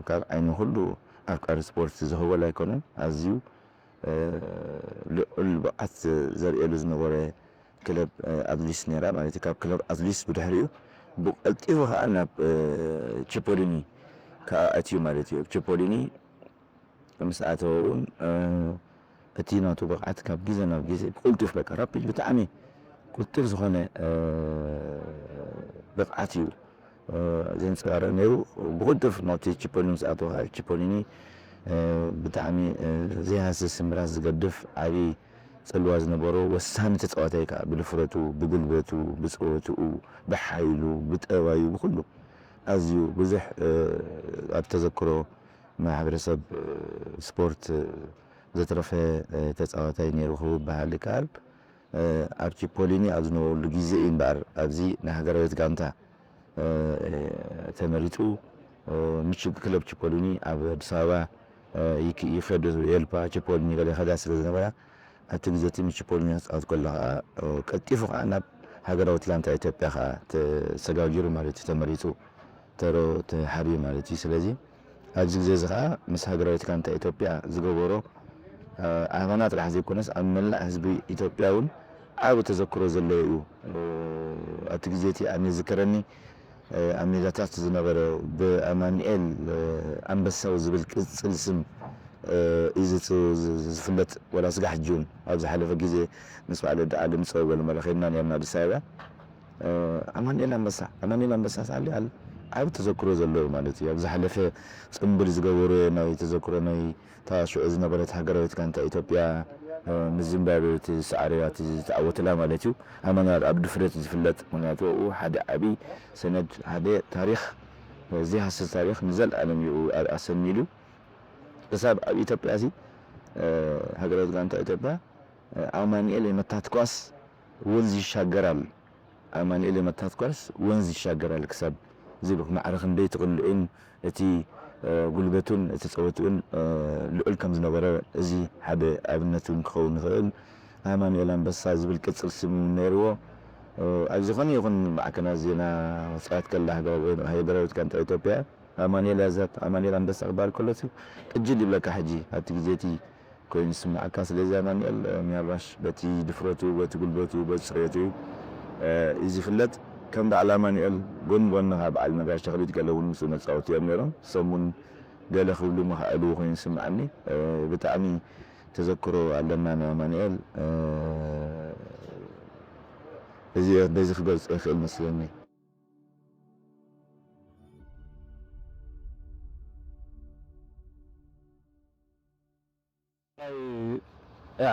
ካብ ዓይኒ ኩሉ ኣፍቃሪ ስፖርት ዝህወል ኣይኮነን። ኣዝዩ ልዑል ብቕዓት ዘርእየሉ ዝነበረ ክለብ ኣትሊስ ነይራ ማለት እዩ። ካብ ክለብ ኣትሊስ ብድሕሪኡ ብቐልጢፉ ከዓ ናብ ቺፖሊኒ ከዓ ኣትዩ ማለት እዩ። ቺፖሊኒ ምስ ኣተወ እውን እቲ ናቱ ብቕዓት ካብ ግዜ ናብ ግዜ ብቕልጡፍ በቃ ራፒድ ብጣዕሚ ቅልጡፍ ዝኾነ ብቕዓት እዩ ዘንጸባርቕ ነይሩ። ብቕልጡፍ ናብቲ ቺፖሊኒ ምስ ኣተወ ከዓ ቺፖሊኒ ብጣዕሚ ዘይሃስስ ምራት ዝገድፍ ዓብዪ ጽልዋ ዝነበሮ ወሳኒ ተጻዋታይ ከዓ ብድፍረቱ፣ ብጉልበቱ፣ ብጸወትኡ፣ ብሓይሉ፣ ብጠባዩ፣ ብኹሉ ኣዝዩ ብዙሕ ኣብ ተዘክሮ ማሕበረሰብ ስፖርት ዘትረፈ ተጻዋታይ ነይሩ ክበሃል ይከኣል። ኣብ ቺፖሊኒ ኣብ ዝነበረሉ ግዜ እዩ እምበኣር ኣብዚ ናይ ሃገራዊት ጋንታ ተመሪጹ። ምሽ ክለብ ቺፖሊኒ ኣብ ኣዲስ ኣበባ ይክ- ይኸዱ፣ ኤልፓ ቺፖሊኒ ገለ ይኸዳ ስለ ዝነበራ ኣብቲ ግዜ እቲ ምስ ቺፖሊኒ ክጻወት ከሎ ከዓ ቀልጢፉ ከዓ ናብ ሃገራዊት ጋንታ ኢትዮጵያ ከዓ ተሰጋጊሩ ማለት እዩ፣ ተመሪጹ ተሮ ተሓርዩ ማለት እዩ። ስለዚ ኣብዚ ግዜ እዚ ከዓ ምስ ሃገራዊት ጋንታ ኢትዮጵያ ዝገበሮ ኣመና ጥራሕ ዘይኮነስ ኣብ መላእ ህዝቢ ኢትዮጵያ እውን ዓቢ ተዘክሮ ዘለዎ እዩ። ኣብቲ ግዜ እቲ ኣነ ዝከረኒ ኣብ ሜዳታት ዝነበረ ብኣማኑኤል ኣንበሳው ዝብል ቅጽል ስም እዩ ዝጽ- ዝ- ዝፍለጥ። ወላ ስጋ ሕጂ እውን ኣብ ዝሓለፈ ግዜ ምስ በዓል ወዲ ዓሊ ምጸው በለ መለ ኸድና ነርና ኣዲስ ኣበባ። ኣማኑኤል ኣንበሳ ኣማኑኤል ኣንበሳ ሳሊ ኣለ ዓቢ ተዘክሮ ዘለዎ ማለት እዩ። ኣብ ዝሓለፈ ጽምብል ዝገበሩ ናይ ተዘክሮ ናይ እታ ሽዑ ዝነበረት ሃገራዊት ጋንታ ኢትዮጵያ ምስ ዚምባብዌ እቲ ዝሰዓረያ እቲ ዝተዓወተላ ማለት እዩ። ኣማኑኤል ኣብ ድፍረት ዝፍለጥ፣ ምክንያቱ ኣብኡ ሓደ ዓቢ ሰነድ፣ ሓደ ታሪኽ፣ ዘይሃስስ ታሪኽ ንዘለኣለም እዩ ኣሰኒዱ። ክሳብ ኣብ ኢትዮጵያ እዚ ሃገራዊት ጋንታ ኢትዮጵያ ኣማኑኤል የመታት ኳስ ወንዝ ይሻገራል። ኣማኑኤል የመታት ኳስ ወንዝ ይሻገራል ክሳብ ዝብል ማዕረ ክንደይ ትቕልዑን እቲ ጉልበቱን እቲ ጸወትኡን ልዑል ከም ዝነበረ እዚ ሓደ ኣብነት እውን ክኸውን ይኽእል። ኣማኑኤል ኣንበሳ ዝብል ቅጽል ስም እውን ነይርዎ። ኣብ ዝኾነ ይኹን ማዕከናት ዜና ወጻኢት ከላ ሃገራዊት ጋንታ ኢትዮጵያ ኣማኑኤል ያዛት ኣማኑኤል ኣንበሳ ክበሃል ከሎ ቅጅል ይብለካ። ሕጂ ኣብቲ ግዜ እቲ ኮይኑ ዝስምዓካ። ስለዚ ኣማኑኤል ምናልባሽ በቲ ድፍረቱ፣ በቲ ጉልበቱ፣ በቲ ጽሬቱ እዩ ዝፍለጥ። ከም በዓል ኣማኑኤል ጎን ጎንኻ በዓል ነጋሽ ተኽሊት ገለ እውን ምስኡ መጻወቲ እዮም ነይሮም። ሰሙን ገለ ክብሉ ምኽኣሉ ኮይኑ ይስምዓኒ። ብጣዕሚ ተዘክሮ ኣለና ናይ ኣማኑኤል። እዚ በዚ ክገልጾ ይኽእል መስለኒ።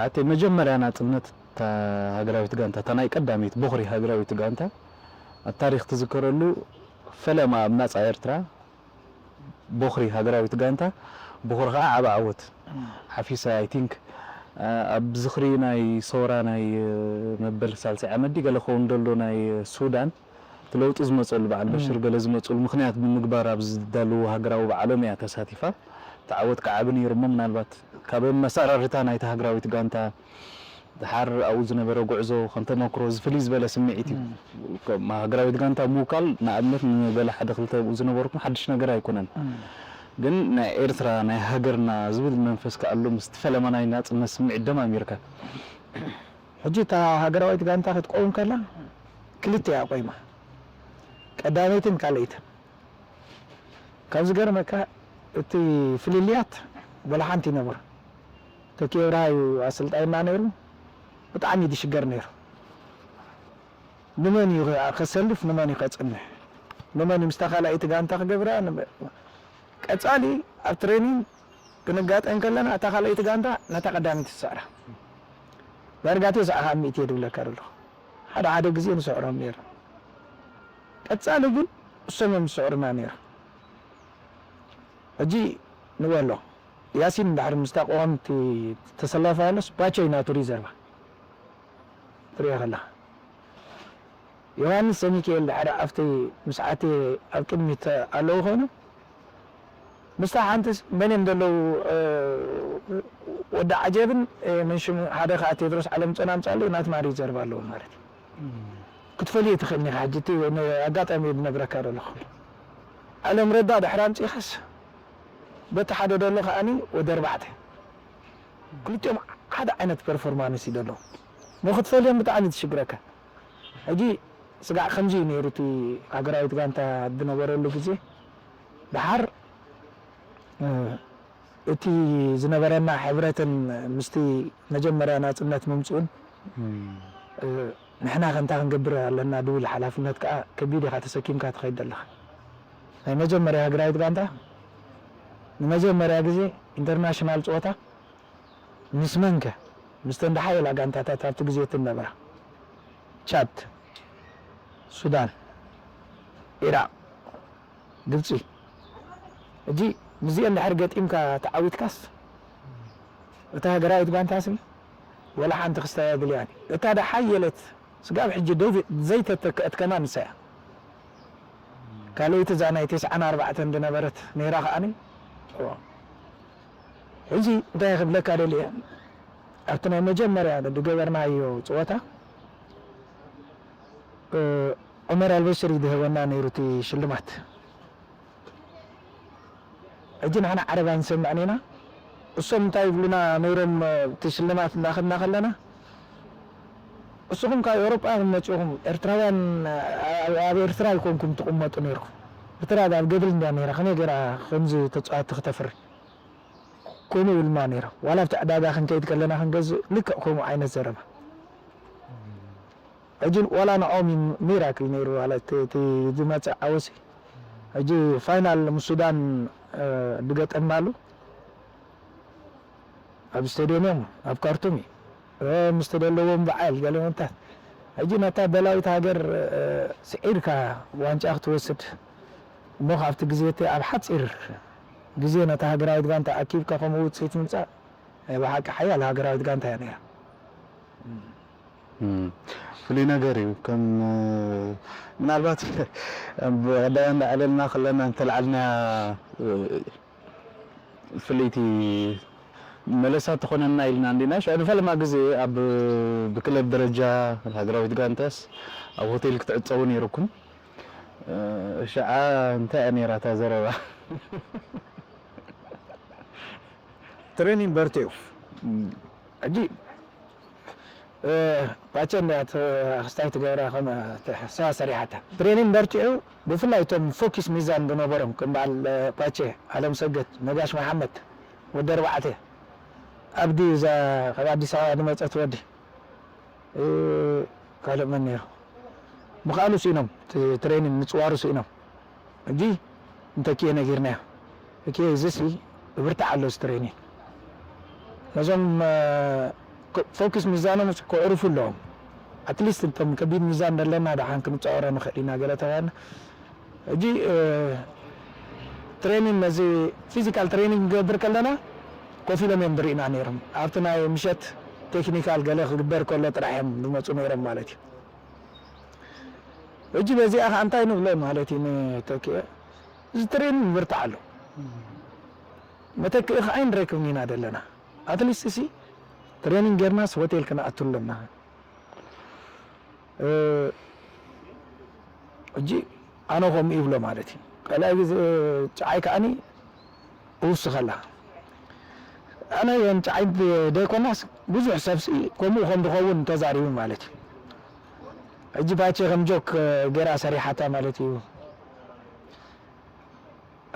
ኣቲ መጀመርያ ናጽነት እታ ሃገራዊት ጋንታ፣ እታ ናይ ቀዳመይቲ ቦኽሪ ሃገራዊት ጋንታ ኣብ ታሪኽ ትዝከረሉ፣ ፈለማ ኣብ ናጻ ኤርትራ ቦኽሪ ሃገራዊት ጋንታ፣ ቦኽሪ ከዓ ዓቢ ዓወት ሓፊሳ። I think ኣብ ዝኽሪ ናይ ሰውራ ናይ መበል ሳልሳይ ዓመት ድዩ ገለ ክኸውን ደሎ ናይ ሱዳን እቲ ለውጢ ዝመፀሉ በዓል በሽር ገለ ዝመፅሉ ምኽንያት ብምግባር ኣብ ዝዳለዉ ሃገራዊ በዓሎም እያ ተሳቲፋ። እቲ ዓወት ከዓ ዓቢ ነይሩ እሞ ምናልባት ካብ ኣመሰራርታ ናይታ ሃገራዊት ጋንታ ድሓር ኣብኡ ዝነበረ ጉዕዞ ከም ተመክሮ እዚ ፍልይ ዝበለ ስምዒት እዩ። ከም ሃገራዊት ጋንታ ምውካል ንኣብነት ንገለ ሓደ ክልተ ኣብኡ ዝነበርኩም ሓድሽ ነገር ኣይኮነን። ግን ናይ ኤርትራ ናይ ሃገርና ዝብል መንፈስ ከኣሉ ምስቲ ፈለማ ናይ ናፅነት ስምዒት ደማሚርካ ሕጂ እታ ሃገራዊት ጋንታ ክትቀውም ከላ ክልተ እያ ቆይማ፣ ቀዳመይትን ካልኣይትን። ካብ ዝገርመካ እቲ ፍልልያት ወላ ሓንቲ ይነብር። ተኪኤ ብርሃ እዩ ኣሰልጣይና ነይሩ። ብጣዕሚ እዩ ዝሽገር ነይሩ። ንመን እዩ ከሰልፍ፣ ንመን እዩ ከጽንሕ፣ ንመን እዩ ምስታ ካልኣይቲ ጋንታ ክገብራ። ቀጻሊ ኣብ ትሬኒንግ ክንጋጠም ከለና እታ ካልኣይቲ ጋንታ ነታ ቀዳመይቲ ትስዕራ። ዳርጋ ተስዓ ካብ ሚእቲ እየ ዝብለካ ዘለኹ። ሓደ ሓደ ግዜ ንስዕሮም ነይርና። ቀጻሊ ግን እሶም እዮም ዝስዕሩና ነይሮም። ሕጂ ንበሎ ያሲን እንድሕር ምስታ ቀዋምቲ ተሰላፋ ያለስ ባቸይ ናቱ ሪዘርቫ ትሪኦ ከለኻ ዮሃንስ ሰሚኪኤል ድሕሪ ኣብቲ ምስ ዓቲ ኣብ ቅድሚት ኣለዉ ኮይኖም ምስታ ሓንቲ መን እዮም ዘለዉ ወዲ ዓጀብን መን ሽሙ ሓደ ከዓ ቴድሮስ ዓለም ጸና ምጻሉ ናትና ሪዘርቭ ኣለዉ ማለት እዩ ክትፈልዮ ትኽእል ኒኻ ሕጂ እቲ ኣጋጣሚ ዝነግረካ ዘለኹ ዓለም ረዳ ድሕሪ ኣምጺኻስ በቲ ሓደ ደሎ ከዓኒ ወዲ ኣርባዕተ ክልቲኦም ሓደ ዓይነት ፐርፎርማንስ እዩ ዘለዎም። ሞ ክትፈልዮም ብጣዕሚ ትሽግረካ። ሕጂ ስጋዕ ከምዚ እዩ ነይሩ እቲ ሃገራዊት ጋንታ ዝነበረሉ ግዜ። ደሓር እቲ ዝነበረና ሕብረትን ምስቲ መጀመርያ ናጽነት ምምጽኡን ንሕና ከምታ ክንገብር ኣለና ድብል ሓላፍነት ከዓ ከቢድ ኢኻ ተሰኪምካ ትኸይድ ዘለኻ። ናይ መጀመርያ ሃገራዊት ጋንታ ንመጀመርያ ግዜ ኢንተርናሽናል ፀወታ ምስ መንከ? ምስተን ደሓየላ ጋንታታት ኣብቲ ግዜ እቲ ነበራ ቻድ፣ ሱዳን፣ ኢራቅ፣ ግብፂ። እጂ ምስዚአን ድሕር ገጢምካ ተዓዊትካስ እታ ሃገራዊት ጋንታሲ ወላ ሓንቲ ክስታይ ኣድልያን። እታ ደሓየለት ስጋብ ሕጂ ዘይተተክአት ከማን ንሳ እያ። ካልኣይቲ እዛ ናይ ተስዓን ኣርባዕተን ዝነበረት ነይራ ከዓኒ። ሕጂ እንታይ ክብለካ ደልየ ኣብቲ ናይ መጀመርያ ዝገበርናዮ ፀወታ ዑመር ኣልበሽር እዩ ዝህበና ነይሩ እቲ ሽልማት። ሕጂ ንሕና ዓረብ ኣይንሰምዕን ኢና። እሶም እንታይ ይብሉና ነይሮም እቲ ሽልማት እናኸድና ከለና እስኹም ካብ ኤውሮጳ መፂኹም ኤርትራውያን ኣብ ኤርትራ ኣይኮንኩም ትቕመጡ ነይርኩም። ኤርትራ ኣብ ገድል እንድያ ነይራ ከመይ ገይራ ከምዚ ተፃዋቲ ክተፍሪ? ከምኡ ይብሉና ነይሮም። ዋላ ኣብቲ ዕዳጋ ክንከይድ ከለና ክንገዝእ ልክዕ ከምኡ ዓይነት ዘረባ። ሕጂ ዋላ ንኦም ሚራክል ነይሩ ዋላ እቲ ዝመፅእ ዓወሲ። ሕጂ ፋይናል ምስ ሱዳን ዝገጠምናሉ ኣብ ስቴድዮም እዮም ኣብ ካርቱም እዩ ምስ ተደለዎም በዓል ገለመንታት። ሕጂ ነታ ደላዊት ሃገር ስዒርካ ዋንጫ ክትወስድ እሞ ካብቲ ግዜ እቲ ኣብ ሓፂር ግዜ ነታ ሃገራዊት ጋንታ ኣኪብካ ከምኡ ውፅኢት ምምፃእ ናይ ብሓቂ ሓያል ሃገራዊት ጋንታ እያ ነይራ። ፍሉይ ነገር እዩ። ከም ምናልባት ቀዳም እንዳዕለልና ከለና እንተልዓልና ፍልይቲ መለሳ ትኾነና ኢልና እንዲና። ሽዑ ንፈለማ ግዜ ኣብ ብክለብ ደረጃ ሃገራዊት ጋንታስ ኣብ ሆቴል ክትዕጸቡ ነይርኩም። ሽዓ እንታይ እያ ነይራ እታ ዘረባ? ትሬኒንግ በርቲዑ ሕጂ ፓቸ እንድያ ክስታይ ትገብራ ከም ሰሪሓታ ትሬኒንግ በርቲዑ። ብፍላይ እቶም ፎኪስ ሚዛን ዝነበሮም ከም በዓል ፓቸ፣ ኣለም ሰገድ፣ ነጋሽ መሓመድ፣ ወዲ ኣርባዕተ፣ ኣብዲ እዛ ካብ ኣዲስ ኣበባ ዝመፀት ወዲ ካልእ መን ነይሩ? ምኽኣሉ ስኢኖም፣ ትሬኒንግ ምፅዋሩ ስኢኖም። ሕጂ እንተኪኤ ነጊርናዮ። እኪኤ እዚሲ እብርታዕ ኣሎ እዚ ትሬኒንግ። ነዞም ፎኪስ ሚዛኖም ከዕርፉ ኣለዎም። ኣትሊስት እቶም ከቢድ ሚዛን ዘለና ደሓን ክንፃወሮ ንኽእል ኢና ገለ ተባልና። ሕጂ ትሬኒንግ ነዚ ፊዚካል ትሬኒንግ ክገብር ከለና ኮፍ ኢሎም እዮም ዝርእዩና ነይሮም። ኣብቲ ናይ ምሸት ቴክኒካል ገለ ክግበር ከሎ ጥራሕ እዮም ዝመፁ ነይሮም ማለት እዩ። ሕጂ በዚኣ ከዓ እንታይ ንብሎ ማለት እዩ ንተኪኤ፣ እዚ ትሬኒንግ ይብርታዕ ኣሎ። መተክኢ ከዓ ኣይንረክብን ኢና ዘለና። ኣትሊስት ሲ ትሬኒንግ ጌርናስ ሆቴል ክንኣቱ ኣለና። ሕጂ ኣነ ከምኡ ይብሎ ማለት እዩ። ካልኣይ ግዜ ጨዓይ ከዓኒ እውስኸላ ኣነ ዮም ጨዓይ ደይኮናስ ብዙሕ ሰብሲ ከምኡ ከም ዝኸውን ተዛሪቡ ማለት እዩ። ሕጂ ባቼ ከም ጆክ ገይራ ሰሪሓታ ማለት እዩ።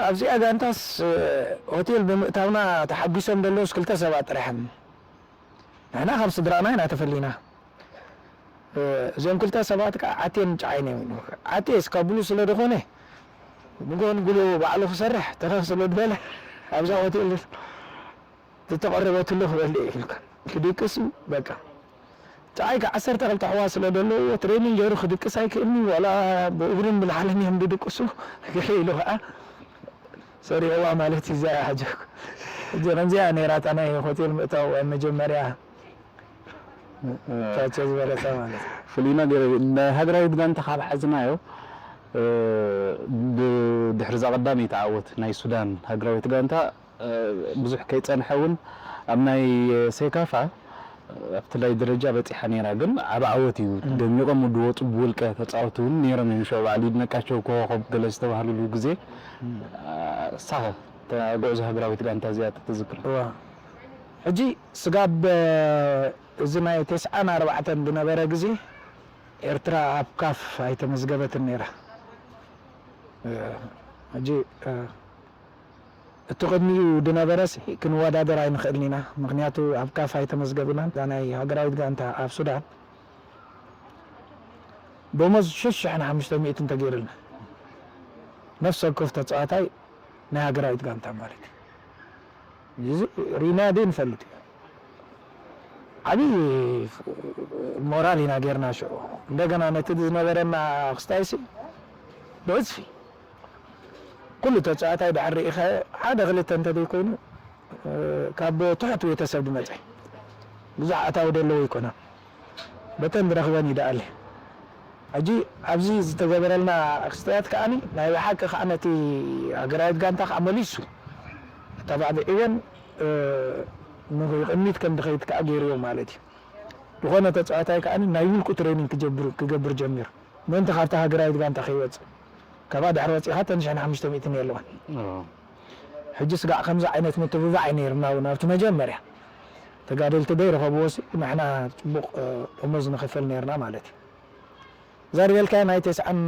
ኣብዚኣ ጋንታስ ሆቴል ብምእታውና ተሓጒሶም ዘለውስ ክልተ ሰባት ጥራሕ እዮም። ንሕና ካብ ስድራና ኢና ተፈሊና። እዞም ክልተ ሰባት ከዓ ዓቴን ጨዓይን እዮም። ዓቴ እስካ ብሉ ስለ ዝኾነ ንጎ ንጉሎ ባዕሉ ክሰርሕ ተኸኽ ስለ ዝበለ ኣብዛ ሆቴል ዝተቐረበትሉ ክበልዕ ኢልካ ክድቅስ እዩ በቃ። ጨዓይ ከዓ ዓሰርተ ክልተ ኣሕዋት ስለ ዘለውዎ ትሬኒንግ ገይሩ ክድቅስ ኣይክእልን እዩ። ዋላ ብእግሩን ብላዕልን እዮም ዝድቅሱ። ግሒ ኢሉ ከዓ ሰሪዕዋ ማለት እዩ። እዚኣ ሓጀኩ እጂ ከምዚኣ ነይራ እታ ናይ ሆቴል ምእታው ኣብ መጀመርያ ቻቸ ዝበለታ ማለት እዩ። ፍሉይ ነገር እዩ። ናይ ሃገራዊት ጋንታ ካብ ሓዝናዮ ድሕሪ እዛ ቀዳመይቲ ዓወት ናይ ሱዳን ሃገራዊት ጋንታ ብዙሕ ከይፀንሐ እውን ኣብ ናይ ሴካፋ ኣብቲ ላይ ደረጃ በፂሓ ነይራ። ግን ዓብ ዓወት እዩ። ደሚቆም ዝወፁ ብውልቀ ተፃወቲ እውን ነይሮም እዮም። ሽዑ በዓል ይድነቃቸው ኮኸብ ገለ ዝተባህልሉ ግዜ እሳ ጉዕዞ ሃገራዊት ጋንታ እዚኣ ተትዝክር። እዋ ሕጂ ስጋብ እዚ ናይ ተስዓን ኣርባዕተን ዝነበረ ግዜ ኤርትራ ኣብ ካፍ ኣይተመዝገበትን ነይራ። ሕጂ እቲ ቅድሚኡ ዝነበረሲ ክንወዳደር ኣይንኽእልን ኢና። ምኽንያቱ ኣብ ካፍ ኣይተመዝገብናን። እዛ ናይ ሃገራዊት ጋንታ ኣብ ሱዳን ደሞዝ ሽሽ ሽሕን ሓሙሽተ ሚእትን ተገይሩልና። ነፍሲ ወከፍ ተጻዋታይ ናይ ሃገራዊት ጋንታ ማለት እዩ። እዚ ሪና ደ ንፈልጥ እዩ። ዓብዪ ሞራል ኢና ጌርና ሽዑ። እንደገና ነቲ ዝነበረና ክስታይሲ ብዕጽፊ ኩሉ ተጻዋታይ ድሕር ርኢኻ ሓደ ክልተ እንተዘይኮይኑ ካብ ትሑት ቤተሰብ ዝመጸ ብዙሕ ኣታዊ ዘለዎ ኣይኮነን። በተን ዝረኽበን ይደኣለ። ሕጂ ኣብዚ ዝተገበረልና ክስተያት ከዓኒ ናይ ብሓቂ ከዓ ነቲ ሃገራዊት ጋንታ ከዓ መሊሱ ኣተባዕብዕወን ንቕድሚት ከም ድኸይድ ከዓ ገይርዎ ማለት እዩ። ዝኾነ ተፃዋታይ ከዓኒ ናይ ውልቁ ትሬኒንግ ክጀብር ክገብር ጀሚሩ ምእንቲ ካብታ ሃገራዊት ጋንታ ከይወፅእ። ካብኣ ድሕሪ ወፂኻ ተን ሽሕን ሓሙሽተ ሚእትን የለዋን። ሕጂ ስጋዕ ከምዚ ዓይነት ምትብባዕ እዩ ነይርና እውን ኣብቲ መጀመርያ ተጋደልቲ ደይረኸብዎ ሲ ንሕና ፅቡቕ ደሞዝ ንኸፈል ነይርና ማለት እዩ። እዛ ዝበልካያ ናይ ተስዓን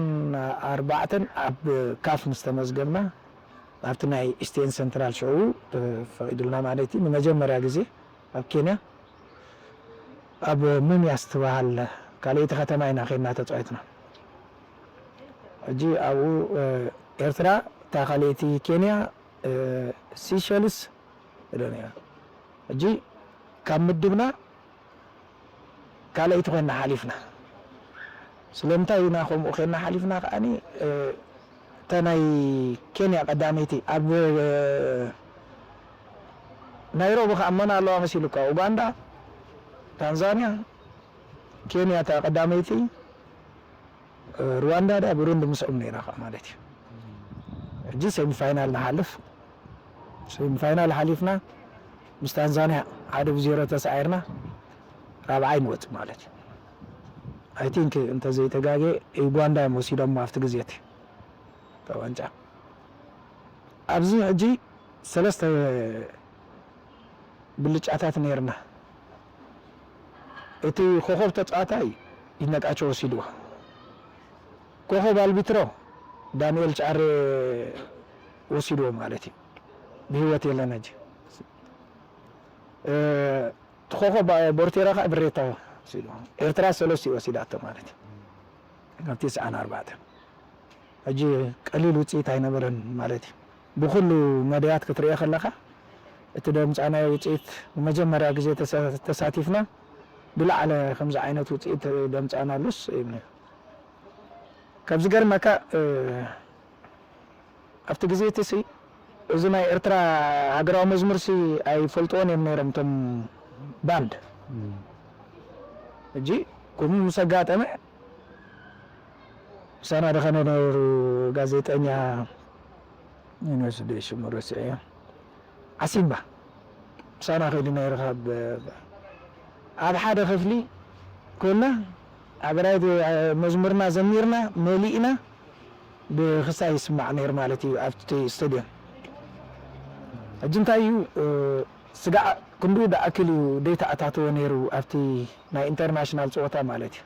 ኣርባዕተን ኣብ ካፍ ምስ ተመዝገብና ኣብቲ ናይ ኢስቴን ሰንትራል ሽዑ ፈቒዱልና ማለት እዩ። ንመጀመርያ ግዜ ኣብ ኬንያ ኣብ ሙምያስ ትበሃል ካልኣይቲ ከተማ ኢና ኸይድና ተፃዊትና። ሕጂ ኣብኡ ኤርትራ እታ ካልኣይቲ፣ ኬንያ፣ ሲሸልስ ኢለ ነይረ። ሕጂ ካብ ምድብና ካልኣይቲ ኮይና ሓሊፍና። ስለምንታይ ኢና ከምኡ ኮይና ሓሊፍና ከዓኒ እታ ናይ ኬንያ ቀዳመይቲ ኣብ ናይሮቢ ከዓ መን ኣለዋ መሲሉካ? ኡጋንዳ፣ ታንዛንያ፣ ኬንያ እታ ቀዳመይቲ፣ ሩዋንዳ ድኣ ብሩንዲ ምስኦም ነይራ ከዓ ማለት እዩ። ሕጂ ሴሚፋይናል ንሓልፍ። ሴሚፋይናል ሓሊፍና ምስ ታንዛንያ ሓደ ብዜሮ ተሳዒርና ራብዓይ ንወፅእ ማለት እዩ። ኣይ ቲንክ እንተዘይተጋጌ ዩጋንዳ እዮም ወሲዶሞ ኣብቲ ግዜ እቲ ዋንጫ። ኣብዚ ሕጂ ሰለስተ ብልጫታት ነይርና። እቲ ኮኾብ ተፃዋታይ ይነቃቸው ወሲድዎ። ኮኾብ ኣልቢትሮ ዳንኤል ጫሬ ወሲድዎ ማለት እዩ። ብህይወት የለን ሕጂ። እቲ ኮኾብ ቦርቴራ ከዓ ብሬታ ወሲድዎ። ኤርትራ ሰለስቲኡ ወሲዳቶ ማለት እዩ። ኣብ ተስዓን ኣርባዕተን ሕጂ ቀሊል ውፅኢት ኣይነበረን ማለት እዩ። ብኩሉ መዳያት ክትሪኦ ከለኻ እቲ ደምፃናዮ ውፅኢት ንመጀመርያ ግዜ ተሳ- ተሳቲፍና ብላዕለ ከምዚ ዓይነት ውፅኢት ደምፃናሉስ ይብኒ። ካብ ዝገርመካ ኣብቲ ግዜ እቲ ሲ እዚ ናይ ኤርትራ ሃገራዊ መዝሙር ሲ ኣይፈልጥዎን እዮም ነይሮም እቶም ባንድ። ሕጂ ከምኡ ምስ ኣጋጠመ ምሳና ደኸነ ነይሩ ጋዜጠኛ ይንስ ደ ሽሙ ረስዐዮ ዓሲምባ ምሳና ከይዱ ነይሩ ካብ ኣብ ሓደ ክፍሊ ኮና ኣብ ራይት መዝሙርና ዘሚርና መሊእና ብክሳይ ይስማዕ ነይሩ ማለት እዩ ኣብቲ ስቴድዮም። ሕጂ እንታይ እዩ ስጋዕ ክንድኡ ደኣክል እዩ ደይተኣታተወ ነይሩ ኣብቲ ናይ ኢንተርናሽናል ፀወታ ማለት እዩ።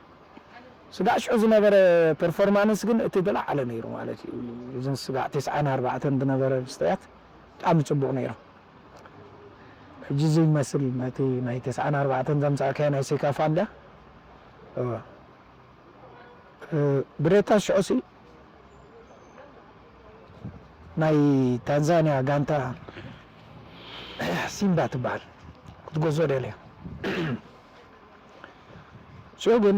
ስጋዕ ሽዑ ዝነበረ ፐርፎርማንስ ግን እቲ ዝለዓለ ነይሩ ማለት እዩ። እዝን ስጋዕ ተስዓን ኣርባዕተን ዝነበረ ብስተያት ብጣዕሚ ፅቡቕ ነይሩ። ሕጂ እዚ ይመስል ነቲ ናይ ተስዓን ኣርባዕተን ዘምፃእካዮ ናይ ሴካፋ እንድያ። ብሬታ ሽዑሲ ናይ ታንዛንያ ጋንታ ሲምባ ትበሃል ክትጎዞ ደልያ። ሽዑ ግን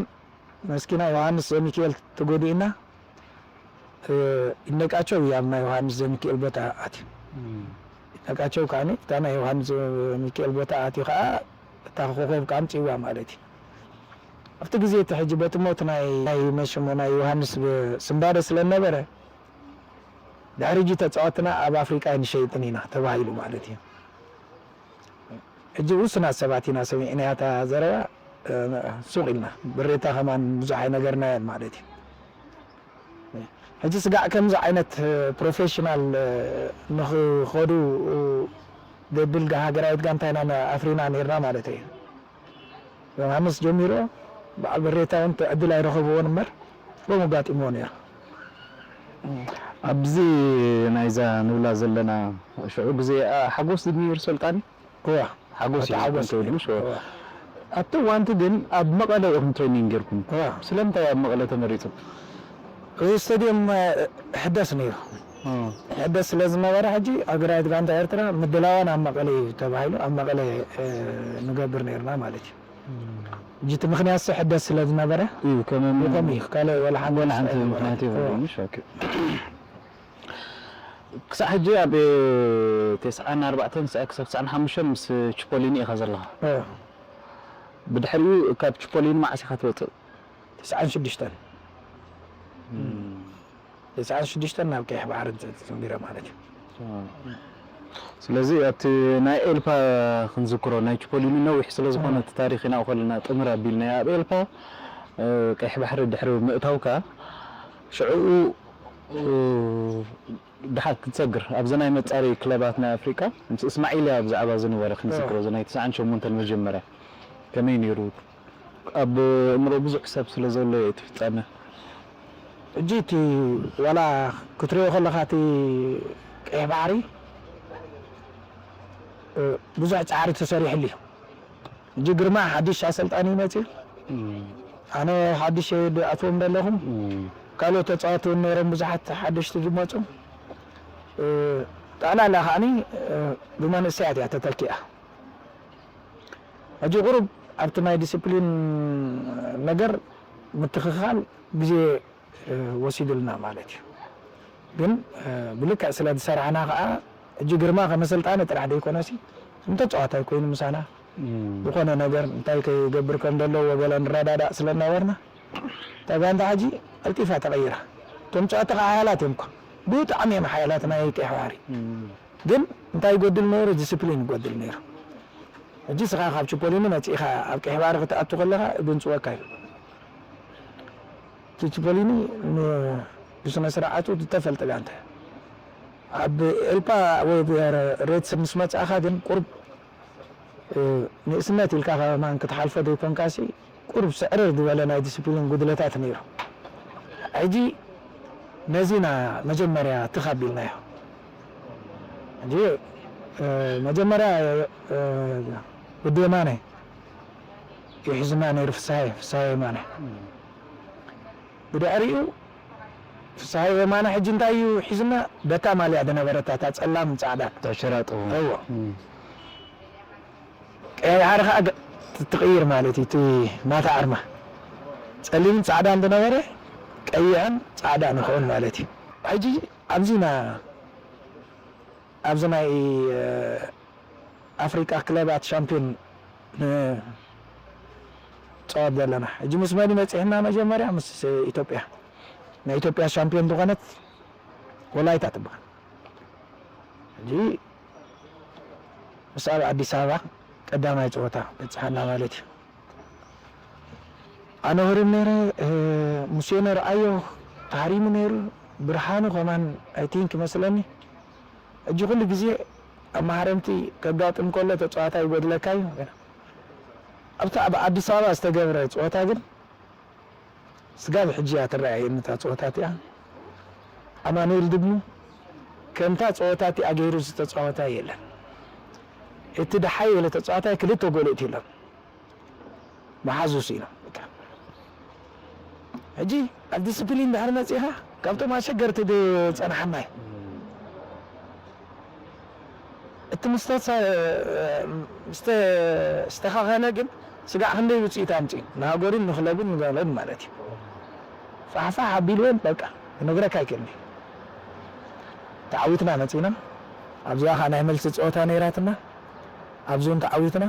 መስኪና ዮሃንስ ዘሚካኤል ተጎዲእና። ይነቃቸው እዩ ኣብ ናይ ዮሃንስ ዘሚካኤል ቦታ ኣትዩ። ይነቃቸው ከዓኒ እታ ናይ ዮሃንስ ዘሚካኤል ቦታ ኣትዩ ከዓ እታ ኮኾብ ከዓ ኣምፅእዋ ማለት እዩ። ኣብቲ ግዜ እቲ ሕጂ በቲ ሞት ናይ ናይ መሽሞ ናይ ዮሃንስ ስምባደ ስለ ነበረ ድሕሪ ሕጂ ተፃወትና ኣብ ኣፍሪቃ ኣይንሸይጥን ኢና ተባሂሉ ማለት እዩ። ሕጂ ውሱናት ሰባት ኢና ሰሚዕናያ እታ ዘረባ ሱቕ ኢልና። ብሬታ ከማን ብዙሕ ኣይነገርናዮን ማለት እዩ። ሕጂ ስጋዕ ከምዚ ዓይነት ፕሮፌሽናል ንኽኸዱ ዘብል ሃገራዊት ጋንታ ኢና ኣፍሪና ነርና ማለት እዩ። ዮሃንስ ጀሚሮ በዓል በሬታ እውን ዕድል ኣይረኸብዎን እምበር፣ ከምኡ ኣጋጢምዎ ነይሩ። ኣብዚ ናይዛ ንብላ ዘለና ሽዑ ግዜ ሓጎስ ድዩ ነይሩ ሰልጣኒ? እዋ ሓጎስ ኣቶ ሓጎስ ተወድሽ እዋ። ኣብቲ እዋንቲ ግን ኣብ መቐለ ኢኹም ትሬኒንግ ጌርኩም። እዋ ስለምንታይ ኣብ መቐለ ተመሪጹ? እዚ ስቴድየም ሕደስ ነይሩ። ሕደስ ስለ ዝነበረ ሕጂ ሃገራዊት ጋንታ ኤርትራ ምድላዋን ኣብ መቐለ እዩ ተባሂሉ ኣብ መቐለ ንገብር ነርና ማለት እዩ። ሕጂ እቲ ምክንያት ሲ ሕደስ ስለ ዝነበረ እዩ ከመም ብኸም እዩ ካልእ ወላ ሓንቲ ወላ ሓንቲ ምክንያት እዋ። የብሉን። እሺ ኦኬ። ክሳዕ ሕጂ ኣብ ተስዓን ኣርባዕተን ክሳዕ ክሳዕ ሓሙሽተን ምስ ቺፖሊኒ ኢኻ ዘለኻ። እዋ ብድሕሪኡ ካብ ቺፖሊኒ መዓስ ኢኻ ትወፅእ? ተስዓን ሽዱሽተን ተስዓን ሽዱሽተን ናብ ቀይሕ ባሕሪ ዘንቢረ ማለት እዩ። ስለዚ ኣብቲ ናይ ኤልፓ ክንዝክሮ ናይ ቺፖሊኒ ነዊሕ ስለ ዝኾነ እቲ ታሪኽ ኢና ከለና ጥምር ኣቢልና ኣብ ኤልፓ ቀይሕ ባሕሪ ድሕሪ ምእታውካ ሽዕኡ ድሓር ክትሰግር ኣብዘ ናይ መፃሪ ክለባት ናይ ኣፍሪቃ ምስ እስማዒልያ ብዛዕባ ዝነበረ ክንዝክሮ እዚ ናይ ተስዓን ሸሞንተን መጀመርያ ከመይ ነይሩ? ኣብ እምሮ ብዙሕ ሰብ ስለ ዘሎ እዩ እቲ ፍጻመ። ሕጂ እቲ ዋላ ክትሪኦ ከለኻ እቲ ቀይሕ ባሕሪ ብዙሕ ፃዕሪ ተሰሪሕሉ እዩ። ሕጂ ግርማ ሓድሽ ኣሰልጣኒ መፅኡ ኣነ ሓድሽ ድኣትዎም ዘለኹም ካልኦት ተፃወቲ እውን ነይሮም ብዙሓት ሓደሽቲ ዝመፁ ጠቕላላ ከዓኒ ብመንእሰያት እያ ተተኪኣ። ሕጂ ቁሩብ ኣብቲ ናይ ዲስፕሊን ነገር ምትኽኻል ግዜ ወሲዱልና ማለት እዩ። ግን ብልክዕ ስለ ዝሰራሕና ከዓ ሕጂ ግርማ ከም ኣሰልጣኒ ጥራሕ ዘይኮነሲ ከም ተፃዋታይ ኮይኑ ምሳና ዝኾነ ነገር እንታይ ክገብር ከም ዘለዎ ገለ ንረዳዳእ ስለ እናበርና እታ ጋንታ ሕጂ ቀልጢፋ ተቐይራ። እቶም ፀዋታ ከዓ ሓያላት እዮም እኳ ብጣዕሚ እዮም ሓያላት ናይ ቀይሕ ባሕሪ ግን እንታይ ይጎድል ነይሩ? ዲስፕሊን ይጎድል ነይሩ። ሕጂ ስኻ ካብ ችፖሊኒ መፂእኻ ኣብ ቀይሕ ባሕሪ ክትኣቱ ከለኻ እግንፅወካ እዩ። እቲ ችፖሊኒ ብስነ ስርዓቱ ዝተፈልጠ ጋንታ ኣብ ኤልፓ ወይ ሬትስ ምስ መፃእኻ ግን ቁርብ ንእስነት ኢልካ ከማን ክትሓልፎ ዘይኮንካሲ ቁርብ ስዕርር ዝበለ ናይ ዲስፕሊን ጉድለታት ነይሩ። ሕጂ ነዚና መጀመርያ ትኽ ኣቢልናዮ። ሕጂ መጀመርያ ወዲ የማነ ይሕዝና ነይሩ ፍስሃየ ፍስሃየ የማነ ብድሕሪኡ ፍስሃየ የማነ ሕጂ እንታይ እዩ ሒዝና በታ ማልያ ዝነበረታ እታ ፀላም ፃዕዳን ተሸራጥቡ እዎ ቀያይ ሓር ከዓ ትቕይር ማለት እዩ እቲ ናታ ኣርማ ፀሊምን ፃዕዳን ዝነበረ ቀይሕን ፃዕዳ ንክውን ማለት እዩ ሕጂ ኣብዚና ኣብዚ ናይ ኣፍሪቃ ክለባት ሻምፒዮን ንፃወት ዘለና ሕጂ ምስ መን መፂሕና መጀመርያ ምስ ኢትዮጵያ ናይ ኢትዮጵያ ሻምፒዮን ዝኾነት ወላይታ ትበሃል ሕጂ ምስ ኣብ ኣዲስ ኣበባ ቀዳማይ ፀወታ በፅሓና ማለት እዩ ኣነ ህርም ነይረ ሙሴ ነርኣዮ ተሃሪሙ ነይሩ ብርሃኑ ከማን ኣይቲንክ ይመስለኒ ሕጂ ኩሉ ግዜ ኣብ መሃረምቲ ከጋጥም ከሎ ተፃዋታ ይጎድለካ እዩ ኣብቲ ኣብ ኣዲስ ኣበባ ዝተገብረ ፀወታ ግን ስጋብ ሕጂ እያ ትረኣየኒ እታ ፀወታ እቲኣ ኣማኑኤል ድግሙ ከምታ ፀወታ እቲኣ ገይሩ ዝተፃወታ የለን እቲ ደሓይ የለ ተፃዋታይ ክልተ ጎልእቲ ኢሎም መሓዙ ስኢኖም ሕጂ ኣብ ዲስፕሊን ድሕር መፂእኻ ካብቶም ኣሸገርቲ ዝፀናሓና እዩ እቲ ምስተኸኸነ ግን ስጋዕ ክንደይ ውፅኢት ኣምፅኡ ንሃገሩን ንክለቡን ንጋለን ማለት እዩ ፋሕፋሕ ኣቢልወን በቃ ክነግረካ ኣይክእልኒ ተዓዊትና መፂና ኣብዚኣ ከዓ ናይ መልሲ ፀወታ ነይራትና ኣብዞን ተዓዊትና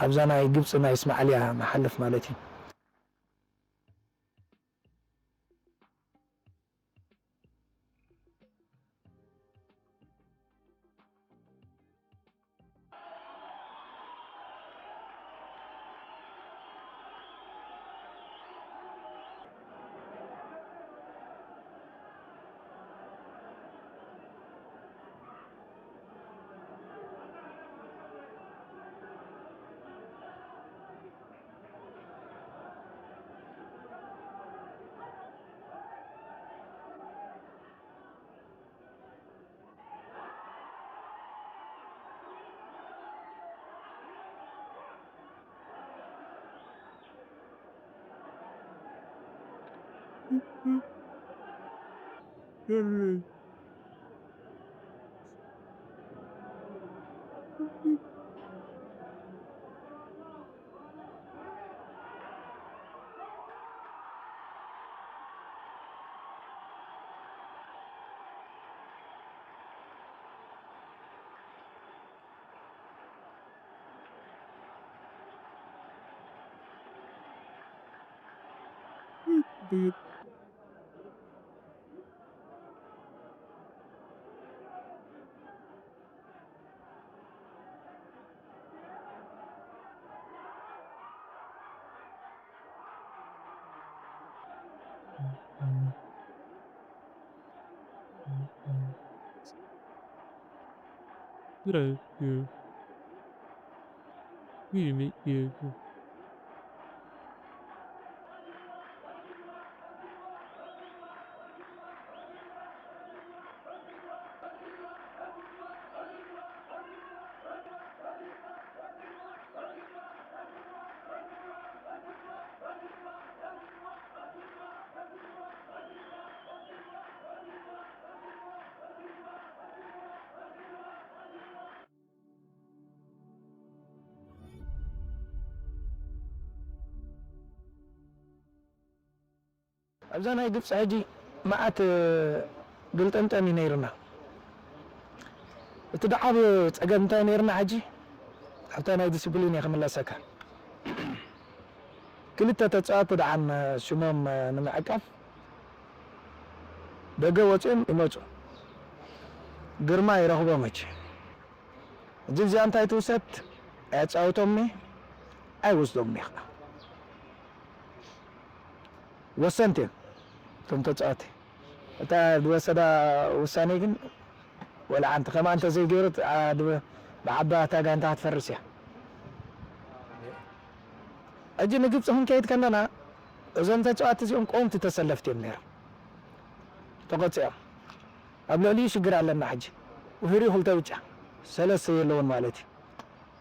ኣብዛ ናይ ግብፂ ናይ እስማዕልያ ንሓልፍ ማለት እዩ ኣብዛ ናይ ግብፂ ሕጂ መዓት ግልጠምጠም እዩ ነይርና። እቲ ደዓብ ፀገም እንታይ ነይርና ሕጂ ኣብታ ናይ ዲስፕሊን እየ ክምለሰካ። ክልተ ተፃወቲ ደዓም ሽሞም ንምዕቃፍ ደገ ወፂኦም ይመፁ። ግርማ ይረኽቦም ሕጂ። እዚ እዚኣ እንታይ ትውሰድ? ኣየፃውቶም እየ፣ ኣይወስዶም እየ ከዓ። ወሰንቲ እዮም እቶም ተፃወቲ። እታ ዝወሰዳ ውሳኔ ግን ወላ ሓንቲ ከምኣ እንተዘይገይሩ ብዓባ እታ ጋንታ ክትፈርስ እያ። ሕጂ ንግብፂ ክንከይድ ከለና እዞም ተፃወቲ እዚኦም ቀወምቲ ተሰለፍቲ እዮም ነይሮም። ተቆፂዖም ኣብ ልዕሊኡ ሽግር ኣለና ሕጂ። ውህሪኡ ክልተ ብጫ ሰለስተ የለውን ማለት እዩ።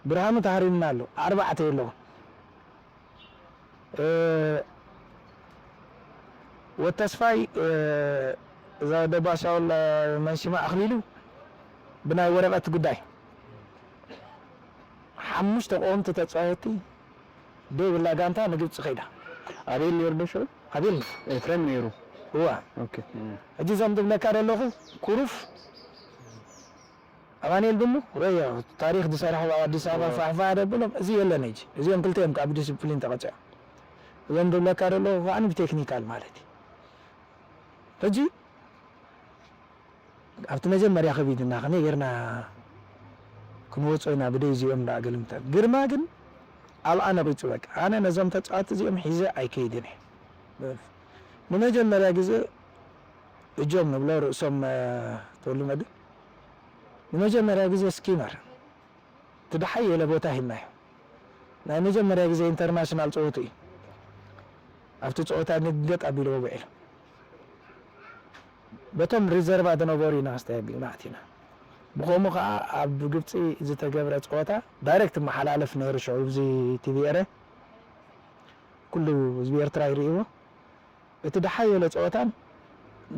ብርሃኑ ተሃሪምና ኣሎ ኣርባዕተ የለውን። ወተስፋይ እዛ ደባሻውል መንሽማ ኣኽሊሉ ብናይ ወረቐት ጉዳይ ሓሙሽተ ቆምቲ ተፃወቲ ደይብላ ጋንታ ንግብፂ ከይዳ። ኣቤል ነይሩ ዶ ሽዑ? ኣቤል ኤፍሬም ነይሩ። እዋ። ኦኬ። ሕጂ እዞም ዝብለካ ዘለኹ ኩሩፍ ኣማኑኤል ድሙ ረዮ ታሪክ ዝሰርሐ ኣብ ኣዲስ ኣበባ ፋሕፋሕ ደብሎም እዚ የለን። ሕጂ እዚኦም ክልተ እዮም ካብ ዲስፕሊን ተቐፅዖም። እዞም ዝብለካ ዘለኹ ከዓ ብቴክኒካል ማለት እዩ። ሕጂ ኣብቲ መጀመርያ ከቢድና ከመይ ጌርና ክንወፅኦ ኢና ብደይ እዚኦም ደኣ ገልምጠ ግርማ ግን ኣብኣ ነቂፁ። በቃ ኣነ ነዞም ተፃወቲ እዚኦም ሒዘ ኣይከይድን እየ። ንመጀመርያ ግዜ እጆም ንብሎ ርእሶም ተወሉ መድን ንመጀመርያ ግዜ ስኪመር ትደሓየለ ቦታ ሂብናዮ። ናይ መጀመርያ ግዜ ኢንተርናሽናል ፀወቱ እዩ። ኣብቲ ፀወታ ንገጥ ኣቢልዎ ውዒሉ። በቶም ሪዘርቫ ዝነበሩ ኢና ኣስተያየት ኣቲና። ብኸምኡ ከዓ ኣብ ግብፂ ዝተገብረ ፀወታ ዳይሬክት መሓላለፍ ነይሩ ሽዑ ብዚ ቲቪ ኤረ ኩሉ ህዝቢ ኤርትራ ይርእይዎ። እቲ ደሓየለ ፀወታን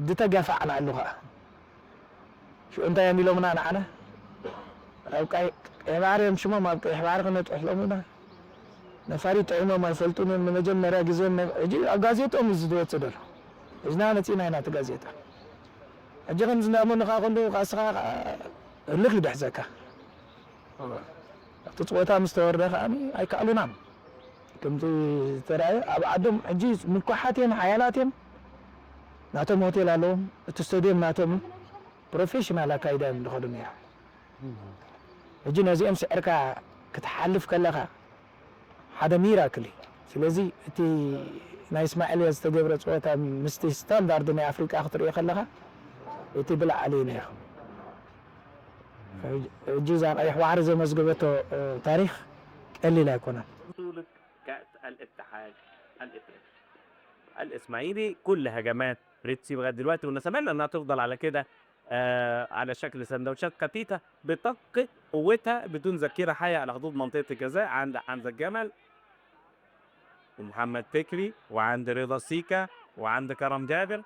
ዝተጋፋዕናሉ ከዓ ሽዑ እንታይ እዮም ኢሎምና ንዓና ኣብ ቀይሕ ባሕሪ እዮም ሽሞም ኣብ ቀይሕ ባሕሪ ክነጥሕሎም ኢና። ነፋሪት ጥዒሞም ኣይፈልጡን እዮም ንመጀመርያ ግዜ ሕጂ ኣብ ጋዜጦም እዩ ዝወፅእ ዘሎ። እዝና መፂና ኢና እቲ ጋዜጣ ሕጂ ከምዚ እንዳመኑኻ ከለዉ ካስኻ እልኽ ይድሕዘካ። ኣብቲ ፀወታ ምስ ተወርደ ከዓ ኣይከኣሉናን። ከምቲ ዝተረኣየ ኣብ ዓዶም ሕጂ ምኩሓት እዮም ሓያላት እዮም። ናቶም ሆቴል ኣለዎም። እቲ ስቶድየም ናቶም ፕሮፌሽናል ኣካይዳ እዮም ዝኸዱ ነይሮም። ሕጂ ነዚኦም ስዕርካ ክትሓልፍ ከለኻ ሓደ ሚራክል እዩ። ስለዚ እቲ ናይ እስማኤልያ ዝተገብረ ፀወታ ምስቲ ስታንዳርድ ናይ ኣፍሪቃ ክትሪኦ ከለኻ እቲ ብላዕሊ እዩ ነይሩ። ሕጂ እዛ ቀይሕ ባሕሪ ዘመዝገበቶ ታሪክ ቀሊል ኣይኮነን። بطولة كأس الاتحاد الإفريقي. الإسماعيلي كل هجمات ريتسي لغاية دلوقتي، واللي سمعنا إنها تفضل على كده، آه، على شكل سندوتشات خفيفة بتفقد قوتها بدون ذخيرة حية على حدود منطقة الجزاء عند حمزة الجمل ومحمد فكري وعند رضا سيكا. وعند كرم جابر،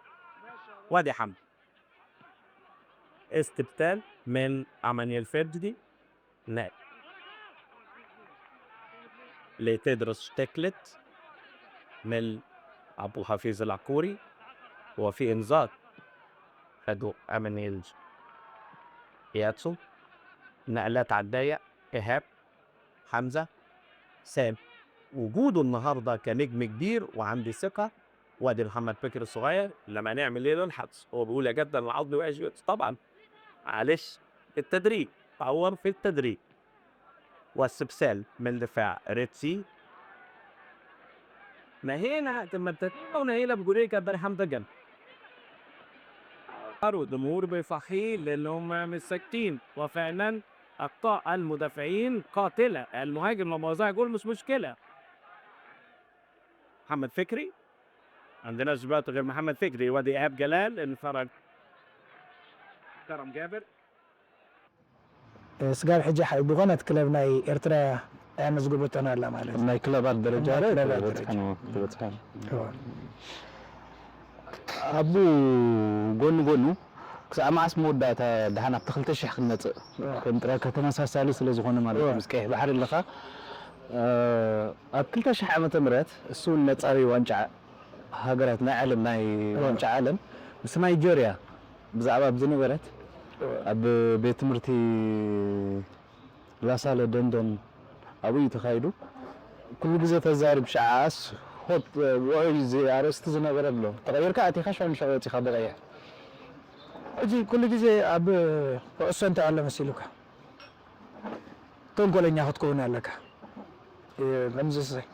وادي حمد. استبدال من أمانيال فيردي ل-، لتيدروس شتيكلت من أبو حفيظ العكوري، وفي إنذار خدوا أمانيال ياتسو، نقلات على الضيق، إيهاب، حمزة، سام. وجوده النهاردة كنجم كبير وعندي ثقة. وادي محمد فكري الصغير، لما نعمل ايه نلحظ، هو بيقول: "يا جدع، العظم وحش جدا". طبعا، معلش، التدريب، تعور في التدريب. واستبسال من دفاع ريتسي. نهينا، تم التدريب ونهينا بجولين كابتن حمزة جنب. الجمهور بيصحيه لأن هم مش ساكتين، وفعلا أخطاء المدافعين قاتلة. المهاجم لما يضيع جول مش مشكلة. محمد فكري، عندناش دلوقتي غير محمد فكري، وادي إيهاب جلال، انفرد كرم جابر. ስጋብ ሕጂ ሓ- ብኾነት ክለብ ናይ ኤርትራ ኣየመዝግበቶን ኣላ ማለት እዩ። ናይ ክለባት ደረጃ ናይ ረ ክለባት ትበፅሐ ደረጃ። ነው ትበፅሐ እወ። ኣቡ ጎኒ ጎኑ ክሳዕ መዓስ መወዳእታ ደሓን ኣብቲ ክልተ ሽሕ ክንመፅእ እወ። ከም ጥራይ ከተመሳሳሊ ስለ ዝኾነ ማለት እዩ እወ። ምስ ቀይሕ ባሕሪ ኣለኻ እ፣ ኣብ ክልተ ሽሕ ዓመተ ምህረት እሱ እውን ነፃሪ ዋንጫ ሃገራት ናይ ዓለም ናይ እወ። ዋንጫ ዓለም ምስ ናይጀርያ ብዛዕባ ኣብ ዝነበረት እወ። ኣብ ቤት ትምህርቲ ላሳለ ደንደን ኣብኡ እዩ ተኻይዱ። ኩሉ ግዜ ተዛርብ ሸዓስ ሆት ወይ እዚ ኣርእስቲ ዝነበረ ኣሎ ተቐይርካ ኣቲኻ ሸምሻ ወፂኻ ብቐይሕ ሕጂ ኩሉ ግዜ ኣብ ኩዕሶ እንታይ ኣሎ መሲሉካ ተንኮለኛ ክትከውን ኣለካ። እ፣ ከምዚ ስ-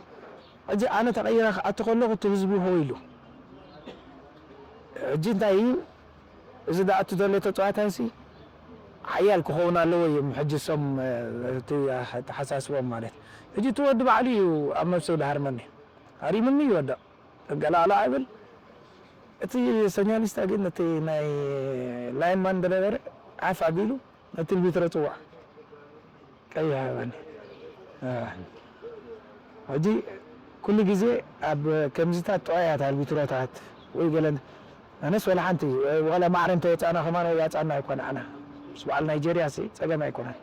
ሕጂ ኣነ ተቐይረ ክኣቱ ከለኹ እቲ ህዝቢ ሆ ኢሉ ሕጂ እንታይ እዩ እዚ ዝኣቱ ዘሎ ተፃዋታይ ሲ ሓያል ክኸውን ኣለዎ እዮም ሕጂ እሶም እ፣ እቲ ኣተሓሳስቦም ማለት ሕጂ እቲ ወዲ ባዕሉ እዩ ኣብ ነብሱ ድሃርመኒ ሃሪምኒ ይወድቕ ገላሎ ኣይብል እቲ ሰኛሊስታ ግን እቲ ናይ ላይንማን ዝነበረ ዓፍ ኣቢሉ ነቲ ልቢትሮ ፅዋዕ ቀይሕ ሃበኒ ሕጂ ኩሉ ግዜ ኣብ ከምዚታት ጥዋያት ኣልቢትሮታት ወይ ገለ ኣነስ ወላ ሓንቲ ዋላ ማዕረ እንተወፃእና ከማን ወይ ኣፃና ኣይኮነ ኣና ምስ በዓል ናይጀርያ ሲ ፀገም ኣይኮነን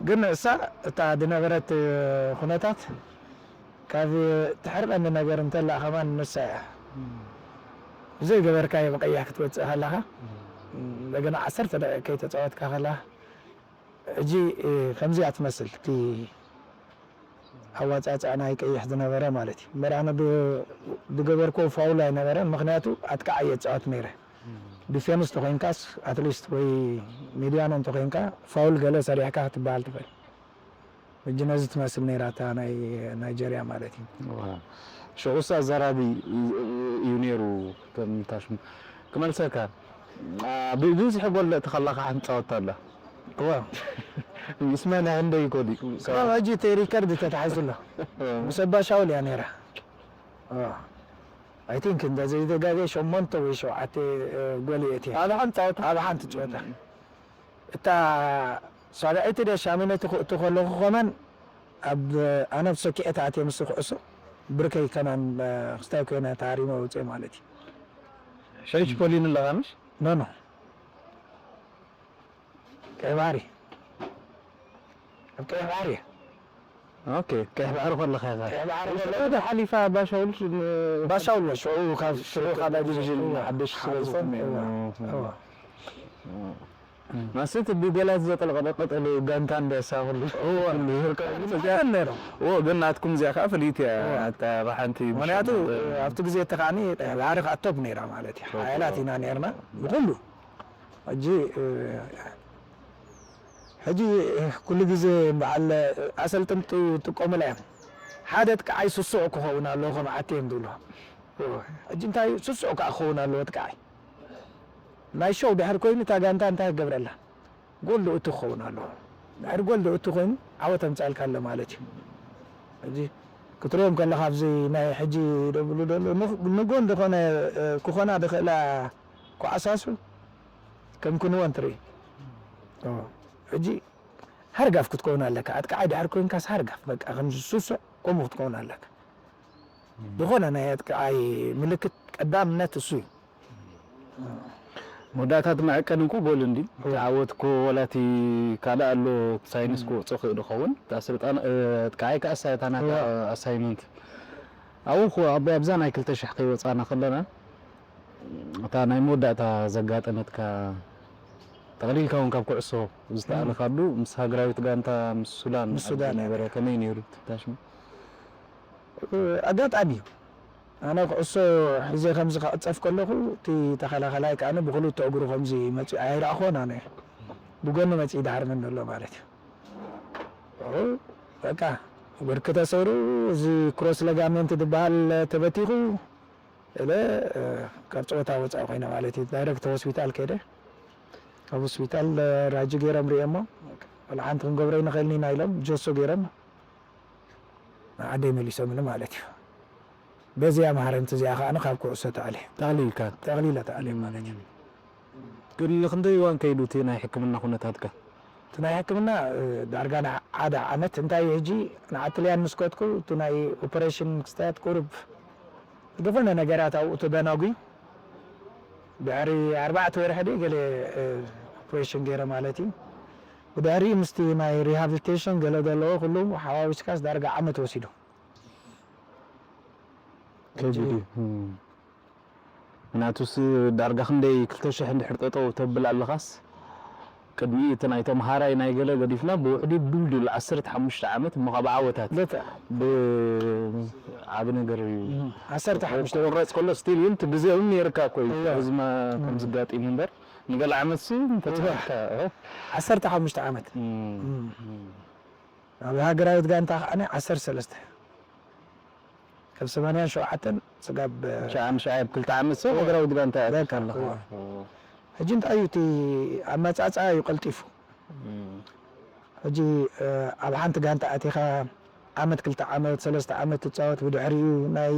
ግን እሳ እታ ዝነበረት ኩነታት ካብ ትሕርቐኒ ነገር እንተላ ከማን ንሳ እያ ብዘይ ገበርካዮ ብቀያሕ ክትወፅእ ከለካ እንደገና ዓሰርተ ደቂቕ ከይተፃወትካ ከለካ ሕጂ ከምዚኣ ትመስል እቲ ኣዋፃፅኣ ናይ ቀይሕ ዝነበረ ማለት እዩ እምበር ኣነ ዝገበርኮ ፋውል ኣይነበረን ምክንያቱ ኣጥቃዓ እየ ዝፃወት ነይረ ዲፌንስ ተኮይንካስ ኣትሊስት ወይ ሚድያኖ እንተኮይንካ ፋውል ገለ ሰሪሕካ ክትበሃል ትኽእል ሕጂ ነዚ ትመስል ነይራ እታ ናይ ናይጀርያ ማለት እዩ ሽዑስ ኣዘራቢ እዩ ነይሩ ከምታሽሙ ክመልሰካ ብብዝሒ ጎል ለእቲ ከለካ ሓንቲ ፃወታ ኣላ እዋ ምስ መን ህንደይ ኮዲ ሕጂ እቲ ሪከርድ ተታሒዙ ኣሎ ምስ ኣባሻውል እያ ነይራ ኣይ ቲንክ እንተ ዘይተጋገ ሸሞንተ ወይ ሸውዓተ ጎል እየ እቲ ኣብ ሓንቲ ፃወታ ኣብ ሓንቲ ጨወታ እታ ሳብዐይቲ ደ ሻሚነቲ ክእቱ ከለኹ ከመን ኣብ ኣነ ሰኪዐት ኣትየ ምስ ኩዕሶ ብርከይ ከማን ክስታይ ኮይነ ተሃሪመ ወፅየ ማለት እዩ ሸይች ፖሊን ኣለኻ ምሽ ኖ ኖ ቀይ ባህሪ ኣብ ቀይ ባህሪ እየ ኦኬ ቀይሕ ባሕሪ ከለኻ ኢኻ ቀይ ባህሪ ወደ ሓሊፋ ባሻውል ባሻውል ሽዑ ካብ ሽዑ ካልኣይ ዲቪዥን ሓደሽ ስለ ዝኾነ እዋ ማሰት ብገላት ዘጠልቀለቀጠሉ ጋንታ እንደሳ ኩሉ ነይሩ ኦ ግን ናትኩም እዚኣ ከዓ ፍልይቲ እያ ኣታ ብሓንቲ ምክንያቱ ኣብቲ ግዜ እቲ ከዓኒ ባሕሪ ከዓ ቶፕ ነይራ ማለት እዩ ሓያላት ኢና ነርና ብኩሉ ሕጂ ሕጂ ኩሉ ግዜ በዓል ኣሰልጥንቲ ጥቀሙላ እዮም ሓደ ጥቃዓይ ስሱዕ ክኸውን ኣለዎ ከም ዓቲ እዮም ዝብሉ ሕጂ እንታይ ስሱዕ ከዓ ክኸውን ኣለዎ ጥቃዓይ ናይ ሸው ድሕር ኮይኑ እታ ጋንታ እንታይ ክገብረላ ጎል ዝእቱ ክኸውን ኣለዎ ድሕሪ ጎል ዝእቱ ኮይኑ ዓወት ኣምፃልካ ኣሎ ማለት እዩ ሕጂ ክትሪኦም ከለካ ኣብዚ ናይ ሕጂ ደብሉ ደሎ ንጎል ዝኾነ ክኾና ዝኽእላ ኩዓሳሱ ከም ክንወን ትርኢ ሕጂ ሃርጋፍ ክትከውን ኣለካ ኣጥቃዓይ ድሕር ኮይንካስ ሃርጋፍ በቃ ከም ዝስሱዕ ከምኡ ክትከውን ኣለካ ዝኾነ ናይ ኣጥቃዓይ ምልክት ቀዳምነት እሱ እዩ። መወዳእታ እቲ መዐቀኒ እኮ ጎል እንዲ እቲ ዓወት እኮ ወላ እቲ ካልእ ኣሎ ሳይንስ ክወፅኦ ክእል ይኸውን። እታ ስልጣን ኣጥቃዓይ ከኣ እሳ እታ ናታ ኣሳይመንት ኣብኡ እኮ ኣብ ኣብዛ ናይ ክልተ ሽሕ ከይወፃና ከለና እታ ናይ መወዳእታ ዘጋጠመትካ ጠቕሊልካ እውን ካብ ኩዕሶ ዝተኣለኻሉ ምስ ሃገራዊት ጋንታ ምስ ሱዳን ምስ ሱዳን ነበረ ከመይ ነይሩ ትታሽሙ? ኣጋጣሚ እዩ። ኣነ ኩዕሶ ሒዘ ከምዚ ክዕጸፍ ከለኹ እቲ ተኸላኸላይ ከኣ ብክልተ እግሩ ከምዚ መጺኡ ኣይረኣኹን ኣነ ብጎኒ መጺኡ ይድሓርኒ ኣሎ ማለት እዩ። ኦ፣ በቃ እግርኪ ተሰይሩ እዚ ክሮስ ለጋሜንት ዝበሃል ተበቲኹ እለ ካብ ፀወታ ወፃኢ ኮይነ ማለት እዩ። ዳይረክት ሆስፒታል ከይደ ካብ ሆስፒታል ራጂ ገይሮም ሪኦሞ ወላ ሓንቲ ክንገብሮ ይንኽእልን ኢና ኢሎም ጀሶ ገይሮም ዓደይ መሊሶምኒ ማለት እዩ። በዚኣ መሃረምቲ እዚኣ ከዓ ካብ ኩዕሶ ተኣልየ ጠቕሊልካ ጠቕሊለ ተኣልየ ማለት እዩ። ግን ንክንደይ እዋን ከይዱ እቲ ናይ ሕክምና ኩነታትካ? እቲ ናይ ሕክምና ዳርጋ ሓደ ዓመት እንታይ እዩ ሕጂ ንዓትልያን ምስ ከድኩ እቲ ናይ ኦፐሬሽን ክስታት ቁሩብ ዝኾነ ነገራት ኣብኡ ተደናጉ ድሕሪ ኣርባዕተ ወርሒ ድዩ ገለ ኦፕሬሽን ገይረ ማለት እዩ። ብድሕሪ ምስቲ ናይ ሪሃብሊቴሽን ገለ ዘለዎ ኩሉ ሓዋዊስካስ ዳርጋ ዓመት ወሲዱ። ከቢድ እዩ። ምክንያቱስ ዳርጋ ክንደይ ክልተ ሽሕ እንድሕር ጠጠው ተብል ኣለኻስ ቅድሚ እቲ ናይ ተምሃራይ ናይ ገለ ገዲፍና ብውሕዲ ድልድል ዓሰርተ ሓሙሽተ ዓመት እሞ ካብ ዓወታት በታ ብዓቢ ነገር እዩ። ዓሰርተ ሓሙሽተ ክቁረፅ ከሎ ስቲል ግን እቲ ግዜ እውን ነይርካ እኮ እዩ። እዋ። ህዝማ ከም ዝጋጢም እምበር ንገለ ዓመት ሲ እንተፀኒሕካ ዓሰርተ ሓሙሽተ ዓመት ኣብ ሃገራዊት ጋንታ ከዓ ዓሰርተ ሰለስተ ካብ ሰማንያን ሸውዓተን ስጋብ ሸዓ ምሸዓ ኣብ ክልተ ዓመት ሰብ ሃገራዊት ጋንታ በቃ፣ ኣለኻ። እዋ። ሕጂ እንታይ እዩ እቲ ኣመፃፅኣ እዩ ቀልጢፉ። ሕጂ ኣብ ሓንቲ ጋንታ ኣቲኻ ዓመት ክልተ ዓመት ሰለስተ ዓመት ትፃወት ብድሕሪኡ ናይ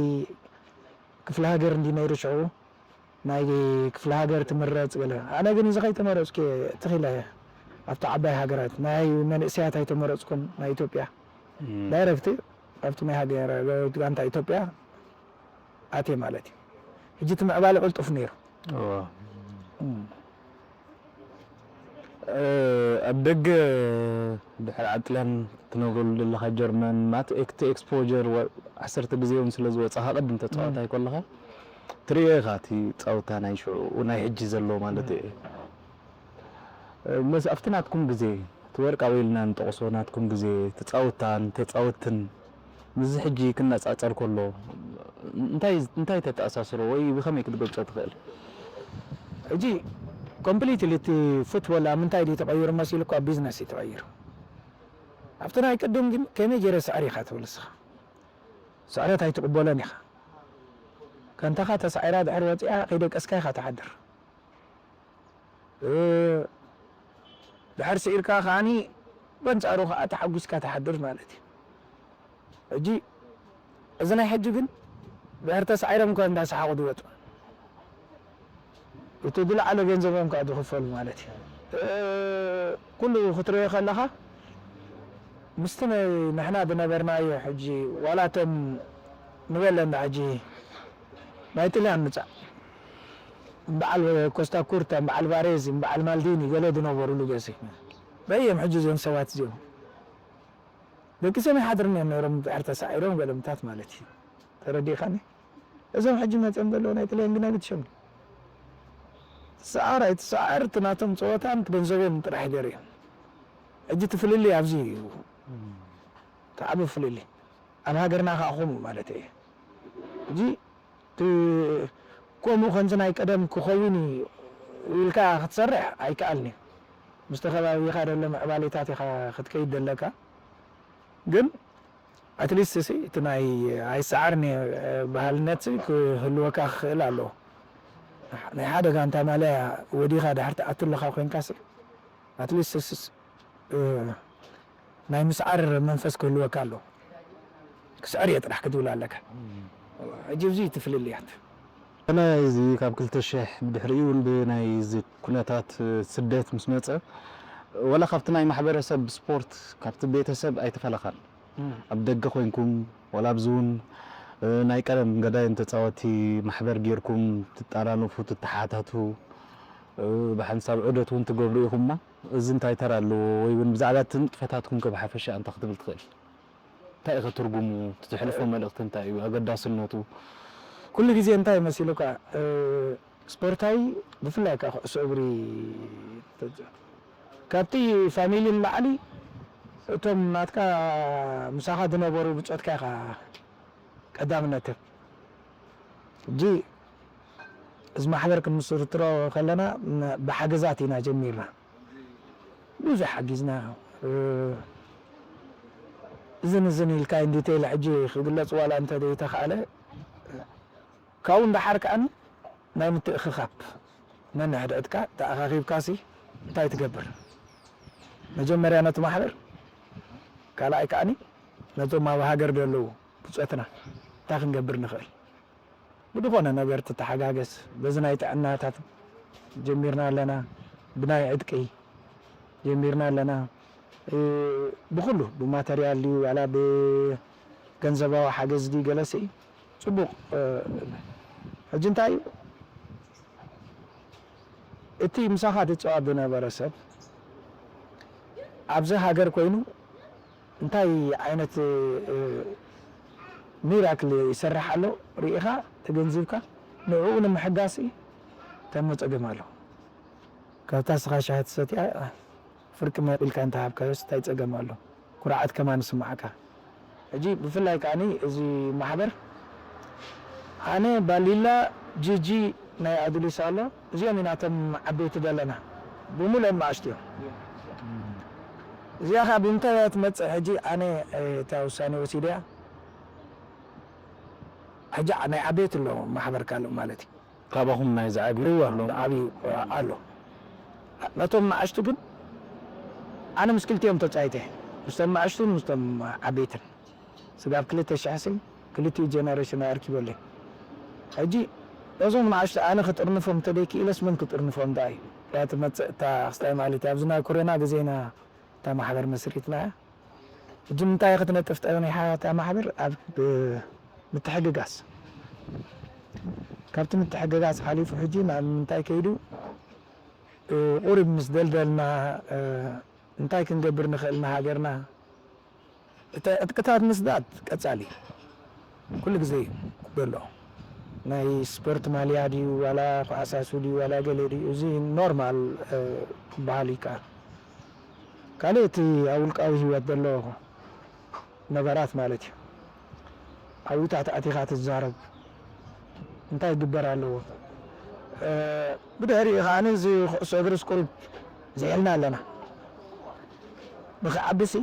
ክፍለ ሃገር እንዲ ነይሩ ሽዑ ናይ ክፍለ ሃገር ትምረፅ ገለ ኣነ ግን እዚ ከይተመረፅኩ ትኽኢለ ኣብቲ ዓባይ ሃገራት ናይ መንእሰያት ኣይተመረፅኩን ናይ ኢትዮጵያ ዳይረክት ኣብቲ ናይ ሃገር ጋንታ ኢትዮጵያ ኣትየ ማለት እዩ። ሕጂ እቲ ምዕባለ ቅልጡፍ ነይሩ። ኣብ ደገ ድሕሪ ዓጥልያን ትነብረሉ ዘለኻ ጀርመን ማለት እቲ ኤክስፖጀር ዓሰርተ ግዜ እውን ስለ ዝወፃኻ ቅድም ተፃዋታይ ከለኻ ትርእዮ ኢኻ እቲ ፃውታ ናይ ሽዑ ናይ ሕጂ ዘሎ ማለት እዩ። መስ ኣብቲ ናትኩም ግዜ እቲ ወርቃዊ ኢልና ንጠቕሶ ናትኩም ግዜ ተፃውታን ተፃወትን ምስዚ ሕጂ ክነፃፀር ከሎ እንታይ እንታይ ተተኣሳስሮ ወይ ብኸመይ ክትገልፆ ትኽእል? ሕጂ ኮምፕሊትሊ እቲ ፉትቦል ኣብ ምንታይ ድዩ ተቐይሩ መሲሉ እኳ ቢዝነስ እዩ ተቐይሩ። ኣብቲ ናይ ቅድም ግን ከመይ ገይረ ስዕር ኢኻ ትብል እስኻ ስዕረት ኣይትቕበሎን ኢኻ። ከንታኻ ተሳዒራ ድሕር ወፂኣ ከይደቀስካ ኢኻ ትሓድር። ድሕር ስዒርካ ከዓኒ በንፃሩ ከዓ ተሓጒስካ ትሓድር ማለት እዩ። ሕጂ እዚ ናይ ሕጂ ግን ድሕር ተሳዒሮም እኳ እንዳሰሓቑ ዝወፁ እቲ ዝለዓለ ገንዘቦም ከዓ ዝኽፈሉ ማለት እዩ። ኩሉ ክትሪኦ ከለኻ ምስቲ ንሕና ዝነበርናዮ ሕጂ ዋላ እቶም ንበለና ሕጂ ናይ ጥልያን ምፃእ እምበዓል ኮስታ ኩርታ እምበዓል ባሬዚ እምበዓል ማልዲኒ ገለ ዝነበሩሉ ገዜ በየም ሕጂ እዞም ሰባት እዚኦም ደቂ ሰማይ ሓድርና እዮም ነይሮም ድሕር ተሳዒሮም ገለምታት ማለት እዩ። ተረዲኻኒ? እዞም ሕጂ መፅኦም ዘለዉ ናይ ጥልያን ግና ብትሸም ትሰዓር ኣይትሰዓር እቲ ናቶም ፀወታን ገንዘቦም ጥራሕ ይደር እዮም። ሕጂ እቲ ፍልልይ ኣብዚ እዩ። እቲ ዓቢ ፍልልይ ኣብ ሃገርና ከዓ ከምኡ ማለት እየ። ሕጂ እቲ ከምኡ ከምዚ ናይ ቀደም ክኸውን እዩ ኢልካ ክትሰርሕ ኣይከኣልን እዩ። ምስቲ ከባቢኻ ዘሎ ምዕባሌታት ኢኻ ክትከይድ ዘለካ። ግን ኣትሊስት ሲ እቲ ናይ ኣይሰዓርን ባህልነት ሲ ክህልወካ ክኽእል ኣለዎ። ናይ ሓደ ጋንታ ማልያ ወዲኻ ድሕር ትኣቱ ኣለኻ ኮይንካ ሲ ኣትሊስት ሲ ናይ ምስዓር መንፈስ ክህልወካ ኣለዎ። ክስዕር እየ ጥራሕ ክትብል ኣለካ። ሕጂ እዚ እዩ እቲ ፍልልያት። እዚ ካብ ክልተ ሽሕ ብድሕሪኡ እውን ብናይ እዚ ኩነታት ስደት ምስ መፀ ወላ ካብቲ ናይ ማሕበረሰብ ስፖርት ካብቲ ቤተሰብ ኣይተፈለኻን። ኣብ ደገ ኮይንኩም ወላ ኣብዚ እውን እ፣ ናይ ቀደም ገዳይም ተጻወቲ ማሕበር ጌርኩም ትጠራነፉ፣ ትተሓታቱ፣ እ፣ ብሓንሳብ ዑደት እውን ትገብሩ ኢኹም እሞ፣ እዚ እንታይ ተራ ኣለዎ? ወይ እውን ብዛዕባ እቲ ንጥፈታትኩም ከ ብሓፈሻ እንታይ ክትብል ትኽእል? እንታይ ኢኸ ትርጉሙ? እቲ ዘሕልፎ መልእኽቲ እንታይ እዩ? ኣገዳስነቱ? ኩሉ ግዜ እንታይ መሲሉካ? እ፣ ስፖርታዊ ብፍላይ ከኣ ኩዕሶ እግሪ ተጫወት። ካብቲ ፋሚሊ ንላዕሊ እቶም ናትካ ምሳኻ ዝነበሩ ብጾትካ ኢኻ ቀዳምነት ትህብ። ሕጂ እዚ ማሕበር ክንምስርትሮ ከለና ም-፣ ብሓገዛት ኢና ጀሚርና። ብዙሕ ሓጊዝና። እ፣ እዝን እዝን ኢልካ ኢን ዲቴይል ሕጂ ክግለጽ ዋላ እንተ ዘይተኻእለ፣ ካብኡ ንደሓር ከኣ ናይ ምትእኽኻብ ነንሕድሕድካ ተኣኻኺብካሲ እንታይ ትገብር? መጀመርያ ነቲ ማሕበር፣ ካልኣይ ከኣኒ ነቶም ኣብ ሃገር ዘለዉ ብጾትና እንታይ ክንገብር ንኽእል? ብዝኾነ ነገር ትተሓጋገዝ። በዚ ናይ ጥዕናታት ጀሚርና ኣለና፣ ብናይ ዕጥቂ ጀሚርና ኣለና። እ፣ ብኹሉ፣ ብማተርያል ድዩ ዋላ ብገንዘባዊ ሓገዝ ድዩ ገለሲ ጽቡቕ፣ እ፣ ሕጂ እንታይ እዩ? እቲ ምሳኻ ዝጻወት ዝነበረ ሰብ ኣብዚ ሃገር ኮይኑ እንታይ ዓይነት፣ እ፣ ሚራክል ይሰርሕ ኣሎ ርኢኻ ተገንዚብካ ንዕኡ ንምሕጋስ እዩ። እንታይ እሞ ጸገም ኣሎ? ካብታ ስኻ ሻሂ ትሰትያ ፍርቂ መቢልካ እንተሃብካዮስ እንታይ ጸገም ኣሎ? ኩርዓት ከማን ይስምዓካ። ሕጂ ብፍላይ ከኣኒ እዚ ማሕበር ኣነ፣ ባሊላ፣ ጂጂ ናይ ኣዱሊስ ኣሎ፣ እዚኦም ኢና እቶም ዓበይቲ ዘለና። ብምሉኦም ንኣሽቱ እዮም። እዚኣ ኸኣ ብምንታይ እያ ትመጽእ? ሕጂ ኣነ፣ እ፣ እታ ውሳኔ ወሲደያ። ሕጂ ዓ-፣ ናይ ዓበይቲ ኣሎ ማሕበር ካልእ ማለት እዩ። ካባኹም ናይ ዝዓብዩ እዋ፣ ኣለዉ። ዝዓብዩ ኣሎ። ነቶም ንኣሽቱ ግን ኣነ ምስ ክልቲኦም ተጻይተ። ምስቶም ንኣሽቱን ምስቶም ዓበይትን። ስጋብ ክልተ ሽሕ ሲ ክልቲኡ ጀነሬሽን ኣርኪበለይ። ሕጂ ነዞም ንኣሽቱ ኣነ ክጥርንፎም እንተደይክኢለስ መን ክጥርንፎም ደኣ እዩ? እያ ትመጽእ እታ ክስታይ ማለት እዩ። ኣብዚ ናይ ኮሮና ግዜና እታ ማሕበር መስሪትና እያ። ሕጂ ምንታይ ክትነጥፍ ጸኒሓ እታ ማሕበር? ኣብ ምትሕግጋዝ። ካብቲ ምትሕግጋዝ ሓሊፉ ሕጂ ናብ ምንታይ ከይዱ? እ፣ ቁሩብ ምስ ደልደልና፣ እ፣ እንታይ ክንገብር ንኽእል ንሃገርና? እቲ ዕጥቅታት ምስዳድ ቀጻሊ ኩሉ ግዜ እዩ ዘሎ። ናይ ስፖርት ማልያ ድዩ ዋላ ኩዓሳሱ ድዩ ዋላ ገለ ድዩ፣ እዚ ኖርማል፣ እ፣ ክበሃል ይከኣል። ካልእ እቲ ኣብ ውልቃዊ ህይወት ዘሎ ነገራት ማለት እዩ። ኣብዩታት ኣቲኻ ትዛረብ፣ እንታይ ይግበር ኣለዎ? እ፣ ብድሕሪኡ ከኣ እዚ ኩዕሶ እግሪ ስቁል ዝሒልና ኣለና። ንኽዓብሲ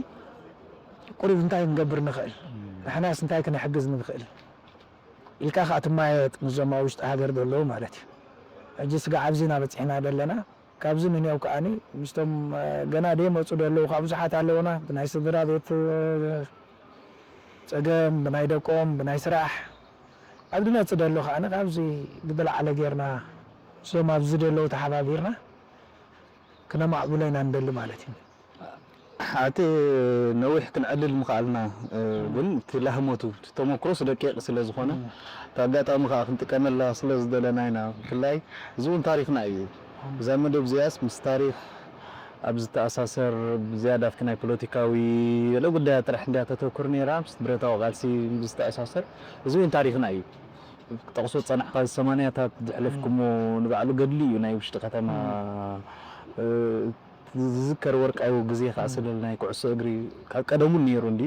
ቁሩብ እንታይ ክንገብር ንኽእል? ንሕናስ እንታይ ክንሕግዝ ንኽእል? ኢልካ ከኣ ትማየጥ ምስዞም ኣብ ውሽጢ ሃገር ዘለዉ ማለት እዩ። ሕጂ ስጋዕ ኣብዚ ኢና በጺሕና ዘለና። ካብዚ ንንየው ከኣኒ ምስቶም፣ እ፣ ገና ደይመጹ ዘለዉ ከኣ ብዙሓት ኣለዉና። ብናይ ስድራ ቤት፣ እ፣ ጸገም፣ ብናይ ደቆም፣ ብናይ ስራሕ። ኣብ ዝመጽእ ዘሎ ከኣኒ ካብዚ ብዝለዓለ ጌርና ምስዞም ኣብዚ ዘለዉ ተሓባቢርና ክነማዕብሎ ኢና ንደሊ ማለት እዩ። ሓቲ ነዊሕ ክንዕልል ምኽኣልና፣ እ፣ ግን እቲ ላህሞቱ፣ እቲ ተመክሮስ ደቂቕ ስለ ዝኾነ፣ እም። እቲ ኣጋጣሚ ከኣ ክንጥቀመላ ስለ ዝደለና ኢና። ብፍላይ እዚ እውን ታሪኽና እዩ። እዛ መደብ እዚኣስ ምስ ታሪኽ ኣብ ዝተኣሳሰር፣ ብዝያዳ ኣብቲ ናይ ፖለቲካዊ ገለ ጉዳያት ጥራሕ እንድያ ተተኩር ነይራ፣ ምስ ብረታዊ ቃልሲ ዝተኣሳሰር፣ እዚ እውን ታሪኽና እዩ። ክጠቕሶ ዝጸናሕካ ሰማንያታት ዘሕለፍኩሞ ንባዕሉ ገድሊ እዩ፣ ናይ ውሽጢ ከተማ፣ እም። እ፣ ዝዝከር ወርቃዊ ግዜ ከኣ እም። ስለ ናይ ኩዕሶ እግሪ ካብ ቀደሙ ነይሩ እንዲ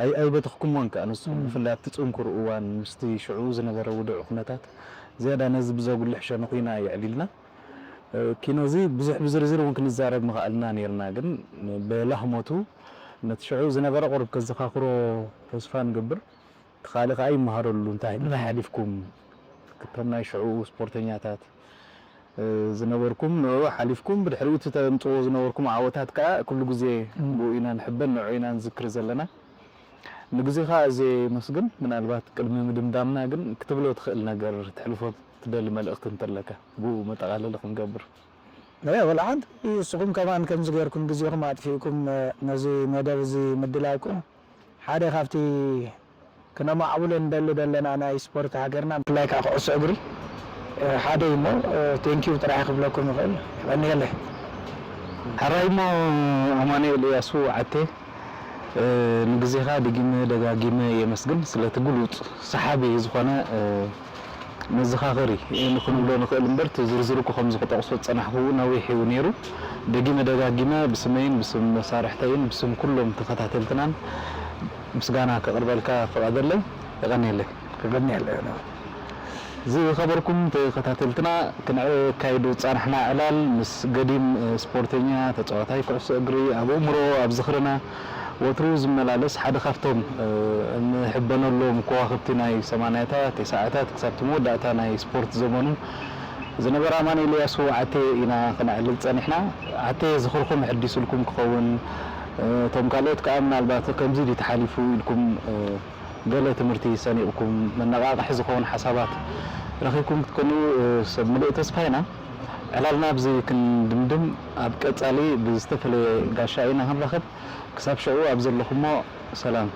ኣይ-፣ ኣይበተኽኩሞን ከኣ ንስኹም እም። ብፍላይ ኣብቲ ጽንኩር እዋን ምስቲ ሽዑ ዝነበረ ውዱዕ ኩነታት ዝያዳ ነዚ ብዘጉልሕ ሸነኹ ኢና የዕሊልና። እ፣ ኪኖ እዚ ብዙሕ ብዝርዝር እውን ክንዛረብ ምኽኣልና ነይርና፣ ግን ብላህሞቱ ነቲ ሽዑ ዝነበረ ቁሩብ ከዘኻኽሮ ተስፋ ንገብር። እቲ ካልእ ከኣ ይመሃረሉ፣ እንታይ፣ እንታይ እም። ሓሊፍኩም፣ እቶም ናይ ሽዑ ስፖርተኛታት፣ እ፣ ዝነበርኩም፣ ንዕኡ ሓሊፍኩም፣ ብድሕሪኡ እቲ ተምጽዎ ዝነበርኩም ዓወታት ከኣ ኩሉ ግዜ እም። ብኡ ኢና ንሕበን፣ ንዕኡ ኢና ንዝክር ዘለና። ንግዜኻ ኣዝየ የመስግን። ምናልባት ቅድሚ ምድምዳምና ግን ክትብሎ ትኽእል ነገር፣ ተሕልፎ ትደሊ መልእኽቲ እንተለካ፣ ብኡ መጠቓለሊ ክንገብር። እ፣ ወላ ሓንቲ፣ ንስኹም ከማን ከምዚ ጌርኩም ግዜኹም ኣጥፊእኩም፣ እ፣ ነዚ መደብ እዚ ምድላውኩም ሓደ ካብቲ ክነማዕብሎ እንደሊ ዘለና ናይ ስፖርት ሃገርና፣ ብፍላይ ከዓ ኩዕሶ እግሪ ሓደ እዩ እሞ፣ ቴንኪው ጥራሕ ክብለኩም ይኽእል። የቐንየለይ። ሕራይ እሞ ኣማኑኤል እያሱ ዓቴ፣ ንግዜኻ ደጊመ ደጋጊመ የመስግን። ስለቲ ግሉጽ ሰሓቢ ዝኾነ መዘኻኸሪ ንኽንብሎ ንኽእል እምበር፣ እቲ ዝርዝር እኮ ከምዚ ክጠቕሶ ዝጸናሕኩ ነዊሕ እዩ ነይሩ። ደጊመ ደጋጊመ ብስመይን ብስም መሳርሕተይን ብስም ኩሎም ተኸታተልትናን ምስጋና ከቕርበልካ ፍቐደለይ። የቐንየለይ። የቐንየለይ። ዝኸበርኩም ተኸታተልትና፣ ክነካይዶ ዝጸናሕና ዕላል ምስ ገዲም ስፖርተኛ፣ ተጻዋታይ ኩዕሶ እግሪ፣ ኣብ ኣእምሮ፣ ኣብ ዝኽርና ወትሩ ዝመላለስ ሓደ ካብቶም እንሕበነሎም ከዋኽብቲ ናይ ሰማንያታት፣ ተስዓታት ክሳብ እቲ መወዳእታ ናይ ስፖርት ዘመኑ ዝነበረ ኣማኑኤል እያሱ ዓቴ ኢና ክነዕልል ጸኒሕና። ዓቴ ዝኽርኹም የሐድሰልኩም ክኸውን፣ እቶም ካልኦት ከኣ ምናልባት ከምዚ ድዩ ተሓሊፉ ኢልኩም ገለ ትምህርቲ ሰኒቕኩም መነቓቕሒ ዝኸውን ሓሳባት ረኺብኩም ክትኮኑ ሰብ ምሉእ ተስፋ ኢና። ዕላልና ኣብዚ ክንድምድም ኣብ ቀጻሊ ብዝተፈለየ ጋሻ ኢና ክንራኸብ። ክሳብ ሽዑ ኣብ ዘለኹሞ ሰላም።